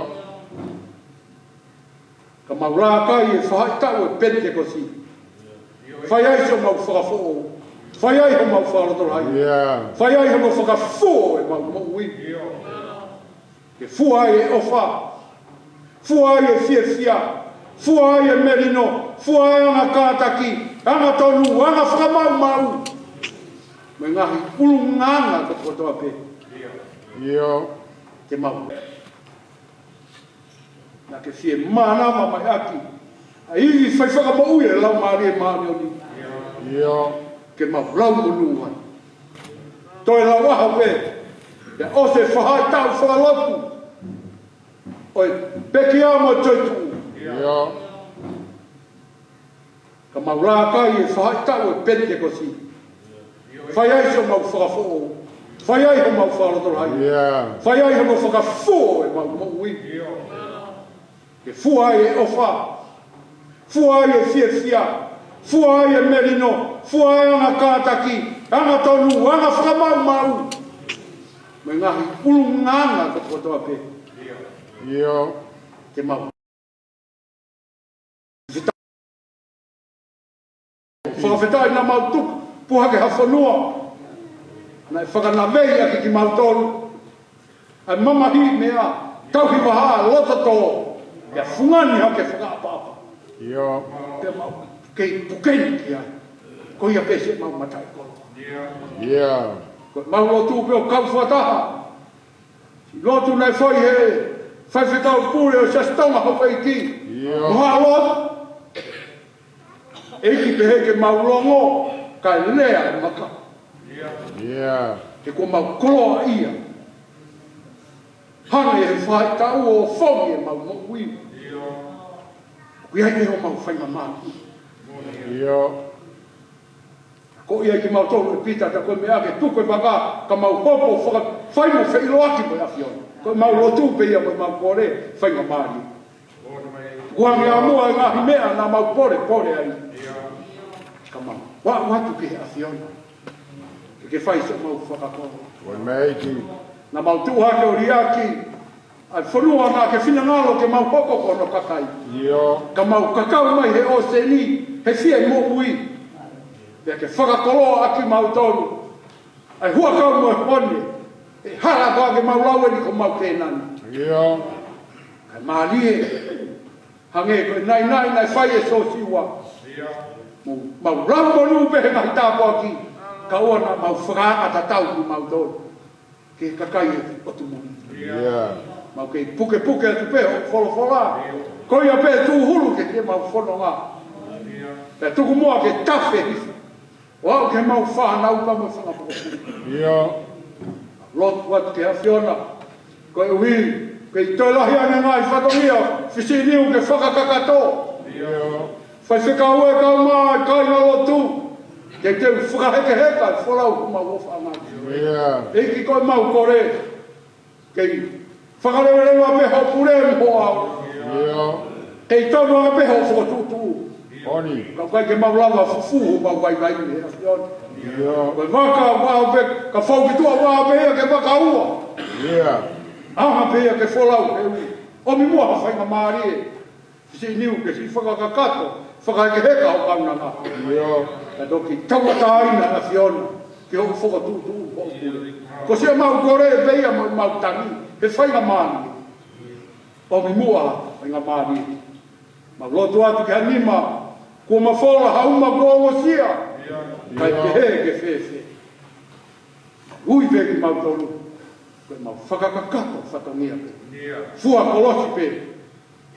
Ka mau laka ai e faʻahitaʻu ʻo e Penitekosi. Fai ai siʻomau fakafoʻou. Fai ai homau fakalotolahi. Ia. Fai ai homau fakafuo ʻemau moʻui. Ke fua ai e ʻofa. Fua ai e fiefia. Fua ai e melino. Fua ai e anga kātaki. Anga tonu. Anga fakamaʻumaʻu. Mo e ngaahi ʻulungaanga kotoa pē. Ia. Ke mau. Naʻa ke fie mānava mai ʻaki ʻa e ivi fai fakamoʻui ʻa e Laumālie Māʻoniʻoni. Ia. Ke mau lau monū ai. Toe lau ʻaho pē. Pea ʻosi e faʻahitaʻu fakalotu ʻo e pekia mo e toetuʻu. Ia. Ka mau laka ai e faʻahitaʻu ʻo e Penitekosi. Fai ai siʻomau fakafoʻou. Fai ai homau fakalotolahi. Ia. Fai ai homau fakafuo ʻemau moʻui. Ke fua ai e ʻofa. Fua ai e fiefia. Fua ai e melino. Fua ai e anga kātaki. Anga tonu. Anga fakamaʻumaʻu. Mo e ngaahi ʻulungaanga kotoa pē. Ia. Ke mau. Fakafetaʻi naʻa mau tupu hake ha fonua naʻe fakanavei ʻaki kimautolu ʻa e mamahi meʻa, tauhi vahaʻa, loto tō, pea fungani hake fakaʻapaʻapa. Ia. Pea mau kei pukeni ki ai. Ko ia pē siʻemau mataʻikoloa. Ia. Ko ʻemau lotu pē ʻo kau fakataha. Lotu naʻe fai he faifekau pule ʻo Siasi Tonga Houʻeiki. Ia. Mo haʻa lotu. ʻEiki, pehē ke mau longo, kae lea e maka. Ia. He kuo mau koloaʻia. Hangē he faʻahitaʻu ʻo fongi ʻemau moʻui. Ia. ʻOku ʻi ai pē homau faingamālie. Ia. Ko ia kimautolu ʻe Pita, ka ko e meʻa ke tuku e maka, ka mau hopo faka-, fai mo feʻiloaki mo e ʻAfiona. Ko ʻemau lotu pē ia mo ʻemau kole, faingamālie. Kuo hangē ʻa muʻa e ngaahi meʻa naʻa mau polepole ai. Ka mau ʻoatu ki he ʻAfiona. Ke ke fai siʻomau fakakoloa. Naʻa mau tuʻu hake ʻo liʻaki ʻa e fonua naʻa ke finangalo ke mau hoko ko hono kakai. Ia. Ka mau kakau mai he ʻōseni, he fie moʻui. Pea ke fakakoloa ʻaki kimautolu ʻa e huʻakau mo e hone, he hala ka ke mau lau eni ko homau Kēnani. Ia. Kae mālie, hangē ko e naʻinaʻi naʻe fai ʻe Siosiua. Ia. Mo, mau lau monū pē he ngaahi tāpuaki, kae ʻoua naʻa mau fakaʻataʻatā kimautolu ki he kakai ʻo e ʻotu moʻui. Ia. Mau kei pukepuke atu pē hoʻo folofola. Ia. Ko ia pē tūhulu ki heʻemau fononga. Ia. Pea tuku muʻa ke tafe hifo. ʻO aʻu ki heʻemau fānau pea mo e fanga pokopuleʻanga. Ia. Lotu atu ki he ʻAfiona. Koeʻuhi, kei toe lahi ange ngaahi fatongia, fisiʻi niu ke fakakakato. Ia. Faifekau ē, kau mai, kāinga lotu. Ke teu fakahekeheka e folau homau ʻofaʻanga. Ia. ʻEiki, ko ʻemau kole. Kei fakaleveleva pē hoʻo pule mo hoʻo ʻao. Ia. Kei tonu ange pē hoʻo fokotuʻutuʻu. Oni. Ka ʻoku ʻikai ke mau lava fufū homau vaivai mei he ʻAfiona. Ia. Ko e vaka ʻoku ʻalu pē, ka fou ki tuʻa ʻoku ʻalu pē ia ke vaka ua. Ia. ʻAlu pē ia ke folau he ui. ʻOmi muʻa ha faingamālie. Fisiʻi niu ke siʻi fakakakato, fakahekeheka hoʻo kaunanga. Ia. Ka toki tauʻatāina ʻa e ʻAfiona, ki hoʻo fokotuʻutuʻu hoʻo pule. Ko siʻemau kole pē ia mo ʻemau tangi, he faingamālie. ʻOmi muʻa, faingamālie. Mau lotu atu ki ha nima, kuo mafola ha uma kuo ongosia. Ia. Kae pehē ke fēfē. Ui pē kimautolu, ko ʻemau fakakakato fatongia pē. Ia. Fua kolosi pē,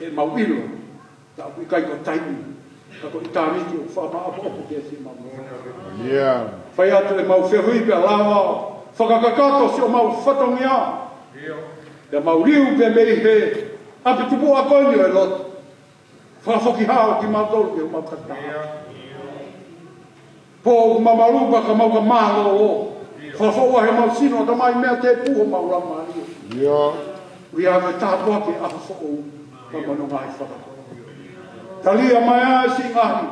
heʻemau ʻilo, ka ʻoku ʻikai ko e taimi, ka ko ʻitāniti ʻoku fakamāʻopoʻopo ki ai siʻemau moʻui. Ia. Fai atu ʻemau fehuʻi pea lava, fakakakato siʻomau fatongia. Ia. Pea mau liu pē mei he ʻapi tupuʻa ko eni ʻo e lotu. Fakafoki hao kimautolu ke mau kata. Pō ʻoku mamalu pea ka mau ka mālōlō. Fakafoʻou ʻa e mau sino, Tamai, meʻa tēpū homau laumālie. ʻIo. ʻOku ʻi ai e tāpuaki ʻa e ʻaho foʻou. Ka mau nonga ai faka. Talia mai ʻa e siʻi ngaahi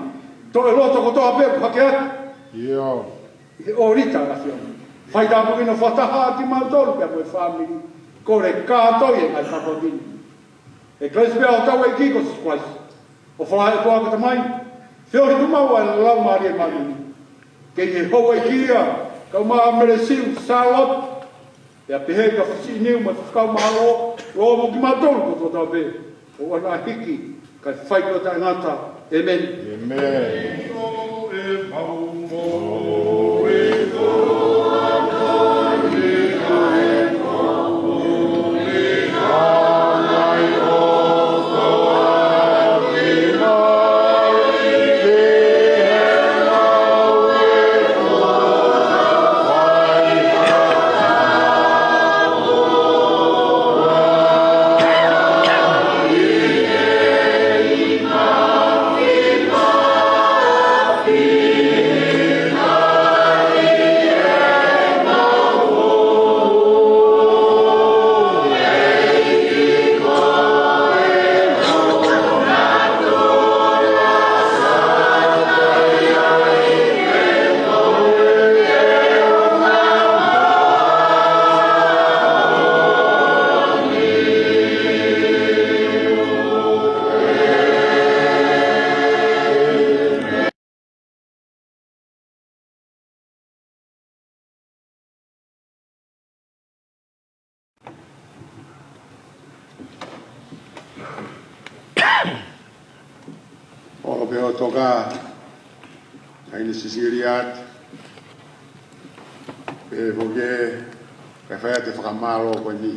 toʻe loto kotoa pē ʻoku hake atu. ʻIo. ʻI he ʻōlita ʻa e ʻAfiona. Fai tāpuekina fakataha kimautolu pea mo e fāmili. Kole kātoi e ngaahi tāpuaki ni. ʻE Kalaisi pea ʻo tau ʻEiki ko Sīsū Kalaisi. ʻOfa lahi ʻa e ʻOtua ko e Tamai. Feohi tumau ʻa e Laumālie Māʻoniʻoni. Ke ʻi he houʻeiki ia, kau mai Melesiu, Sālote. Pea pehē kia Fisiʻiniu mo e Fuakava Mālō, ʻo mo kimautolu kotoa pē. ʻO ʻoua naʻa hiki, kae fai ki he taʻengata. ʻĒmeni. ʻĒmeni. ʻO pehē ʻo toka, ʻa ʻIne Sisiliate, pehē foki, kae fai atu e fakamālō ko eni.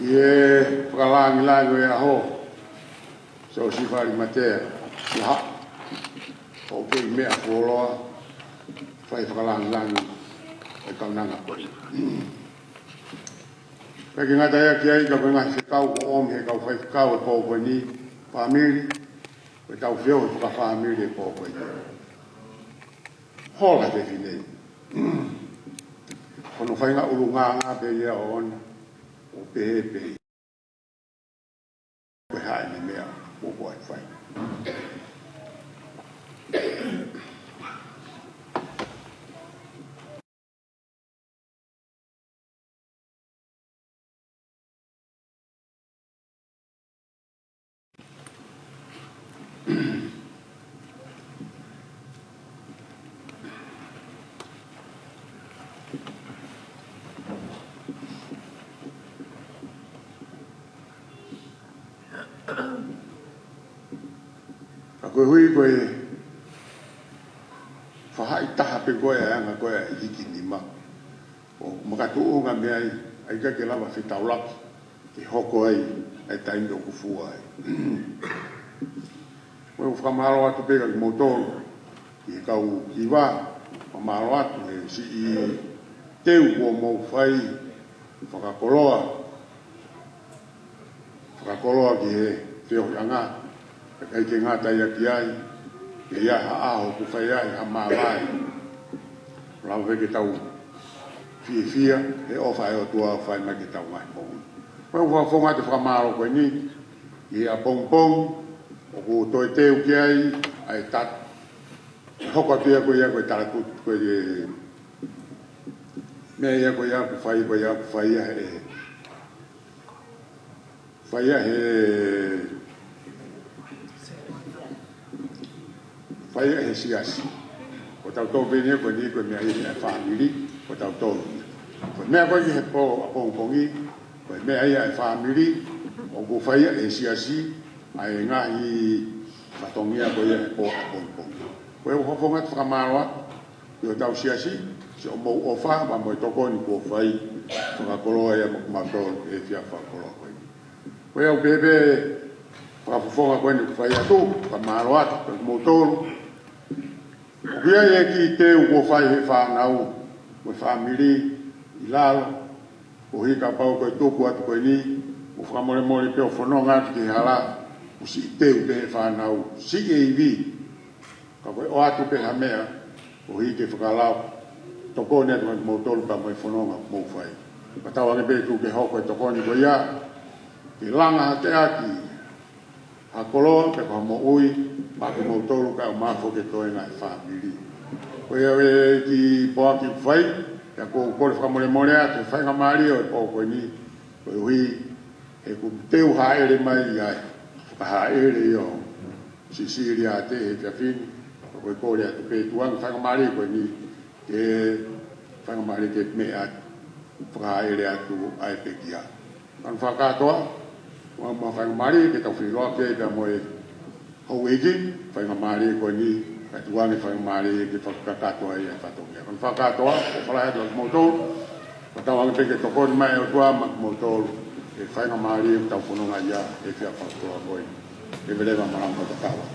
ʻI he fakalāngilangi ʻo e ʻaho, Siosifa Alimatea, ʻi ha, ʻoku kei meʻa fuoloa, fai fakalāngilangi ʻo e kaunanga ko eni. Pea ʻikai ngata ai ki ai ka ko e ngaahi fekau kuo ʻomi ʻe he kau faifekau ʻo e pō ko eni, fāmili, ko ʻetau feohi fakafāmili ʻo e pō ko eni. Hola te finei. Ko hono faʻahinga ʻulungaanga pē ia ʻoʻona, ʻo pehē pē. Ko e hā ʻene meʻa, ʻoku ʻai fai. Ka koeʻuhi ko e faʻahi taha pē ko ē ʻa e anga ko ē ʻa e hiki nima. ʻO makatuʻunga mei ai, ʻa ia ʻikai ke lava fetaulaki, ke hoko ai, ʻa e taimi ʻoku fua ai. Ko e fakamālō atu pē kia kimoutolu, ʻi he kau hiva, fakamālō atu he siʻi teu kuo mou fai, fakakoloa, fakakoloa ki he feohiʻanga, ʻikai ke ngata ia ki ai, ke ʻi ai ha ʻaho ʻoku fai ai ha māvae. Lava pē ke tau fiefia, he ʻofa ʻa e ʻOtua fai mai ke tau ngaahi moʻui. Ko e ʻuhinga ʻoku ou fakafofonga atu e fakamālō ko eni, ʻi he ʻapongipongi, ʻoku toe teu ki ai, ʻa e tatu. Hoko atu ia ko ia ko e talatutu, ko e meʻa ia ko ia ʻoku fai, ko ia ʻoku fai ia he, fai ia he, fai ia he siasi. Ko tautolu pē eni ko eni ko e meʻa ia ʻa e fāmili, ko tautolu. Ko e meʻa ko eni he pō ʻapongipongi, ko e meʻa ia ʻa e fāmili, ʻoku fai ia he siasi, ʻa e ngaahi fatongia ko ia he pō ʻapongipongi. Ko e ʻuhinga ʻoku ou fakafofonga atu e fakamālō atu, ʻi hotau siasi, siʻomou ʻofa, pea mo e tokoni kuo fai, fakakoloa ia mo kimautolu he efiafi fakakoloa ko eni. Ko ia ʻoku pehē pē fakafofonga ko eni ʻoku fai atu, fakamālō atu, kia kimoutolu. ʻOku ʻi ai e kiʻi teu kuo fai he fānau, mo e fāmili, ʻi lalo, Koeʻuhi kapau ko e tuku atu ko eni, mou fakamolemole pē ʻo fononga atu ki he hala, ʻoku siʻi teu pē he fānau, siʻi e ivi. Ka ko e ʻoatu pē ha meʻa, koeʻuhi ke fakalao, tokoni atu kiate kimoutolu pea mo e fononga ʻoku mou fai. Ka tauange pē tuku ke hoko e tokoni ko ia, ke langa hake ʻaki ha koloa pe ko ha moʻui, maʻa kimoutolu kae ʻumaʻā foki e toenga e fāmili. Ko ia ʻa e kiʻi poaki ʻoku fai, pea ʻoku ou kole fakamolemole atu e faingamālie ʻo e pō ko eni, koeʻuhi he kuo teu hāʻele mai ai, fakahāʻele ia ʻo Sisiliate he efiafi ni, ko e kole atu pē tuku ange faingamālie ko eni, ke faingamālie ke meʻa atu, fakahāʻele atu ʻa e pekia. Kau fakakātoa, ʻoku mahuʻinga e faingamālie ke tau feʻiloaki ai pea mo e houʻeiki, faingamālie ko eni, kae tuku ange faingamālie ke fakakakato ai ʻa e fatongia. Kau fakakātoa, ʻoku ou fakahā atu kiate kimoutolu, ka tauange pē ke tokoni mai e ʻOtua maʻa kimoutolu, he faingamālie ʻoku tau fononga ai he efiafi fakakoloa ko eni. Ke veleva malanga fakakātoa.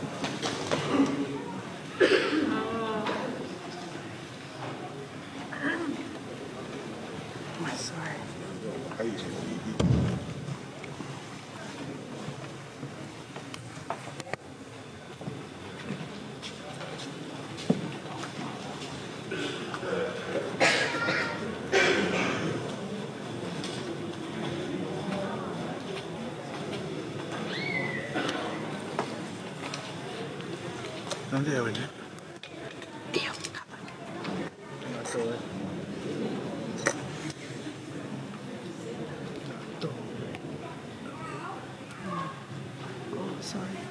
Sorry. Oh, sorry.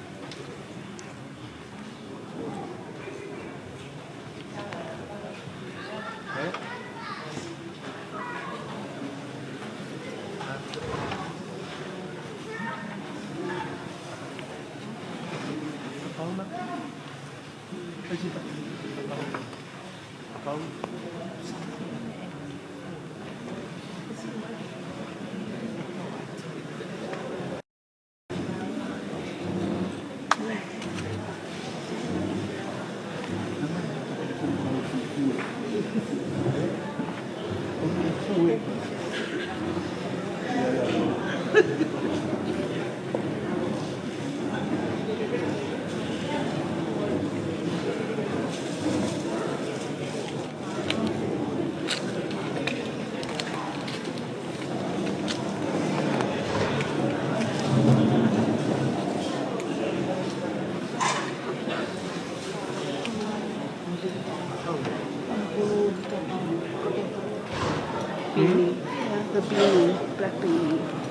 Beanie. Yeah, the beanie, black beanie.